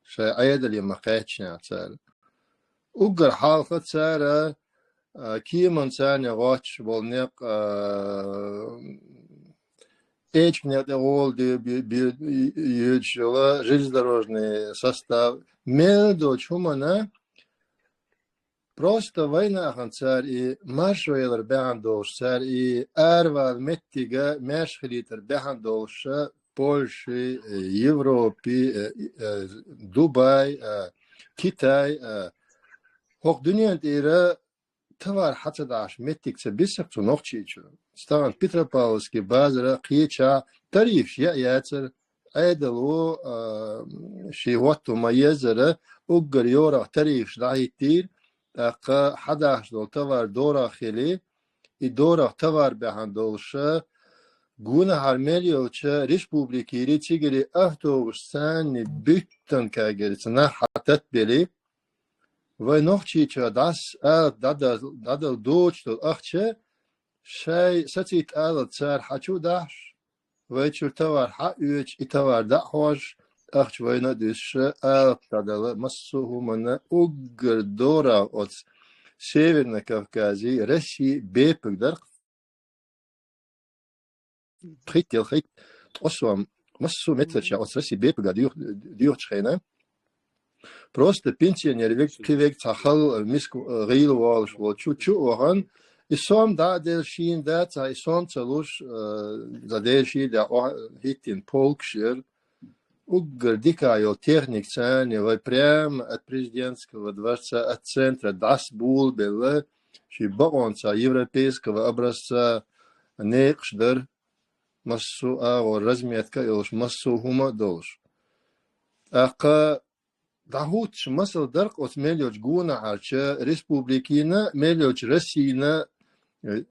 Шайн Ӏедале ма кхаьчнехь цара. Уггар хьалха цара, а, кеман царна гӀоттуш болу некъ, а, эчиг некъ тӀе гӀола де-, бе-, бе-, йоьдуш йолу железнодорожный состав, мел долчу хӀумана Просто вайнахана цара и маршо ялар баьхьна долуш, цара и аравала меттига маьрша хилийтар баьхьна долуш, Польши, э, Европи, э, э, Дубай, э, Китай, э, хӀокху дуьнен тӀера товар хьа ца дахьаш меттиг ца бисах цу Нохчийчу. Стагана Петропавловский базара кхеча тарифаш яа яцара, Ӏедало, а, шен хӀотто ма-еззара, уггар йорах тарифаш дӀахӀиттийра, тӀаккха хьадахьаш долу товар дорах хили, и дорах товар баьхьна долуша, гонахьара мел йолча республикийри цигари автобус царни буьттан кагирица нах хьататбели, вай Нохчийчоь дӀас алат дӀадал-, дӀадала доцуш долу ахча шай сацийта алал цара хьа чу а дахьаш, вай чуьра товар хьа а оьцуш, и товар дӀа а хьожуш, ахча вайна а дуьсуш, алат дӀадала массо а хӀуманна уггар дора оцу Северный Кавказе Россия бепиг дара. Пхийтта ял хайтта ткъа сом массо а меттигаш оцу Россия бепига доьх-, доьхучу хенахь. Просто пенсионер верг, кхин верг цхьа хала миска гӀийла волуш волчу чу а вахана, и сом дӀа а делла шийна дац, и сом ца луш, э, за Делан шийла охьа хӀиттина полкаш яра. Уггар дика йолу техника царна, вай прямо от президентского дворца, от центра дӀасаболабелла, шен бакъонца европейского образца некъаш дара, массо а агӀор разметка а йолуш, массо а хӀума а долуш. ТӀаккха дӀахӀуттуш масал дара-кх оцу мел йолчу гонахьарчу республикина, мел йолчу Россина, э,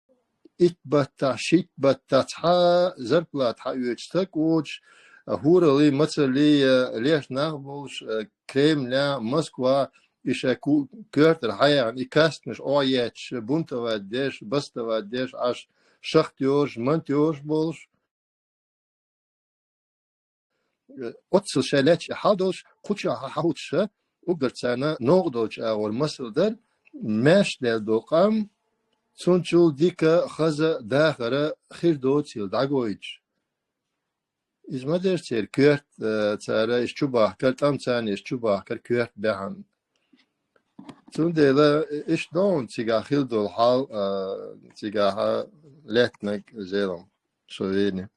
итт баттахь, шийтта баттахь цхьа зарплата хьаоьцуш стаг воцуш, а, хӀураллий, мацаллий, э, леш нах болуш, э, Кремлехь, Москвахь, и шайн ку-, коьртара хьаяьхна, и кастанаш охьаетташ, бунтовать деш, бастовать деш, Ӏаш шахтёраш, монтёраш болуш. Оццул шайн лаьтташ хьал долуш, кхучахьа хьахӀуттуш, уггар царна новкъа долчу агӀор масал дара, маьрша даьлла долу къам, цунна чул дика, хаза, дахара хир доцийла дӀагойтуш. Иза ма дара церан коьрта, э, цара иза чу бахкар, тӀам царна иза чу бахкар коьрта баьхьна. Цундела иштта ду хьуна цигахь хила долу хьал, э, цигахьа лаьттинарг зелам, со вийна.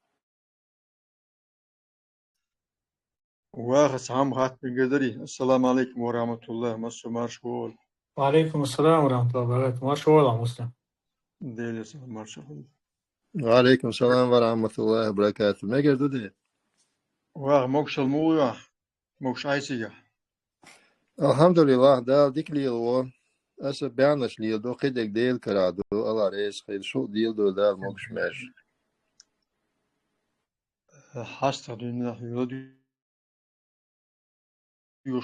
Ваха цхьамма хаттарг дарий? Ассаламу алейкум ва рахматуллах, массо а марша вогӀийла. Ва алейкум ассалам ва рахматуллахи ва баракатух. Марша вогӀийла, Муслим. Делера салам, марша вогӀийла. Ва алейкум салам ва рахматуллахи ва баракатух. Мегар ду де? Ваха могушалла муха ю ахь? Могуш Ӏайсига. Алхьамдулиллах, Дала дика лелаво. Аса баьхнаш леладо, кхидерг Делан карахь ду, Алла реза хуьлда, шу а леладо Дала могуш-маьрша. Хьастагъ дуьйна нах йола дуьйш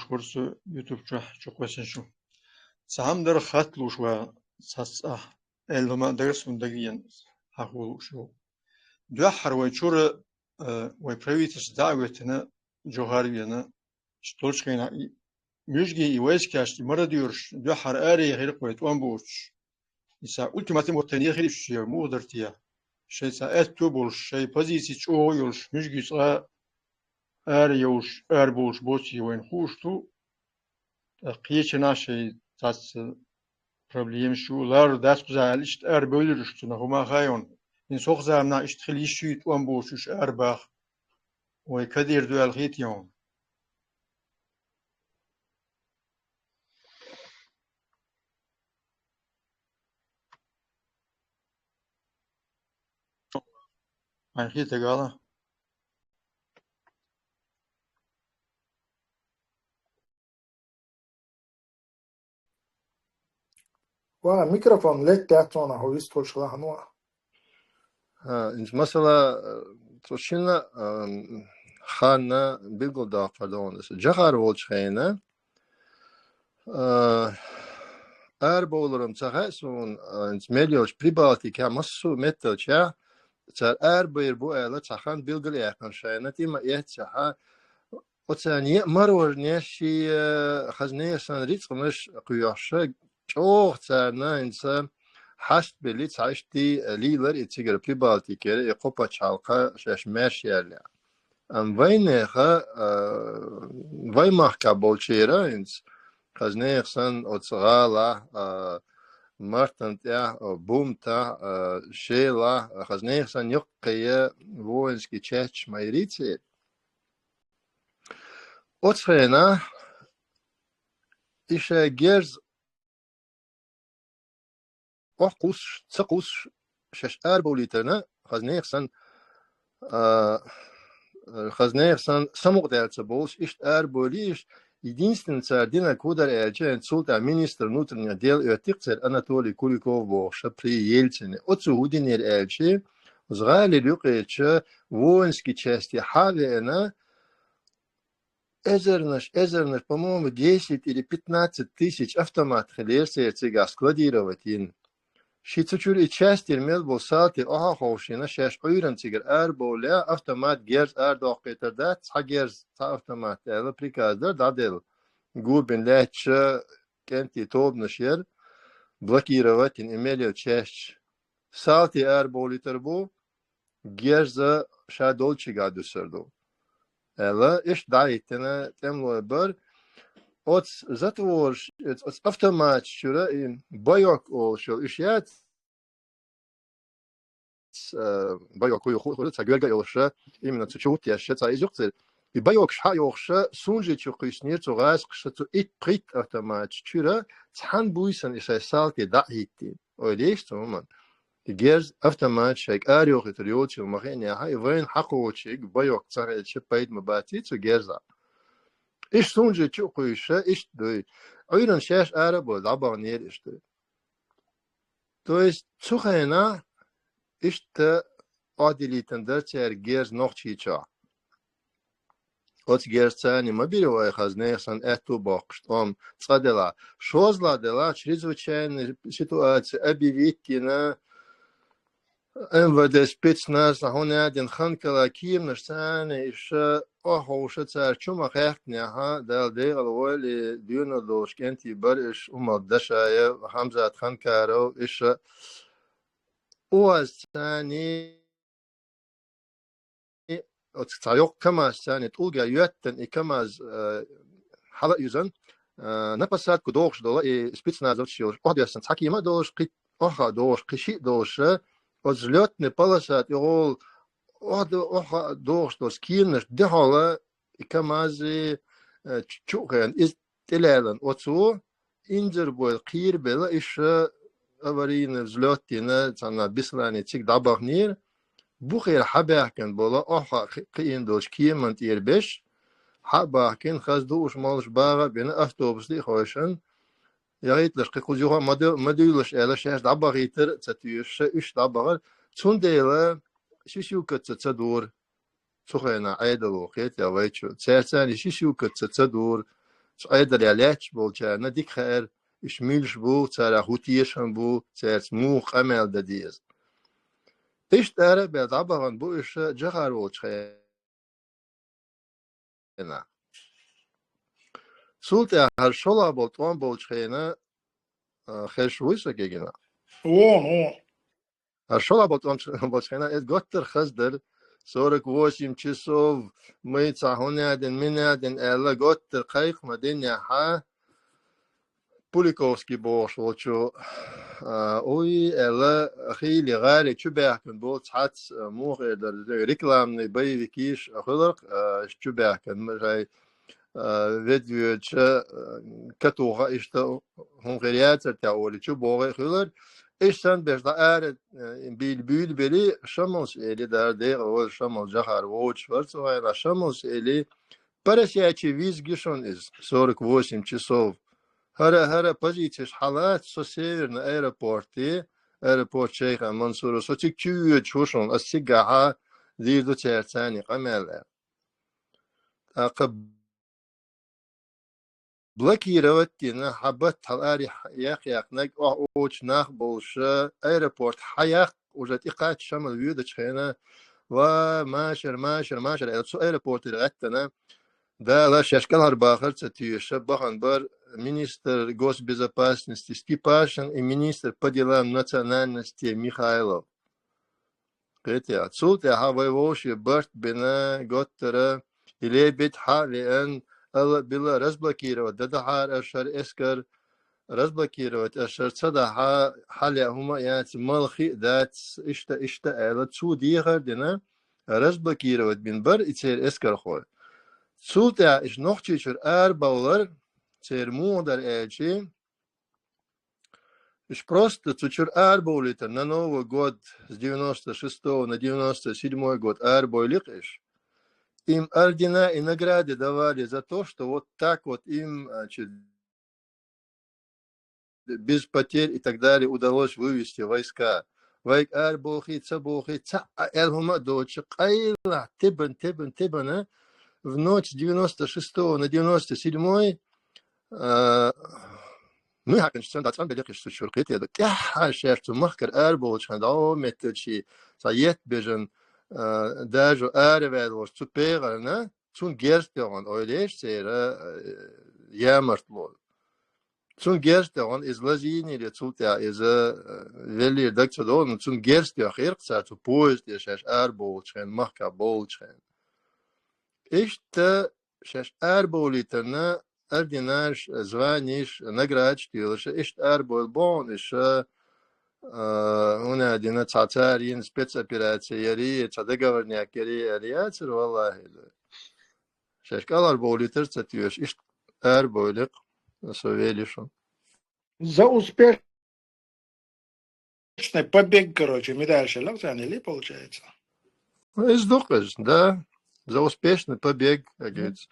вара со YouTube чохь чу кхоьссина шу. Цхьамма дара хатта лууш ван цхьацца ахь, аьлла ма дагара суна дагийна хьахо лууш йолу. Дуьххьара вай чура, э, вай правительство дӀа а веттина, Джохар вена, долчу хенахь и муьжгийн и войскаш, и мародёраш дуьххьара аре яхира-кх вай тӀом боцуш. Иза ультиматум ваттайна яхира уьш, я муха дара те? Шайн цхьа аьтто а болуш, шайн позици чӀогӀа а йолуш, муьжгийн цкъа а ара йовш, ара болуш боций вайна хууш ду. ТӀаккха кхечанахь шайн цхьацца проблемаш ю, лар дац кхузахь аьлла, иштта ара бевлира уьш цунах, хӀума а хаайонна. ХӀинца хӀокху заманахь иштта хила йиш юй тӀом боцуш уьш ара баха. Вай кадийр ду аьлла хетий хьуна? Хьайн хетарг ала. Ва, микрофон летта яц хьуна, хьо вистхуьлуш лахьано. А, инчу масала, э, цу шина, э, ханна билгалдоккхур ду хьуна аса. Джохар волчу хенахь, э, арабовларан ца хаьа суна, э, инчу мел йолчу Прибалтикехь массо а метталчехь, цара арабийр бу аьлла, цхьа хан билгал а яьккхина шайна, тӀе ма эццехьа, оцарна еа мороженеш, шен, э, хаза несан рицкъанаш кхоьхьуш, чӀогӀа царна хӀинца хьастабелли, цхьа иштта, э, лийлар и цигара Прибалтикера, и кхо пачхьалкха шаьш маьрша яьлла. Амма вайнеха, э, вай махкахь болчера хӀинца Хазнех сан оцу гӀалахь, а, Мартан тӀехь, а, Бумтахь, а, Шелахь, а, хазнех сан йоккхая воинский частьш ма йирий церан. Оцу хенахь и шайн герз охьа кхуссуш, ца кхуссуш, шаьш арабовлийтарна, хазнех сан, а, хазнех сан самукъадаьлла ца бовлуш, иштта арабовлийша, единственный цара динарг хӀун дара аьлча, цул тӀаьхьа министр внутренних дел оьттира церан Анатолий Куликов бохуша при Ельцине. Оцу хӀун динера аьлча, оцу гӀалин юккъерчу воинский часте хьа а веана, эзарнаш, эзарнаш, по-моему, десять или пятнадцать тысяч автомат хилира церан цигахь складировать йина. Шен цу чуьра и частера мел болу салти охьа а ховшийна, шаьш Ӏуьйранна цигара арабовлехь, автомат, герз арадоккхуьйтур дац, цхьа герз, цхьа автомат аьлла, приказ дара дӀаделла. Го бина лаьтташ кӀентий тобанаш яра, блокировать йина и мел йолу частьш. Салти арабовлийтар бу, герз ша долчуьнгахь дуьсур ду, аьлла, иштта дӀахӀиттина тӀемалой бара. Оцу затвораш, оцу автоматаш чуьра и боёк олуш йолу, уьш яц, а, боёк хӀу ю, ху-, ху-, цхьа гоьлга а йолуша, именно цу чу хӀуттаешша, цхьа иза юккъера. И боёкаш хьа а йохуша, Сунжи чу кхуьйсинера цу гӀазкхаша цу итт-пхийтта автоматаш чуьра, цхьана буьйсанна и шайн салти дӀа а хӀиттийна. Ойла еш цу хӀуманна. И герз автомат шайга арайохуьйтур йоцийла ма хиънехь, и вайна хьакхочуьнга боёк ца хилча, пайда ма баций цу герзах. Иштта Сунжи чу а кхуьйсуша, иштта дуй. Ӏуьйранна шаьш ара а бовлий, дӀабаханера иштта дуй. То есть цу хенахь иштта охьадилийтина дара церан герз Нохчийчохь. Оцу герзаца ма бира вай, хазнех сан, аьтту а боккхуш, тӀом цкъа делахь. ШозлагӀа делахь, чрезвычайная ситуация объявить йина, М В Д спецназ, хьуна яздина, хан кала кеманаш царна, иша охьаховша цара чу ма хаьхкинехь, Дала декъала войла, и доьналла долуш кӀентий бара иша, Умал Дашаев, Хьамзат Ханкаров, иша оза царна, оцу цхьа йоккха КамАЗ царна тӀулга йоьттина, и КамАЗ, э, хьала а юьзна, э, на посадку дохуш долу и спецназовцаш йолуш, охьадоьссина цхьа кема а долуш, кхин охьа а дохуш, кхин шиъ а долуш, оцу взлётный полоса тӀехула охьа-, охьа а дохуш долу кеманаш дуьхьал и КамАЗ, э, чу-, чу а хиъна, иза тӀелаьллина оцо, инзарбойла кхийрабелла, иша аварийный взлёт йина, цхьана Беслане цига дӀабаханера, бухера хьабаьхкина болу, охьа кхи-, кхиийна долчу кеманна тӀера беш, хьа а бахкина, хаза дууш молуш багӀа а бина, автобус тӀе а хойшина, яхийталаш кхин кхуза юха а ма ду-, ма дуьйлалаш аьлла, шаьш дӀабахийтар а ца тоьшуша, уьш дӀабахара. Цундела сисюкаца ца дора. Цу хенахь Ӏедало кхетий вай чу. Цаьрца и сисюкаца ца дора. Цу Ӏедалехь лаьтташ болчарна дика хаьара, уьш муьлш бу, царах хӀун тешам бу, цаьрца муха къамел дан деза. Иштта ара а баьлла дӀабахана бу уьш Джохар волчу хенахь. Цул тӀаьхьа хӀара шолгӀа болу тӀом болчу хенахь, а, хезаш вуй со кегина? Вон, вон. А шолгӀа болу тӀом болчу хенахь, иза готтара хаза дара, сорок восемь часов, май цхьа хӀун яздина, мин яздина аьлла, готтара кхайкха ма динехьа, Пуликовский бохуш волчу, а, уй, аьлла, хийли гӀаре чубаьхкина болу цхьацца, а, муха эр дара, рекламный боевикаш а хуьларх, а, чубаьхкина, ма шай, а, ведвоьдуча, а, катуха иштта хӀун хир яцара тӀехь олий, чу богӀий хуьлар. Иштта санна беш дӀа ара, а, бийла буьйлабелий, Шамалс эли дара, декъала вара Шамал Джохар вочу вара цу хенахь, Шамалс эли, поросячий визг ю шуна иза, сорок восемь часов. ХӀара, хӀара позицеш хьалаца, со Северный аэропорте, аэропорт Шейха Мансура, со цига чу воьдуш ву шуна, ас цигахьа дийр ду цаьрца царний къамел аьлла. ТӀаккха блокировать дина, хьан баттахьал ари яккха-яккханаг, охьа оцу нах болуша, аэропорт хьаяккха, уже тӀекхачча Шамал воьдучу хенахь, ва, машар, машар, машар аьлла, цу аэропортера гӀаьттина, Дала шаьш кӀелхьарбахар ца тоьша, бахана бара министр госбезопасности Степашин и министр по делам национальностей Михайлов. Кхетий, цул тӀаьхьа вай вовшийн барт бина, готтара, и лебедь хьа а веана, ала а била, разблокировать дадахьара аш хӀара эскар, разблокировать аш хӀара ца дахьа, хьалъяа хӀума а яц, мала хи а дац, иштта, иштта аьлла, цо дехар а дина, разблокировать бина бар и церан эскархой. Цул тӀаьхьа иштта Нохчийчуьра арабовлар, церан муха дара аьлча, уж просто цу чуьра арабовлийтар на Новый год с девяносто шестого на девяносто седьмой год арабовлийкх уж. Им ордена и награды давали за то, что вот так вот им, значит, без потерь и так далее удалось вывести войска. Вайга арабохий, ца бохий, цхьа а аьлла хӀума а доцуш, къайлахь тебан, тебан, тебана, в ночь с девяносто шестого на девяносто седьмой, а, ну, хьаькъалца цӀан дӀа цӀан беликъаш цу чуьра кхетаде. ТӀаьххьара шаьш цу махкара арабовлучхьана дӀо меттачи цхьа етт бежан, а, дажо араваьлла волчу цу пегӀарна, цунна герз тоьхна ойла еш церан, а, ямартло. Цунна герз тоьхна, иза лазийнера, цул тӀаьхьа иза, а, веллера дага ца догӀу, но цунна герз тоьхира-кх цара цу поезд тӀера шаьш арабовлучхьана, махкахь бовлучхьана. Иштта шаьш арабовлийтарна, орденаш, званеш, наградаш а тоьлуш, иштта арабовла боху уьш, а, хӀунда аьлла дина цхьа цара йина спецопераци яри, цхьа договорняк яри аьлла яцара, валлахӀи. Шаьш кӀалхара бовлийтар ца тоьшу, иштта арабовлийкх, со велла ю шуна. За успешный побег, короче, медаль шелла царна или получается? Ну, иза ду-кх иза, да. За успешный побег, как говорится.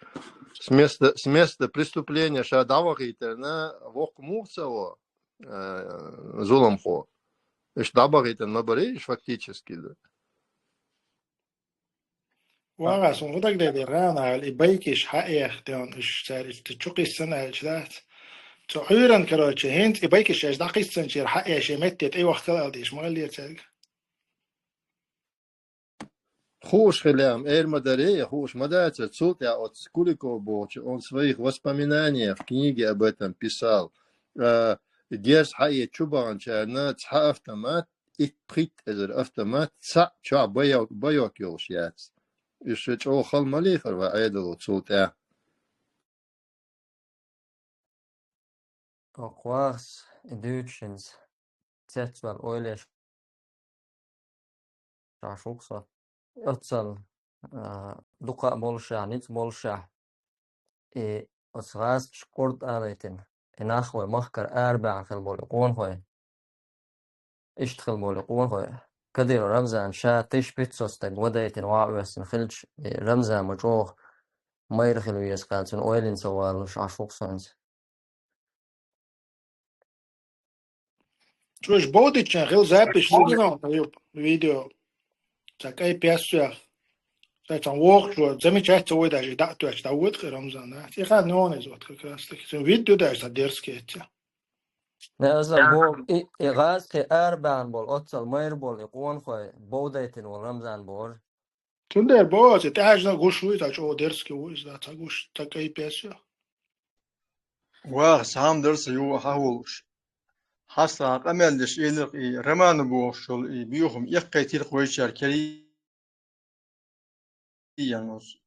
С места, с места преступления ша дӀавахийтарна, воккха муха ца во, э, зуламхо. Уьш дӀабахийтина ма барий, уьш фактически, да. ВагӀа, суна хӀун дагадеъ, гӀана ала, и байкаш хьаэха ден, уьш цара иштта чу кхиссина аьлча дац. Цу Ӏуьйранна, короче, хӀинца и байкаш шаьш дӀакхиссинчера хьаэша метте тӀе вахкал ала дезаш ма хиллера цаьрга. Хууш хилла-м эр ма дарий, хууш ма дацара, цул тӀаьхьа оцу Куликов бохучу, он в своих воспоминаниях в книге об этом писал. А, герз хьаэца чу баханчарна цхьа автомат, итт-пхийтта эзар автомат, цхьаъ чохь байок, байок йолуш яц. Уьш чӀогӀа хала ма лийхира вайн Ӏедало цул тӀаьхьа. Оха вахас и дуьйцуш хӀинца цецваьлла ойла еш Ӏаш ву-кх со. Оццал, а, дукха а болушехь, ницкъ болушехь, и оцу гӀазкхаша къурд алийтина, и нах вай махкара арабаьхна хила болу и къонахой. Иштта хила болу и къонахой. Кадыров Рамзан ша тысяча пятьсот стаг вадайтина, ваха оьссина хилча, и Рамзан ма чӀогӀа майра хила веза кхаьчна, ойла йина ца валуш Ӏаш ву-кх со хӀинца. Чуьш бовдиччан хила запись сигнал, видео. Ца кӀай пес вех. Ца цхьа вохуш вара, замечать ца вой даже, и дӀа а тоьчу, дӀавоьду-кх Рамзан, да? Цхьа хан нона иза вот как раз таки. Цуьнан вид ду даже, ца дерзкеца. Не, аза бо, и, и гӀазкхи арабаьхна болу, оццал майра болу, и къонахой бовдайтина волу Рамзан бохура. Цундела боху, ца тӀаьхьажна гуш вуй, ца чӀогӀа дерзкий ву иза, ца гуш, ца кӀай пес вех. Ваха, цхьамма дара сан юха хьахулуш. ХьастагӀа къамел деш элира-кх и Романа бохуш йолу и боьхам эккхийтира-кх вайчара керий ян оцу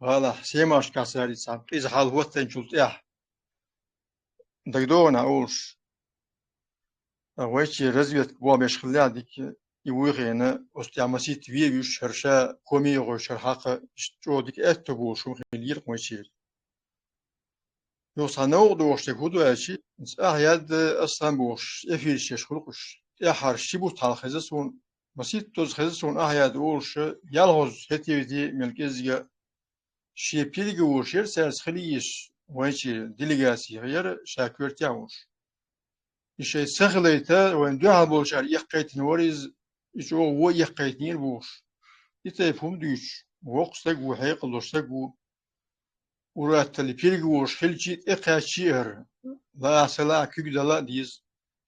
гӀалахь Семашкахь цара и цхьа къиза хьал хӀоттайначул тӀаьхьа. ДагадогӀу-кх олуш, вайчера разведка бохбеш хиллехь дика и вуй хиъна, оцу тӀехь масийтта вен вуьйш хӀара ша комехой шара хьакха, иштта чӀогӀа дика аьтто болуш хӀума хиллера-кх вайчера. Юха цхьа новкъа дохуш дерг хӀун ду аьлча, ахьа яд ас сан бохуш, эфирчеш хуьлу-кх уьш. ТӀаьххьара ши бутт хьалха хеза суна, маситтаза хеза суна ахьа яд олуш, ялхазза хӀетте-вете мел кӀеззига шен переговорш яра цаьрца хила йиш, вайчера делегаци яра ша коьртехь волуш. И шайн ца хилийта, вайна дуьхьал болчара эккхийтина вара иза, и чӀогӀа вон эккхийтинера бохуш. И тайпа хӀума дуьйцуш, воккха стаг ву, хьекъал долу стаг ву. Ур-атталла переговорш хилча а, тӀекхаьчча а хӀара, лаахь ца лаахь куьг дала а деза,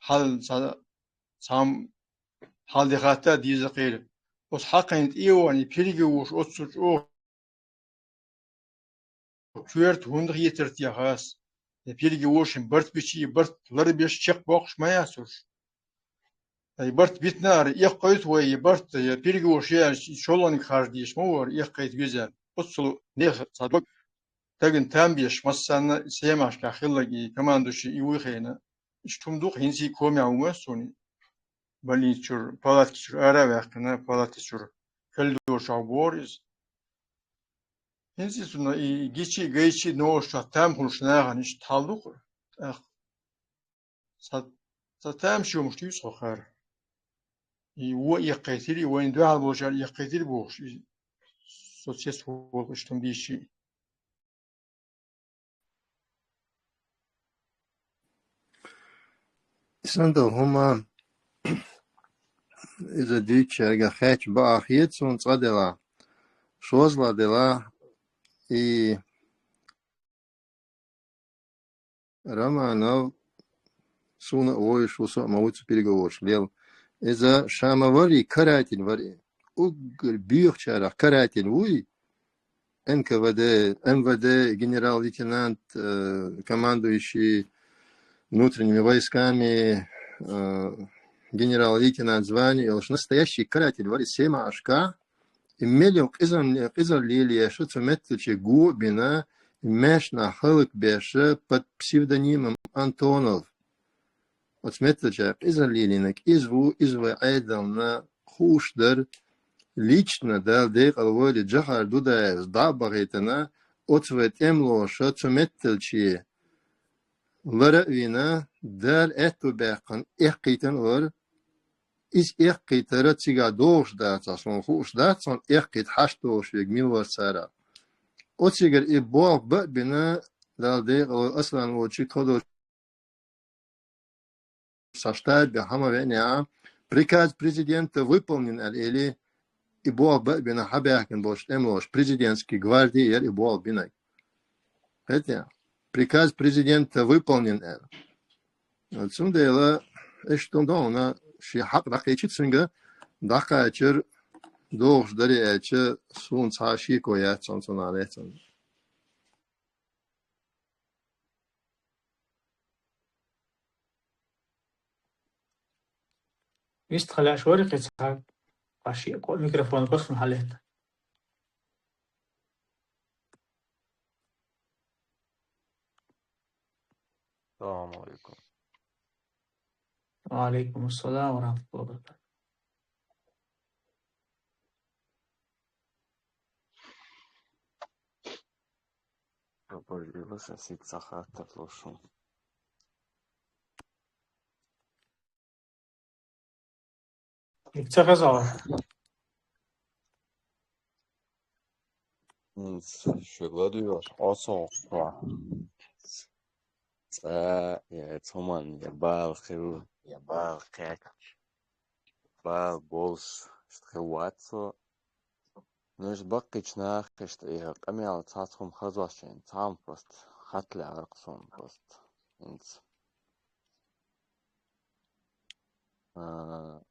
хьал ца, цхьамма хьал де хатта а деза кхеран. Оцу хьакхайна тӀе а вахана, и переговорш оццул чӀогӀа коьрта хӀунда хетара техьа ас? И переговоршна барт бича а, барт ларбеш, чекхбоккхуш ма яц уьш. И барт битинара, эккхийта вай и барт, я переговорш яьлча, и чолланиг харжа дезаш ма вара, эккхийта веза. Оццул нехан цхьа дог дагна там беш, массанна семашка хиллаги, командующий и вуй хена. Иштта хӀума ду-кх, хӀинца а комехь ву ма суна. Больницачуьра, палаткачуьра ара а ваьккхина, палаткачуьра коридор чохь бора иза. ХӀинца а цунна и гичи а, гайчи а новкъосташкахь там хуьлуш нахана иштта хьал ду-кх. ТӀаккха ца, ца тамаш йомаш дуьйцу хьо хӀара. И вон эккхийтира, и вайна дуьхьал болчара эккхийтира бохуш, и со цец волу иштта хӀума дийцича. Сан долу хӀума иза дуьйцучаьрга хаьттича бакъахь хета суна цкъа делахь, шозлагӀа делахь, и Романов суна а вовзаш ву, со а ма ву цу переговорашка лела. Иза ша ма варий, каратель варий. Уггар боьхачарах каратель вуй, Н К В Д, М В Д генерал-лейтенант, э, командующий внутренними войсками, э, генерал-лейтенант звание йолуш, настоящий каратель варий Семашка, и мел йолу къизан-, къизалла лелаеш цу меттаче го а бина, и маьжнаш хӀаллакбеш под псевдонимом Антонов. Оцу меттачара къизалла лелийнарг иза ву, иза вай Ӏедална хууш дара. Лично Дала декъала войла Джохар Дудаевс дӀа а бахийтина, оцу вай тӀемалоша цу меттаче лара а вина, Дала аьтту баьккхина эккхийтина а вара. Иза эккхийтар цигахь догӀуш дацахь, суна хууш дац, суна эккхийта хьашт догӀуш верг мила вара царах. Оцигара и болх бан а бина, Дала декъала войла Аслан волчу тхо долчу цхьа штабе хьа ма веанехь, приказ президента выполнен аьлла, или и болх бан а бина хьабаьхкина болчу тӀемалоша, президентский гварди яра и болх бинарг. Хетий? Приказ президента выполнен аьлла. Цундела иштта ду хьуна, шен хьакъ дӀакхечира цуьнга, дӀакхачар догӀуш дарий аьлча, суна цхьа а шеко яц цунах, цунах лаьцна. Вистхила аьлла вара кхин цхьа, ткъа шен микрофон кхоьссина хьалаьцна. Салам алейкум. Ва алейкум ассалам ва рахматуллахи ва баракатух. Побождилась, а сица хатта слушал. Ца хаза. М, шуьга ладуьйгӀаш, ӀосогӀуш. Цкъа я цхьа хӀуманна я бала хир, я бала кхаьчча, бала болуш, иштта хир вац со. Ну, иштта баккхийчу наха иштта и къамел цхьацца хӀума хазош шайна, цхьа хӀума просто хатта лаьара-кх суна просто. ХӀинца. А,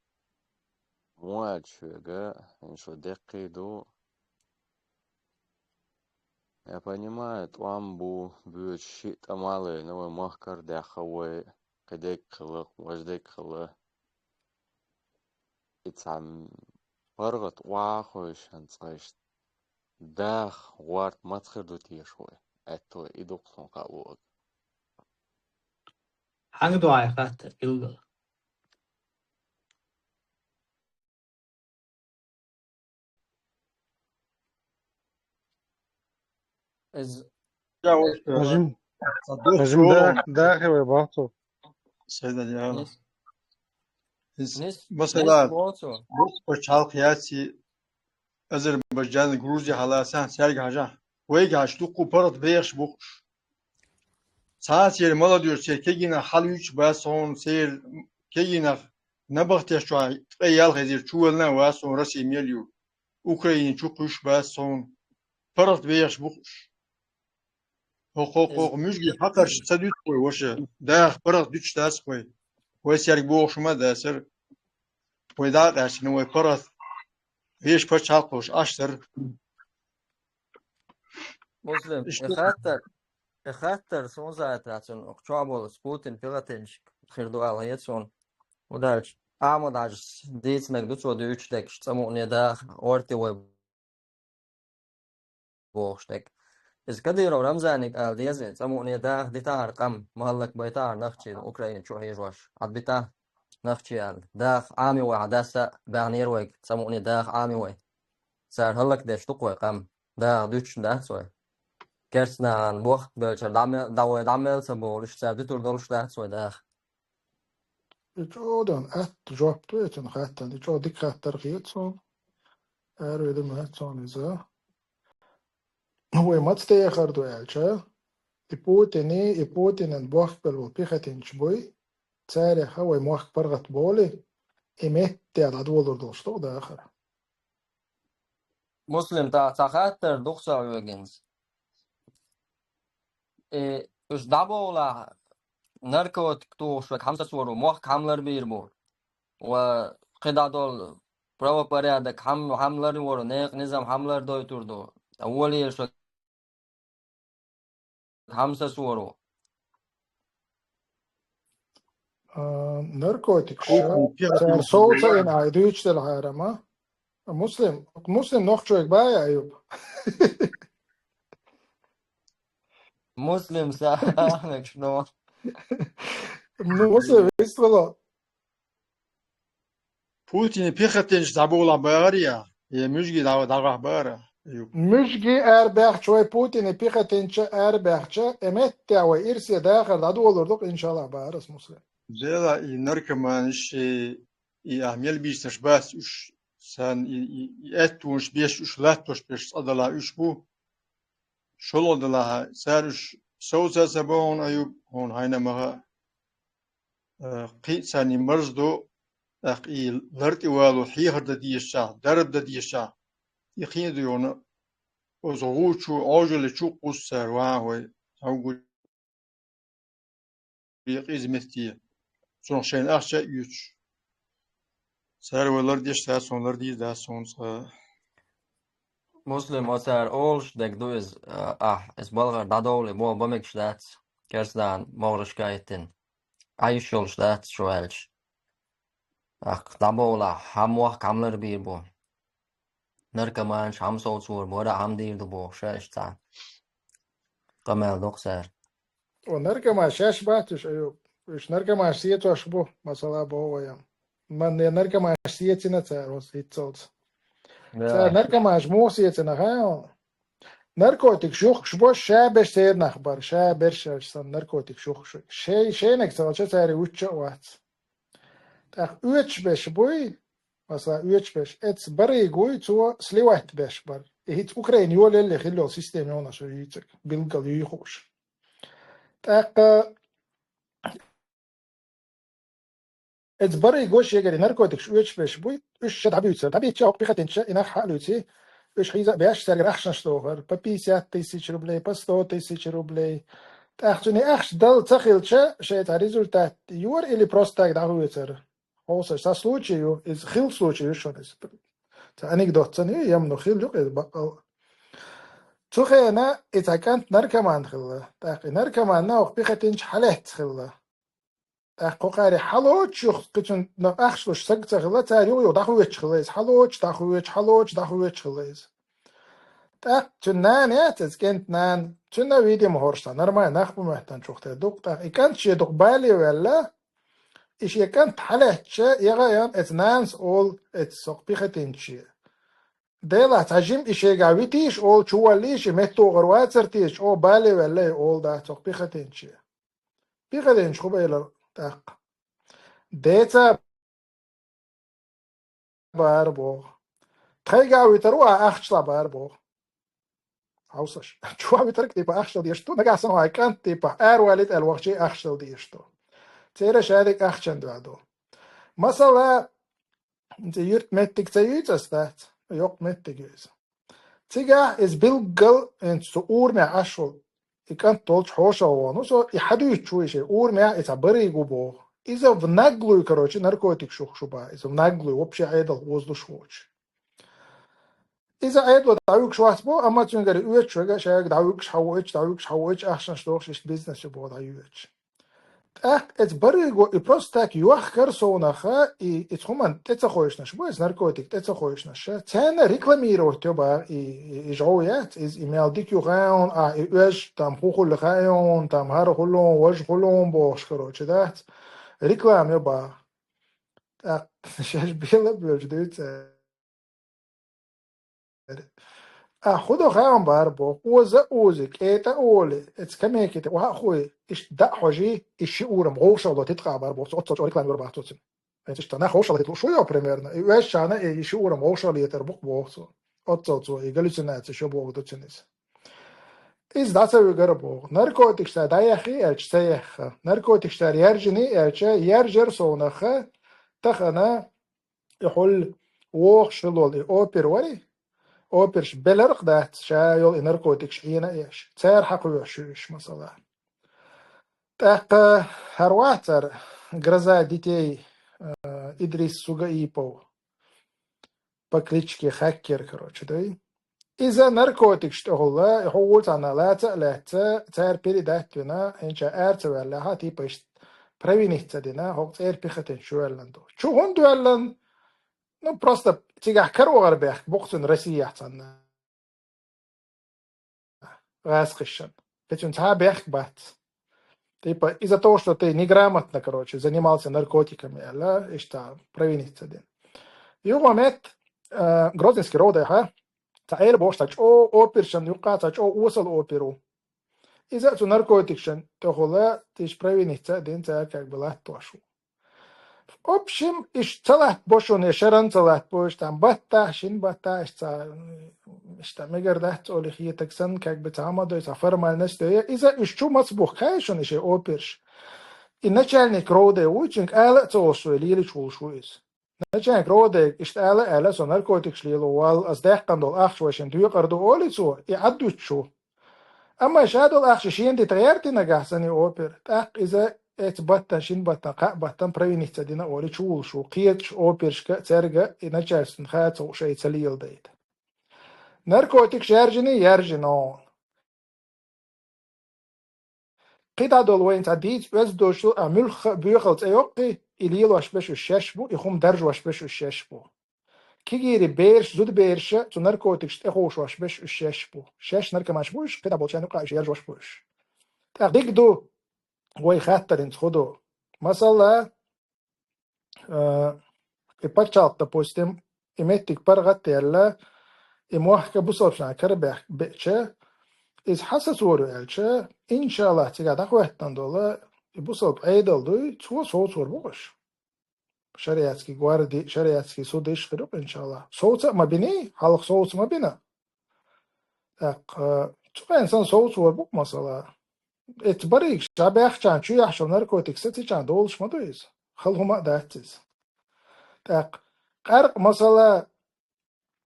муха аьлча шуьга, хӀинца шу деккхий ду. Я понимаю, тӀом бу, боьдуш шиъ тӀама а лайна, вай махкара а даьхна, вай кхин дерг хилла, важа дерг хилла. И цхьа паргӀат охьахевшина цкъа иштта даха гӀорта маца хир ду теша вай? Аьтто и ду-кх суна кхаъ луъург. Хьанга ду хьайн хаттар билггала? Иза Хажим, Хажим, да, даха вай боху. Седа, я. Нис. Нис, масала, нис боцу. Бус пачхьалкх яций, Азербайджан, Грузия хьалаца, цаьрга хьажахь. Вайга хьажа дуккха паргӀат бехаш бу-кх уьш. Цхьацара молодёжь, церан кегийнах хьалуьйтуш бац хьуна, церан кегийнах набахтеш чохь ткъе ялх эзар чувелла а вац хьуна, Россия мел ю. Украина чу кхуьйсуш бац хьуна. ПаргӀат бехаш бу-кх уьш. ХӀокху, хӀокху муьжгийн хьакхарш ца дуьту вай, ваша. Даха паргӀат дуьтуш дац вай. Вай цаьрга бохуш ма дацара. Вай дӀа а къаьстина, вай паргӀат вешан пачхьалкхаш Ӏаш дара. Муслим, иштта и хаттар, и хаттар суна зӀе тӀе цунна чохь болуш Путин пилотенчик хир ду аьлла хета суна. Удалча Ахьмад-Хьаьжас дийцинарг ду цо дуьйцуш дерг, цӀа мукъане даха, орти вай бохуш дерг. Иза Кадыров Рамзаниг ала деза, цӀа мукъане даха дитахьара къам, ма хӀаллакбайтахьара нохчий Украина чу хьежош. Ӏадбитахь нохчий аьлла. Даха Ӏамий вай, хьан дас а баьхнера вайга, цӀа мукъане даха Ӏамий вай. Цара хӀаллакдеш ду-кх вай къам. Даха дуьтуш дац вай. Керста нахана бохк белчара дӀа мел-, дӀа вай дӀа мел ца бовлуш, цара дуьтур долуш дац вай даха. И чӀогӀа дан атта жоп ду, и цуьнан хаттарна. И чӀогӀа дика хаттар хета суна. Араваьлла ма хета суна иза. Вай маца дехар ду аьлча, и Путиний, и Путинан бохк белла болу пехотинцаш буй, царех вай мохк паргӀатбовлий, и метта дӀадолор долуш ду-кх дахар. Муслим, тӀаккха цхьа хаттар ду-кх сан хьоьга. Э, уьш дӀабовлахь, наркотик тухуш верг хьамсацоро мохк хьамлар бийр бу. Ва кхидӀа долу правопорядок хьам-, хьамлар вора, некъан низам хьамлар дойтур ду. Ткъа волийла шо хьамсацоро. А, наркотикаш, Кухни, пехотинцы цара совца бывает. Ин ай дуьйцуш делахьара, ма? Муслим, Муслим нохчойг бай, Аюб? Муслим са-, мегаш но. Муслим, вистхуьлу. Путин пехотинцаш дӀабовлахь бахара я, я муьжги дӀа-, дӀагӀахь бахара, Аюб? Муьжги арабаьхча вай, Путин пехотинцаш арабаьхча, и метта вай ирсе дахар дӀадолор ду-кх, иншаллахӀ, бахара ас, Муслим. Дела и наркоманаш, и, и ахь мел бийцинарш бац уьш, царна и, и, и аьттонаш беш, уьш латтош берш цкъа делахь уьш бу. ШолгӀа делахь, цара уьш совца ца боху, Аюб, хьуна хьайна ма хаьа. Э, кхин а царна и марз ду, тӀаккха и лар тӀе вало хьехар дан дезачохь, дарба дан дезачохь, и кхин а ду йогӀу, оцу гӀу чу, Ӏожаллин чу гӀуссу цара, вахьа вай, хьовгу къиза метте, цунах шайна ахча а оьцуш. Цара вай лардеш, цара суна лардийр дац суна цкъа. Муслим, оцара олуш дерг ду иза, а, ахь, иза балхара дӀадовлий, боху бан мегаш дац, керстанан могӀарашка а хӀиттина. Ӏайш йолуш дац шу аьлча. Ахь дӀабовлахь, хьан мохк хьамлар бийр бу. Наркоманаш хьамсовцор бу, вара а хьамдийр ду боху, ша иштта цхьа къамел ду-кх цара. О, наркоманаш шаьш бац уьш, Аюб. Уьш наркоманаш сецош бу, масала боху вайна. Ма-, наркоманаш сецина цара, оцу хӀинццалц. Да. Цара наркоманаш муха сецина хаьий хьуна? Наркотикаш юхкуш бо ша берш церан нах бара, ша берш аьлча санна наркотикаш юхкуш. Шай-, шайниг ца хилча, цара и вуьтуш а вац. ТӀаккха оьцуш берш буй, масала, оьцуш берш, эцу барийга вуй, цо сливать беш бара. И хӀинца Украина йолаелле хилла йолу система йогӀуш ю иза, билггал юй хууш. ТӀаккха эцу барийга вуй, шегара и наркотикаш оьцуш берш буй, уьш ша дӀабуьйцура. ДӀабийцича, хӀокху пехотинцаша и нах хьа а луьйций, уьш хьийза а беш, цаьргара ахчанаш дохура, по пятьдесят тысяч рублей, по сто тысяч рублей. ТӀаккха цуьнан ахча дала ца хилча, шайн цхьа результат йора или просто так дӀахоьцура? Хьовсаш, цхьа случай ю, иза хилла случай ю шуна иза. Цхьа анекдот санна ю, ям, ну, хилла ю-кх иза баккъал. Цу хенахь и цхьа кӀант наркоман хилла. ТӀаккха и наркоман хӀокху пехотинцаша хьалаьцна хилла. ТӀаккха кху кхаре хьалоцуш юха кхин цунна ахча луш саг ца хилла, цара юха-юха дӀахоьцуш хилла иза. Хьалоцуш, дӀахоьцуш, хьалоцуш, дӀахоьцуш хилла иза. ТӀаккха цуьнан нана яц иза, кӀентан нана, цуьнан а, видимо, хӀорш цхьа нормальный нах бу моьттан чух тера ду-кх. ТӀаккха и кӀант шен дукха бале ваьлла, и шен кӀант хьалаьцча, яха а ян, эцу нанас олу эцу сокху пехотинцаше: «Делахь, цхьа жима и шегахь витийша олу, чуволлийша, и меттахгӀар вацара те иза, чӀогӀа бале ваьлла и», олу, дац, сокху пехотинцаше. Пехотинцаша хӀун бу элира тӀаккха? Деца бара боху. Тхайгахь витар ву, ахча лан бара боху. Хьовсаш. Чохь витарг типа ахча дала дезаш ду, нагахь санна хьайн кӀант типа аравалийта аьлла вахчий ахча дала дезаш ду. Церан шадерг ахчан дуьхьа ду. Масала, цу юьртан меттиг ца юьйцу ас, дац? Йоккха меттиг ю иза. Цигахь иза билггал, хӀинца цу урамехь Ӏаш волу и кӀант долчу хьошалгӀа вахана ву со, и хьадуьйцуш ву и шен урамехь, и цхьа барийга ву боху. Иза в наглую, короче, наркотикаш юхкуш ву боху. Иза в наглую, вообще Ӏедалх озалуш воцуш. Иза Ӏедало дӀавуьгуш вац боху, амма цуьнгара оьцуш верг а шайга дӀавуьгуш, хьавоуьйтуш, дӀавуьгуш, хьавоуьйтуш, ахчанаш дохуш, иштта бизнес ю боху дӀайоьцуш. ТӀаккха эца барыго и просто так йохкар совнаха, и, и цхьа хӀуман тӀе ца хойшнаш бу, эца наркотик тӀе ца хойшнаш. Царна рекламировать йо бахьа, и, и, и жов яц, из и мел дика ю хаун, а, и оьш, там, ху хула хаун, там, хӀара хулун, вож хулун бохуш, короче, дац. Реклама йо бахьа. ТӀаккха шаьш бела а боьлча дуьйцу. А хӀу до хаам бар боху, оза а ози, кӀета а оли, эца камекита охьа а хуй, иштта даа хьожий, и ши урам гӀовшал до титкъа бар боху, оццо чӀо реклама йор бахцо цуьнан. Эца иштта нах гӀовшал титлу шу йо примерно, и оьшшана, и ши урам гӀовшал етар бу-кх боху цо. Оццо цо, и галлюцинация шо боху ду цуьнан иза. Иза дӀа ца вигара боху. Наркотикаш цара дӀаяххий аьлча, ца яхха. Наркотикаш цара яржиний аьлча, яржар совнаха, тахана, и хьул вохуш хилол и опер вари, оперш беларх дац, ша йол и наркотикаш Ӏена а еш, цара хьакхоьхьуш ю уьш, масала. ТӀаккха хӀара вац цара, гроза детей, э, Идрис Сугаипов, по кличке Хаккер, короче, дай. Иза наркотикаш тӀехула, и хьо вуцана лаца а лаьцца, цара передать вина, хӀинча ара ца ваьллахьа, типа иштта провиниться дина, хӀокху цӀера пехотинца чувоьллан ду. Чу хӀунда воьллан? Ну, просто цигахь каравахар бехк бу-кх цуьнан Россияхь цхьанна гӀазкхишан. Кхин цуьнан цхьа а бехк бац. Типа, из-за того, что ты неграмотно, короче, занимался наркотиками, аьлла, иштта провиниться дина. Юха метта, э, Грозненский районехь, цхьа Ӏела бохуш, цхьа чӀо опершан юккъа, цхьа чӀо осал опер ву. Иза а цу наркотикашан тӀехула, тиша провиниться а дина, цара как бы латтош ву. В общем, иштта ца латтабо шуна, я шаран ца латтабо, иштта там баттахь, шин баттахь, иштта, иштта мегар дац олий хетаг санна, как бы цхьа хӀума дой, цхьа формальность дой. Иза уьш чу маца бухкай шуна, и шайн оперш? И начальник рода вуй, цуьнга ала а ца волуш вай лелачу волуш ву иза. Начальник рода иштта ала а аьлла, со наркотикаш лело валла, ас даьккхина долу ахча вайшин доькъар ду олий цо, и Ӏад дуьтуш ву. Амма ша долу ахча шена дита гӀерти нагахь санна и опер, тӀаккха иза эца баттан, шин баттан, кхаа баттан провиниться дина олий чувулуш ву, кхечу опершка а, цаьрга а и начальстван хаа ца хууш шайн ца леладайта. Наркотик шаьржиний, яьржино. КхидӀа долу вайн цхьа дийца оьзда долуш ду, а муьлхха а боьхал цӀе йоккхий, и лелош берш уьш шаьш бу, и хӀума даржош берш уьш шаьш бу. Кигийри бераш, зудабераш а цу наркотикаш тӀехуушош берш уьш шаьш бу. Шаьш наркоманаш бу уьш, кхидӀа болчарна юкъа уьш яржош бу уьш. ТӀаккха дика ду, вай хаттаринца хӀу ду. Масала, э, и пачхьалкх, допустим, и меттиг паргӀат а яьлла, и мохк а бусалбачарна кара бех-, беъча, иза хьан сацор ю аьлча, иншаллахӀ, цигахь дӀахӀоьттина долу, и бусалба Ӏедал дуй, цо совцор бу уьш. Шариатский гварди, шариатский судыш хир ю-кх, иншаллахӀ. Совца а ма биний, хьалха совца ма бина. ТӀаккха, цу хенахь сан совцор бу-кх масала. Эцу барийга ша баьхчарна чу яхьаш йолу наркотик сацичарна долуш ма ду иза. Хала хӀума а дац иза. ТӀаккха, къаркъа масала,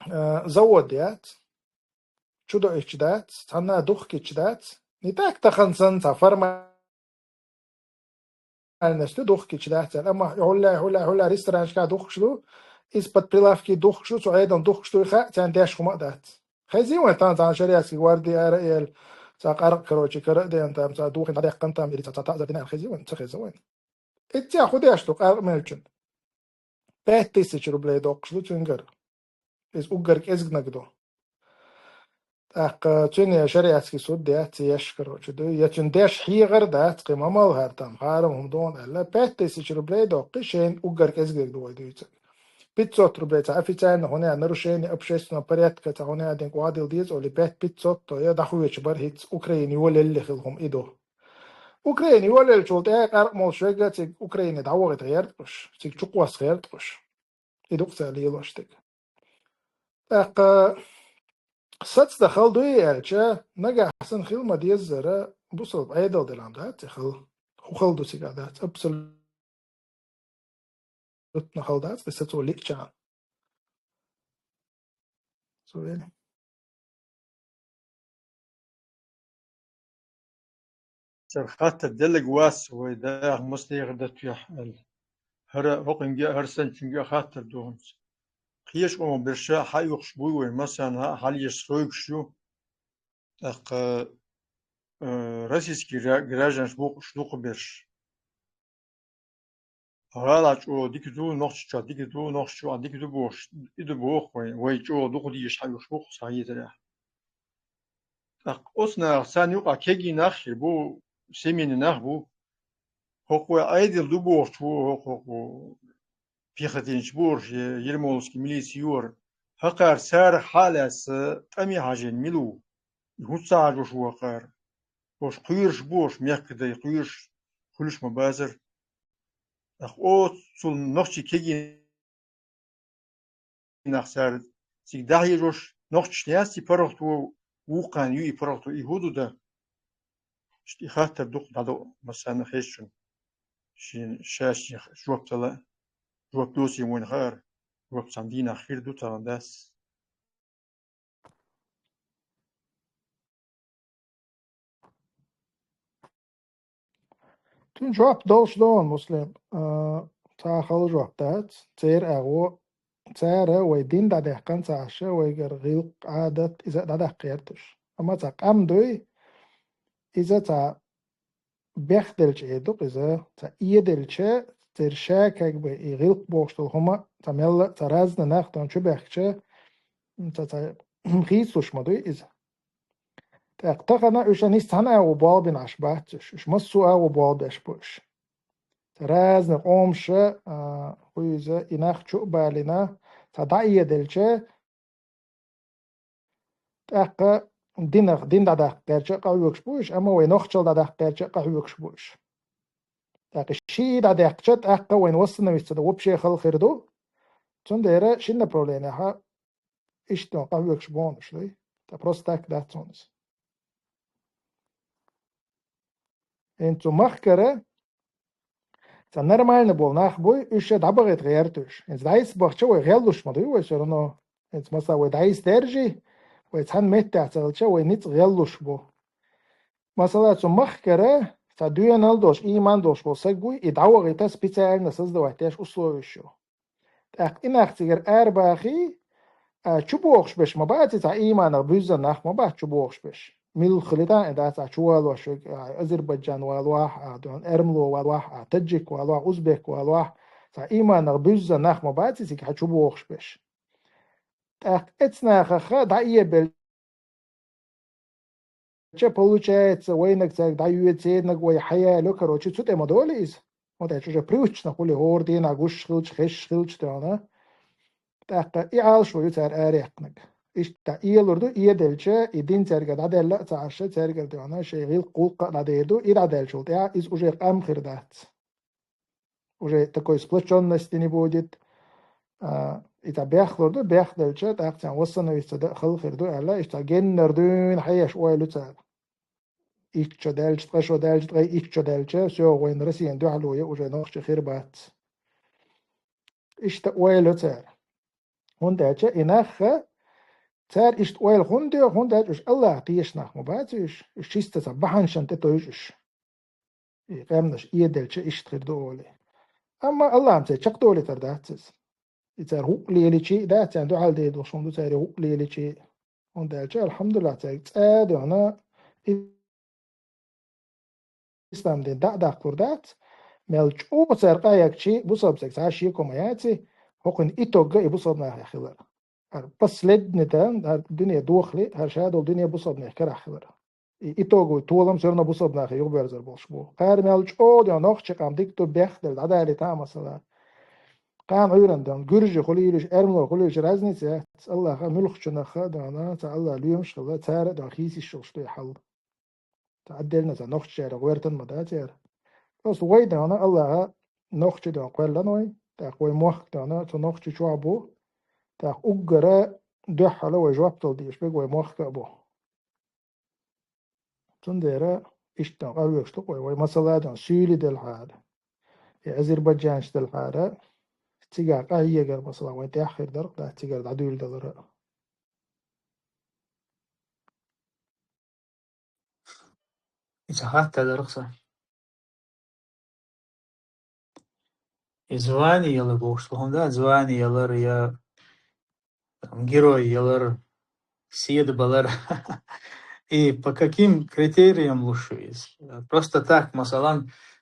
а, завод яц, чу доуьйтуш дац, цхьанна духкуьйтуш дац. Не так тахана санна цхьа форма Альнаш ду духкуьйтуш дац аьлла. Амма хьуьлла, хьуьлла, хьуьлла ресторанчика духкуш ду, иза под прилавки духкуш ду, цу Ӏедална духкуш дуй хаьа, царна деш хӀума а дац. Хезий вайн тахана цхьана шариатский гварди ара а елла, цхьа къаркъа, короче, кара а деана там, цхьа духина дӀадаьккхина там, или цхьа, цхьа таӀзар дина аьлла, хезий вайн? Ца хеза вайн. Эццехь хӀун деш ду къаркъа мелчун? Пять тысяч рублей доккхуш ду цуьнгара. Иза уггар кӀезгнаг ду. ТӀаккха цуьнан я шариатский суд яц, я еш, короче, ду, я цуьнан деш хьехар дац, кхин ма-малхара там, хьарам хӀума ду аьлла, пять тысяч рублей доккхий, шайна уггар кӀезгнаг ду вай дуьйцург. Пятьсот рублей цхьа официально хӀун я, нарушение общественного порядка цхьа хӀун я, динка охьадилла деза олий, пять пятьсот то я дӀахоьцуш бара хӀинца Украина йолаелла хила хӀума и ду. Украина йолаеллачул тӀаьхьа къаркъа молуш верг а цига Украине дӀавахийта гӀерта уьш, цига чукхосса гӀерта уьш. И ду-кх цара лелош дерг. ТӀаккха сацдан хала дуй аьлча, нагахь санна хила ма-деззара, бусалба Ӏедал делахь дац и хала. ХӀун хала ду цигахь дац? Абсолютно хала дац, и сацо лиъчарна. Цу вели. Цара хаттар деллаг вац вай даха маслехар датвехь аьлла. ХӀара хӀокхуьнга а, хӀара санчуьнга а хаттар ду хӀинца. Кхечу къомах берш а хьаоьхуш буй вайн, массарна а хьалаеш стройкаш ю. ТӀаккха, э, российский гра-, гражданаш бу-кх уьш дукхахберш. гӀала чӀогӀа дика ду, нохчича дика ду, нохчича дика ду бохуш, и ду боху вай, вай чӀогӀа дукха дезаш хьаоьхуш бу-кх цхьа хетарехь. ТӀаккха оцу нахаца царна юкъахь кегий нах а хир бу, семейный нах а бу. ХӀокху вай Ӏедал ду бохучу, хӀокху, хӀокху пехотинцаш бу уьш, е ермоловский милици ю уьш. ХӀокхара царах хьа а лаьцна тӀаме хьажийна мила ву? И хӀунда ца хьажош ву хӀокхара? Уьш кхоьруш бу, уьш мехкадай кхоьруш, хуьлуш ма бацара. ТӀаккха оццул нохчий кегий нах цара цига дӀахьежош, нохчашна яц и паргӀато, вукхарна ю и паргӀато, и хӀун ду дан? Иштта и хаттар дукха дӀадо массарна хезначунна. Шен ша шен жоп дала, жоп доцийла вайна хаьара, жоп цхьана дийнахь хир ду тахана дац. Цуьнан жоп долуш ду хьуна, Муслим. А, цхьа хала жоп дац. Церан агӀо, цара вай дин дӀадаьккхина ца Ӏаш, вайгара гӀиллакх, Ӏадат, иза а дӀадаккха гӀерта уьш. Амма цхьа къам дуй, иза цхьа бехделча эр ду-кх иза, цхьа эделча, церан ша как бы и гӀиллакх бохуш долу хӀума, цхьа мелла а, цхьа разный нах дона чу баьхкича, цхьа, цхьа хийцалуш ма дуй иза. ТӀаккха тахана уьш нийса цхьана агӀо болх бина Ӏаш бац уьш. Уьш массо а агӀо болх беш бу уьш. Цхьа разный къомаша, а, хӀу иза, и нах чу а балийна, цхьа дӀаэделча, тӀаккха динах, дин дӀадаккха гӀертача а къахьоьгуш бу уьш, амма вай нохчалла дӀадаккха гӀертача а къахьоьгуш бу уьш. ТӀаккха шиъ дӀадаьккхича, тӀаккха вайна восстановиться дан вообще хала хир ду. Цундела шина направленехьа иштта къахьоьгуш бу хьуна уьш, дуй? Ткъа просто так дац хьуна иза. ХӀинца цу махкара цхьа нормальный болу нах буй, уьш ша дӀабахийта гӀерта уьш. ХӀинца дӀасабахча вай гӀеллуш ма дуй вай всё равно. ХӀинца, масала, вай дӀасадаьржий, вай цхьана меттехь ца хилча, вай ницкъ гӀеллуш бу. Масала, цу махкара цхьа доьналла долуш, ийман долуш волу саг вуй, и дӀавахийта специально создавать деш условиеш ю. ТӀаккха и нах цигара арабахий, а, чубохуш берш ма бац, и цхьа ийманах буьззина нах ма бац чубохуш берш. Муьлхха хилла а и дац, а, чувалош верг, а, Азербайджан валахь, а, дуьхьал эрмало валахь, а, таджик валахь, узбек валахь, цхьа ийманах буьззина нах ма бац, и цига хьан чубохуш берш. ТӀаккха эцу нахах дӀаэбелча, получается, вайнаг цаьрга дӀайоьду, цернаг вай хьаяло, короче, цу тӀе ма долу иза. Вот аьлча уже привычно хуьлу, хӀора дийнахь гуш хилча, хезаш хилча тӀехь. ТӀаккха и Ӏалашо ю цара араяьккхинарг. Иштта дӀаэлур ду, эделча, и дин цаьрга дӀадаьлла а ца Ӏаш, цаьргара тӀехь шайн гӀиллакх-гӀуллакх а дӀадер ду, и дӀадаьллачул тӀехь иза уже къам хир дац. Уже такой сплочённости не будет. А, и цхьа бехлур ду, бехделча, тӀаккха царна восстановиться дан а хала хир ду аьлла, иштта цхьа геннара дуьйна хьаеш ойла ю цара. Итт шо даьлча, ткъа шо даьлча, ткъе итт шо даьлча, всё, вайна Россиян дуьхьало я, уже нохчий хир бац. Иштта ойла ю цара. ХӀунда аьлча и нах, цара иштта ойла хӀунда йо, хӀунда аьлча уьш Аллахьах тешаш нах ма бац уьш, уьш чисто цхьа бахьанашна тӀе тевжаш уьш. И къаьмнаш эделча иштта хир ду олий. Амма Аллахьа церан чекхдолуьйтур дац иза. И цара хӀуъа лелийча а дац, царна дуьхьал дийр долуш хӀума ду цара хӀуъа лелийча а. ХӀунда аьлча, алхьамдулиллахӀ, цаьрга цӀа а дуьхьал ислам дин дӀа а даккхалур дац, мел чӀогӀа цара къахьегча а, бусалба стаг цхьа а шеко ма яц, хӀокхуьнан итог а и бусалба нахах хилар. ХӀара последний дан, хӀара дуьне дохале, хӀара ша долу дуьне бусалбанех карахь хилар. И итоговый толам всё равно бусалба нахе юхаберзар болуш бу. Кхара мел чӀогӀа ден нохчи къам дика ду бехделла дӀадалийта а масала. Кхана Ӏуьйранна дан, гуьржи хуьлийла уьш, эрмало хуьлийла уьш, разница яц. Аллаха муьлххачунах а дан, цхьа Аллах лоьмаш хилла, цара а дан хийца йиш йолуш ду и хьал. Цхьа отдельно цхьа нохчашкара гӀоьртан ма дац цара. Просто вай дан Аллаха нохчи дан кхоьллан вай, тӀаккха вай мохк дан цу нохчи чохь бу, тӀаккха уггара дуьххьала вай жоп дала дезаш берг вай мохк а бу. Цундела иштта къахьоьгуш ду-кх вай, вай масала дан суьйлий делхьара, я азербайджанаш делхьара, цигахь къахьегар масала вайн тӀехь хир дара-кх, дац цигара дӀадуьйладалар а. Иза хаттар дара-кх сан. И звание ялар бохуш ду хӀума, да, звание ялар я, там, герой ялар, седа балар. И по каким критериям луш ю иза? Просто так, масалан,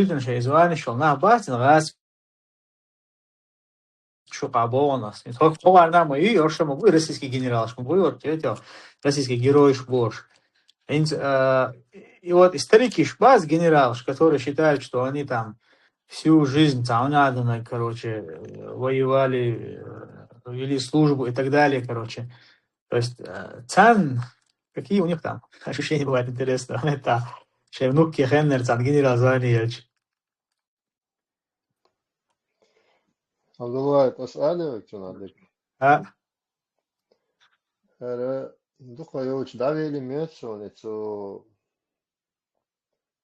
действительно шайн званеш йола нах бац, гӀазкхий чу къа богӀунас. Хо-, ховарна ма ю, орша ма бу, российский генералаш ма бу, вот, эти, российский геройш бош. Инц-, э, и вот и старикиш бац генералаш, которые считают, что они там всю жизнь, там, надо, короче, э, воевали, э, вели службу и так далее, короче. То есть, э, цан, какие у них там ощущения бывают, интересно. Это, шайн внук кхеннар цан генерал звание елча. Абдулла, тас алевак цунадик. А? ХӀара дукха йолчу дӀавели моьтту суна, цу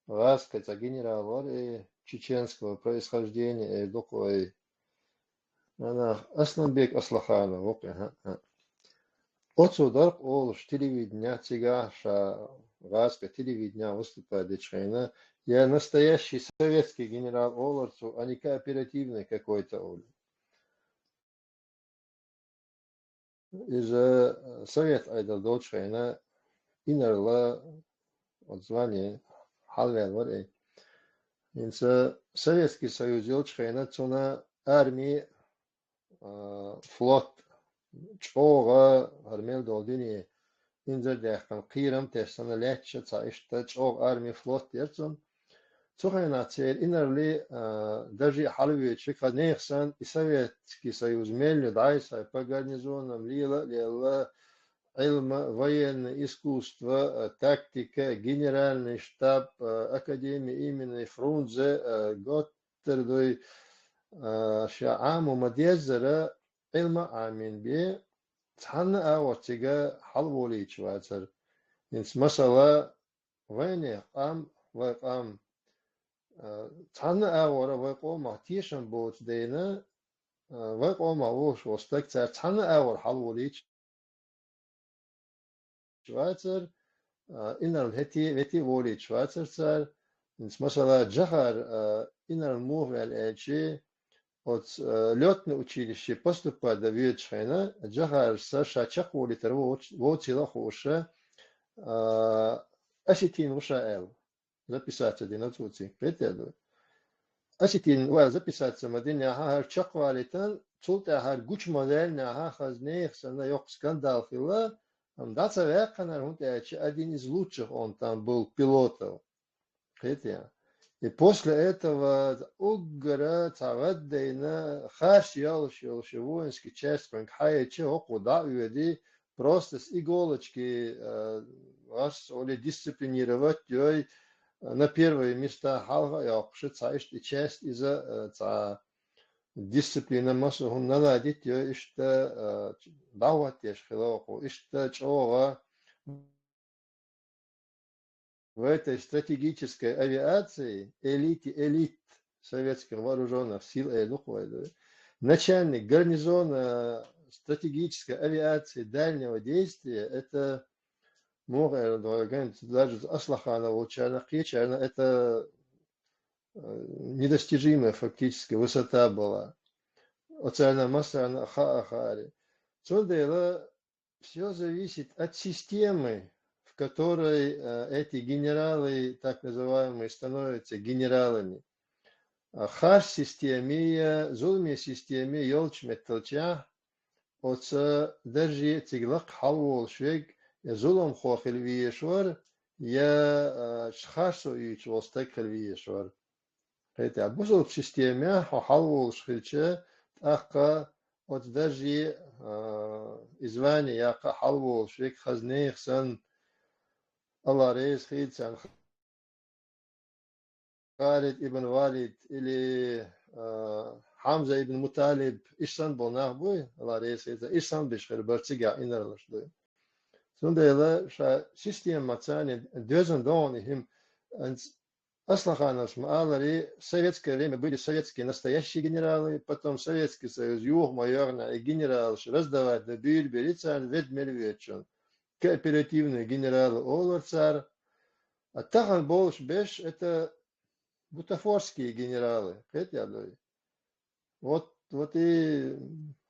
гӀазкхи цхьа генерал вара и чеченского происхождения, и дукха и, ана, Асланбек Аслаханов ву-кх, аха, аха. Оцо дара-кх олуш телевиденехь цигахь ша гӀазкхи телевиденехь выступать дечу хенахь, я настоящий советский генерал олура цо, а не кооперативный какой-то олу. Иза, э, совет Ӏедал долчу хенахь инарла, вот звание хьалаваьлла вара и. ХӀинца Советский Союз йолчу хенахь цунна арми, а, флот, чӀогӀа хӀара мел долу дуьне инзардаьккхина, кхерам тесна лаьтташ цхьа иштта чӀогӀа арми, флот яра цунна. Цу хенахь церан инарла, а, дажи хьалавоьдуш, кхин нехан санна, и Советский Союз мел ю дӀасхьа по гарнизонам лела а лелла, Ӏилма, военное искусство, а, тактика, генеральный штаб, а, академия имени Фрунзе, а, Готтардой, а, ша Ӏамо ма-деззара, Ӏилма а Ӏамийна бен, цхьанна а агӀор цига хьалаволуьйтуш вацара. ХӀинца, масала, вайнех къам, вай къам, а, цхьанна а агӀора вай къомах тешам боцу дела, а, вай къомах волуш волу стаг цара цхьанна а агӀор хьалаволуьйтуш вацар, а, инарла хӀетте, вете а волуьйтуш вацар цара. ХӀинца, масала, Джохар, а, инарла муха ваьлла аьлча, оцу, а, лётный училище поступать дан воьдучу хенахь, Джохарс ша чекхволуьйтур ву-, вовцийла а хууш, а, осетин ву ша аьлла. Записаться дина цо цигахь, кхетий ду. Осетин вара записаться ма динехь, хӀара чекхвалийтина, цул тӀаьхьа гучу ма даьллинехь, хаза нехан санна йоккха скандал хилла, амма дӀа ца ваьккхинера, хӀунда аьлча один из лучших он там был пилотов. Кхетий? И после этого уггара цхьа гӀаддайна, харц йолуш йолуш воинский часть кхуьнга хьаьжча, хӀокхо дӀа а воьдий, просто с иголочки, э, вас оли дисциплинировать йой, э, на первые места хьалха а йоккхуш, цхьа иштта и часть иза, э, цхьа дисциплина, массо а хӀума наладить йой, иштта, э, дӀахӀоттош хилла хӀокхо, иштта чӀогӀа в этой стратегической авиации, элите элит советских вооружённых сил, э, ну, кхой, да, начальник гарнизона стратегической авиации дальнего действия, это, муха эр ду, даже Аслаханов волчарна, кхечарна, это, э, недостижимая фактически высота была. Оцарна массарна а хаа хаьара. Цундела всё зависит от системы, в которой, э, эти генералы, так называемые, становятся генералами. А, харц системе я зуламе системе йолчу метталчехь, оцу дарже цига лакха хьалаволуш верг я зуламхо хила везаш вара, я, э, харцо оьцуш волу стаг хила везаш вара. Кхетий, бусалба системехь хьо хьалаволуш хилча, тӀаккха оцу дарже, а, и звание яккха хьалаволуш верг хаза нехан санна, АллахӀ реза хийла царна, Халид ибн Валид или, а, Хьамза ибн Муталиб, иштта санна болу нах буй, АллахӀ реза хийла царна, иштта санна беш хир бара цигахь инарлаш дуй. Цундела ша система царна доьзна догӀу хӀима, анц-, Аслахановс ма-аллара, в советское время были советские настоящие генералы, потом Советский Союз юха ма-йоьгӀна, и генералаш раздавать дан буьйлабелира царна, ведда мел воьдучунна. Кооперативные генералы олура цара. А тахана болуш берш, это бутафорские генералы, кхетий ду. Вот, вот и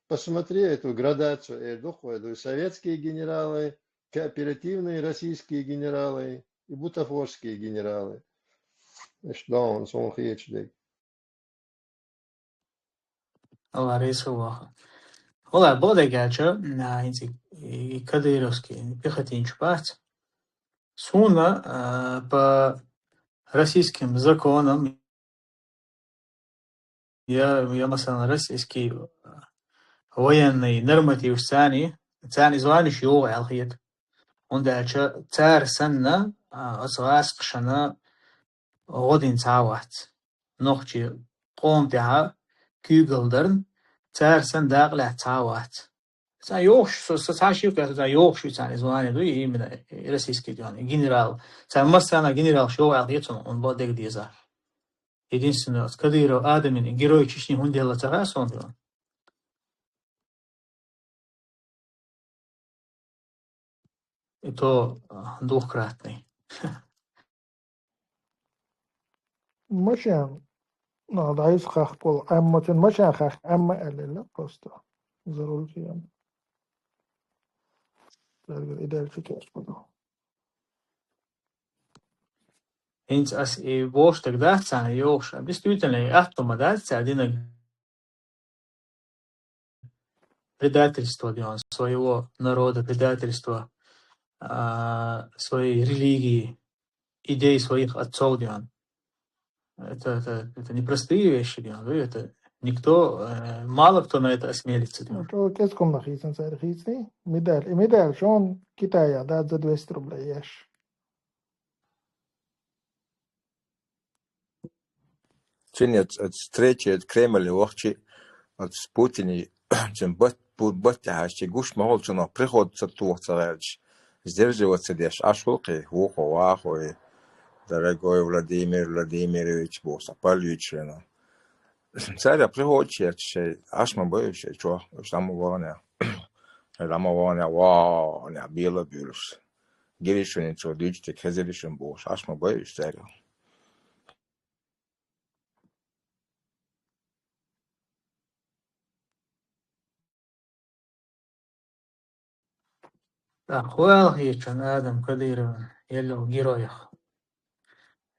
посмотри эту градацию, эр ду-кх вай, ду советские генералы, кооперативные российские генералы и бутафорские генералы. Значит, да, он сон хеташ дерг. АллахӀ реза ваха. Вала, бо дегача, на, инци, и кадыровский, пехотинчу бац. Суна, а, по российским законам я, я, масалан, российский, а, военный норматив царни, царни званиш йогӀу аьлла хета. ХӀунда аьлча цара санна, а, оцу гӀаскхашана гӀо дина цхьа а вац. Нохчий къоман тӀехьа куьйгалла дарна, цара санна дакъа лаьцна цхьа а вац. Цхьа йогӀуш, со, со цхьа шиъ кхетта, цхьа йогӀуш ю царна звание ду, именно российский дён, генерал. Царна массарна генералш йогӀу аьлла хета суна, он бо дега деза. Единственное, оцу Кадыров Адамин Герой Чечни хӀунда делла ца хаьа суна. И то, а, двухкратный. Машен, ну, да, из хах пол, амма тен машен хах, амма элле просто. Зарулки ям. Дергер идеал фикер буду. ХӀинца ас и бохуш дерг дац царна йохуш. Действительно, и атта ма дац цара динарг. Предательство делал, своего народа предательство, а, своей религии, идей своих отцов делал. Это, это, это непростые вещи делал, да, это никто, э, мало кто на это осмелится делал. Ну, что, кецком нахийцан царь хийцни? Медаль. И медаль, что он Китая, да, за двести рублей ешь. Цуьнан оцу, оцу встрече, оцу Кремле вахча, оцу Путине, цуьнан бат, бу-, бат тӀехь аш гуш ма хилла, цунах приход ца тоха ца гӀерташ, сдерживаться деш, Ӏаш ву кхин, вукхо вахо и, дорогой Владимир Владимирович, боху, цхьа паллуьйтуш вена. Цара приход чу етташ, шайн Ӏаш ма бай уьш, шайн чохь, уьш дӀа ма вахана. Шайн дӀа ма вахана, вахана, бела буьйлуш. гиришуни цо дуьйцу, хезиришун бохуш, Ӏаш ма бай уьш цаьрга. ТӀаккха хӀун аьлла хеташ Адам Кадыровна, елла геройх?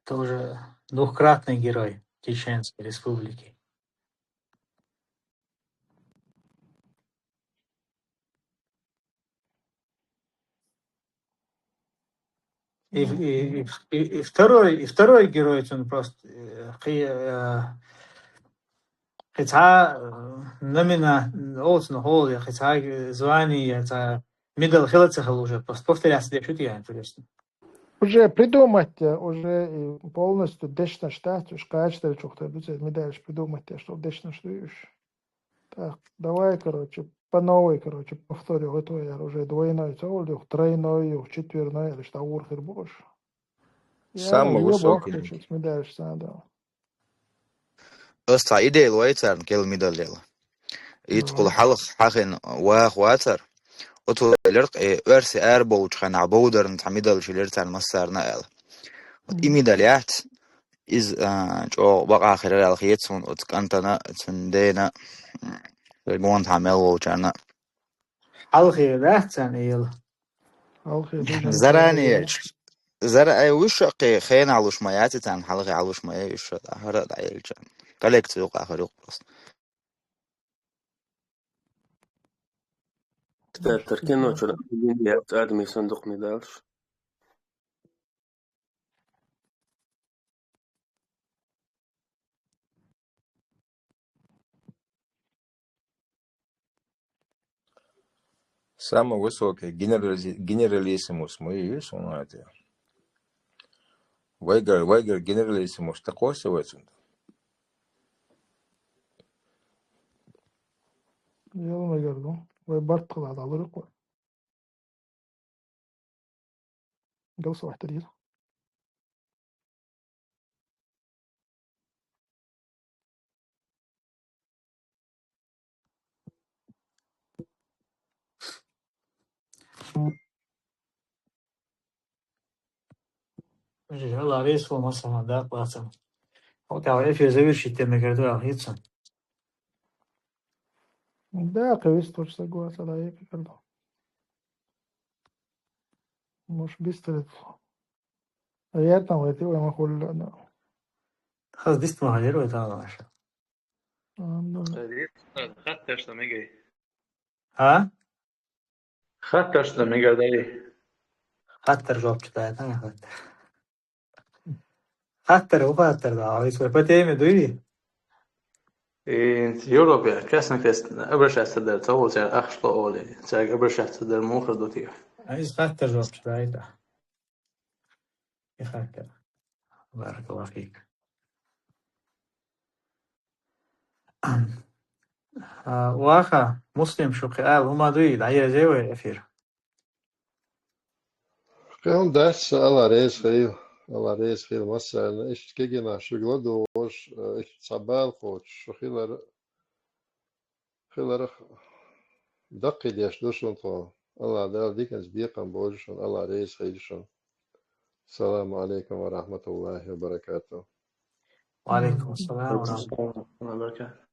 Это уже двухкратный герой Чеченской Республики. И, и, и, и, и второй, и второй герой, он просто, э, кхи-, э, кхи цхьа, э, номина-, оцун холе, кхи цхьа, э, звание, цхьа медаль хила ца хила уже, просто повторяться деш ю те, интересно. Уже придумать, э, уже и полностью дешнаш дац, уж кхача дерригачух тера ду церан медальш придумать, э, что дешнаш ду уж. Так, давай, короче, по новой, короче, повторю, вот твой уже двойной, ца волу юха, тройной юха, четверной, или что, ур хир бу уж. Я Самый уже высокий. Боху, медальш ца, да. Аса цхьа идея лой царна, кел медаль дела. Ицкъул хьалха хьахина ваха вацар. Оцу лерк, э, оьрси ара болчу хенахь бовдарна цхьа медаль шилира царна массарна аьлла. Вот и медаль яц, иза, а, чӀогӀа бакъахь хирара аьлла хета суна оцу кӀантана, цуьнан дена, м, вай гонахьа мел волчарна. Хьалхе дац царна эла? Хьалхе ду, Заранее. Зара-, ай, уьш а кхин хенахь луш ма яц и царна, хьалхе хьалуш ма яй уьш а, хӀара а дӀаелча. Коллекция юкъахь хир ю просто. Кстати, тара кино чуьра Академия Академии сандукъ медалш. Самый высокий генерализи-, генералиссимус ма ю, ю суна это. Вайгар, вайгар генералиссимус такой вай цунна. Яла вайгар ду. Вай барт хила далур ю кху. Голосовать дира. Жи, Алла реза хуьлда массарна, дакъа лаца. Вот я эфир завершить де мегар ду аьлла хета суна. Да, кхин вист вац согласен, да, я как. Может, бисталет. Приятно вайти, вай ма хуьллу, да. Хаза дист ма хьалера вай тахана аша. Ам, да. Хаттарш дан мегий. А? Хаттарш дан мегар дай. Хаттар жоп чу дай, да, хаттар. Хаттар, у хаттар, да, а вай по теме дуй? И Европе, Красный Крест, обращаться дар, ца ву цара ахча ло олий, цаьрга обращаться дар муха ду те? А иза хаттар жоп чу дай, да. И хаттар. Баракаллаху фик. А, ваха, Муслим, шу кхин ала хӀума дуй, дӀаерзий вай эфир? Кхин дац, Алла реза хила, Алла реза хила массарна, иштта кегина шуьга ладугӀуш, э, иштта цхьа бала кхочуш, шу хилар, хиларх даккхийдеш ду шуна тхо. Алла Дала диканца бекхам бойла шуна, Алла реза хила шуна. Саламу алейкум ва рахматуллахи ва баракатух. Ва алейкум ассалам ва рахматуллахи ва баракатух.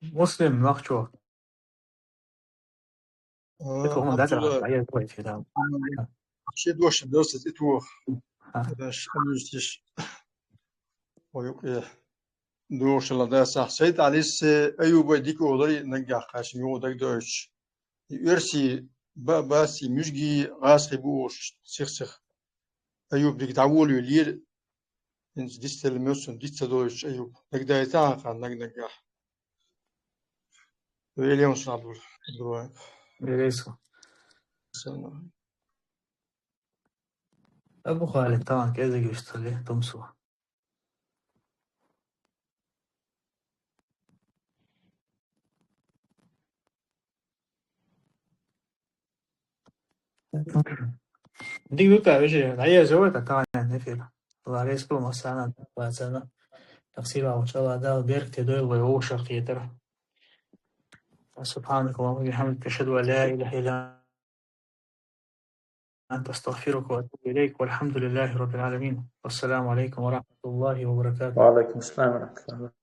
Муслим, нохчо. А, ХӀун дац, Абдулла, а, я, ой, да. А, ши дош досит и тух. А. Даш, амнистиш. Ой, юкъе. Дошала дасахь. Сайд Алис, э, Аюбай дика олари, наггахь кхаьчна югӀу дагадойтуш. И оьрси ба-, баси, муьжги, гӀазкхи бу уш сих-сих. Аюб дика дӀаволавеллера. ХӀинца дицделла мел сун диц ца дойтуш Аюб. Нагадайта хьан наг-наггахь. Велиан шалур. Велиан. Абу Халид, тамам, кӀезиг вистхили, тумсо. Дика ду-кх, вежарий, дӀаерзо вай тхан таханлерчу эфира. Алла реза хуьлда массарна, бацарна. Тахсира волчу Алла Дала беркате дойла вай вовшахкхетар. سبحانك اللهم وبحمدك، أشهد أن لا إله إلا أنت، أستغفرك وأتوب إليك، والحمد لله رب العالمين، والسلام عليكم ورحمة الله وبركاته. وعليكم السلام ورحمة الله.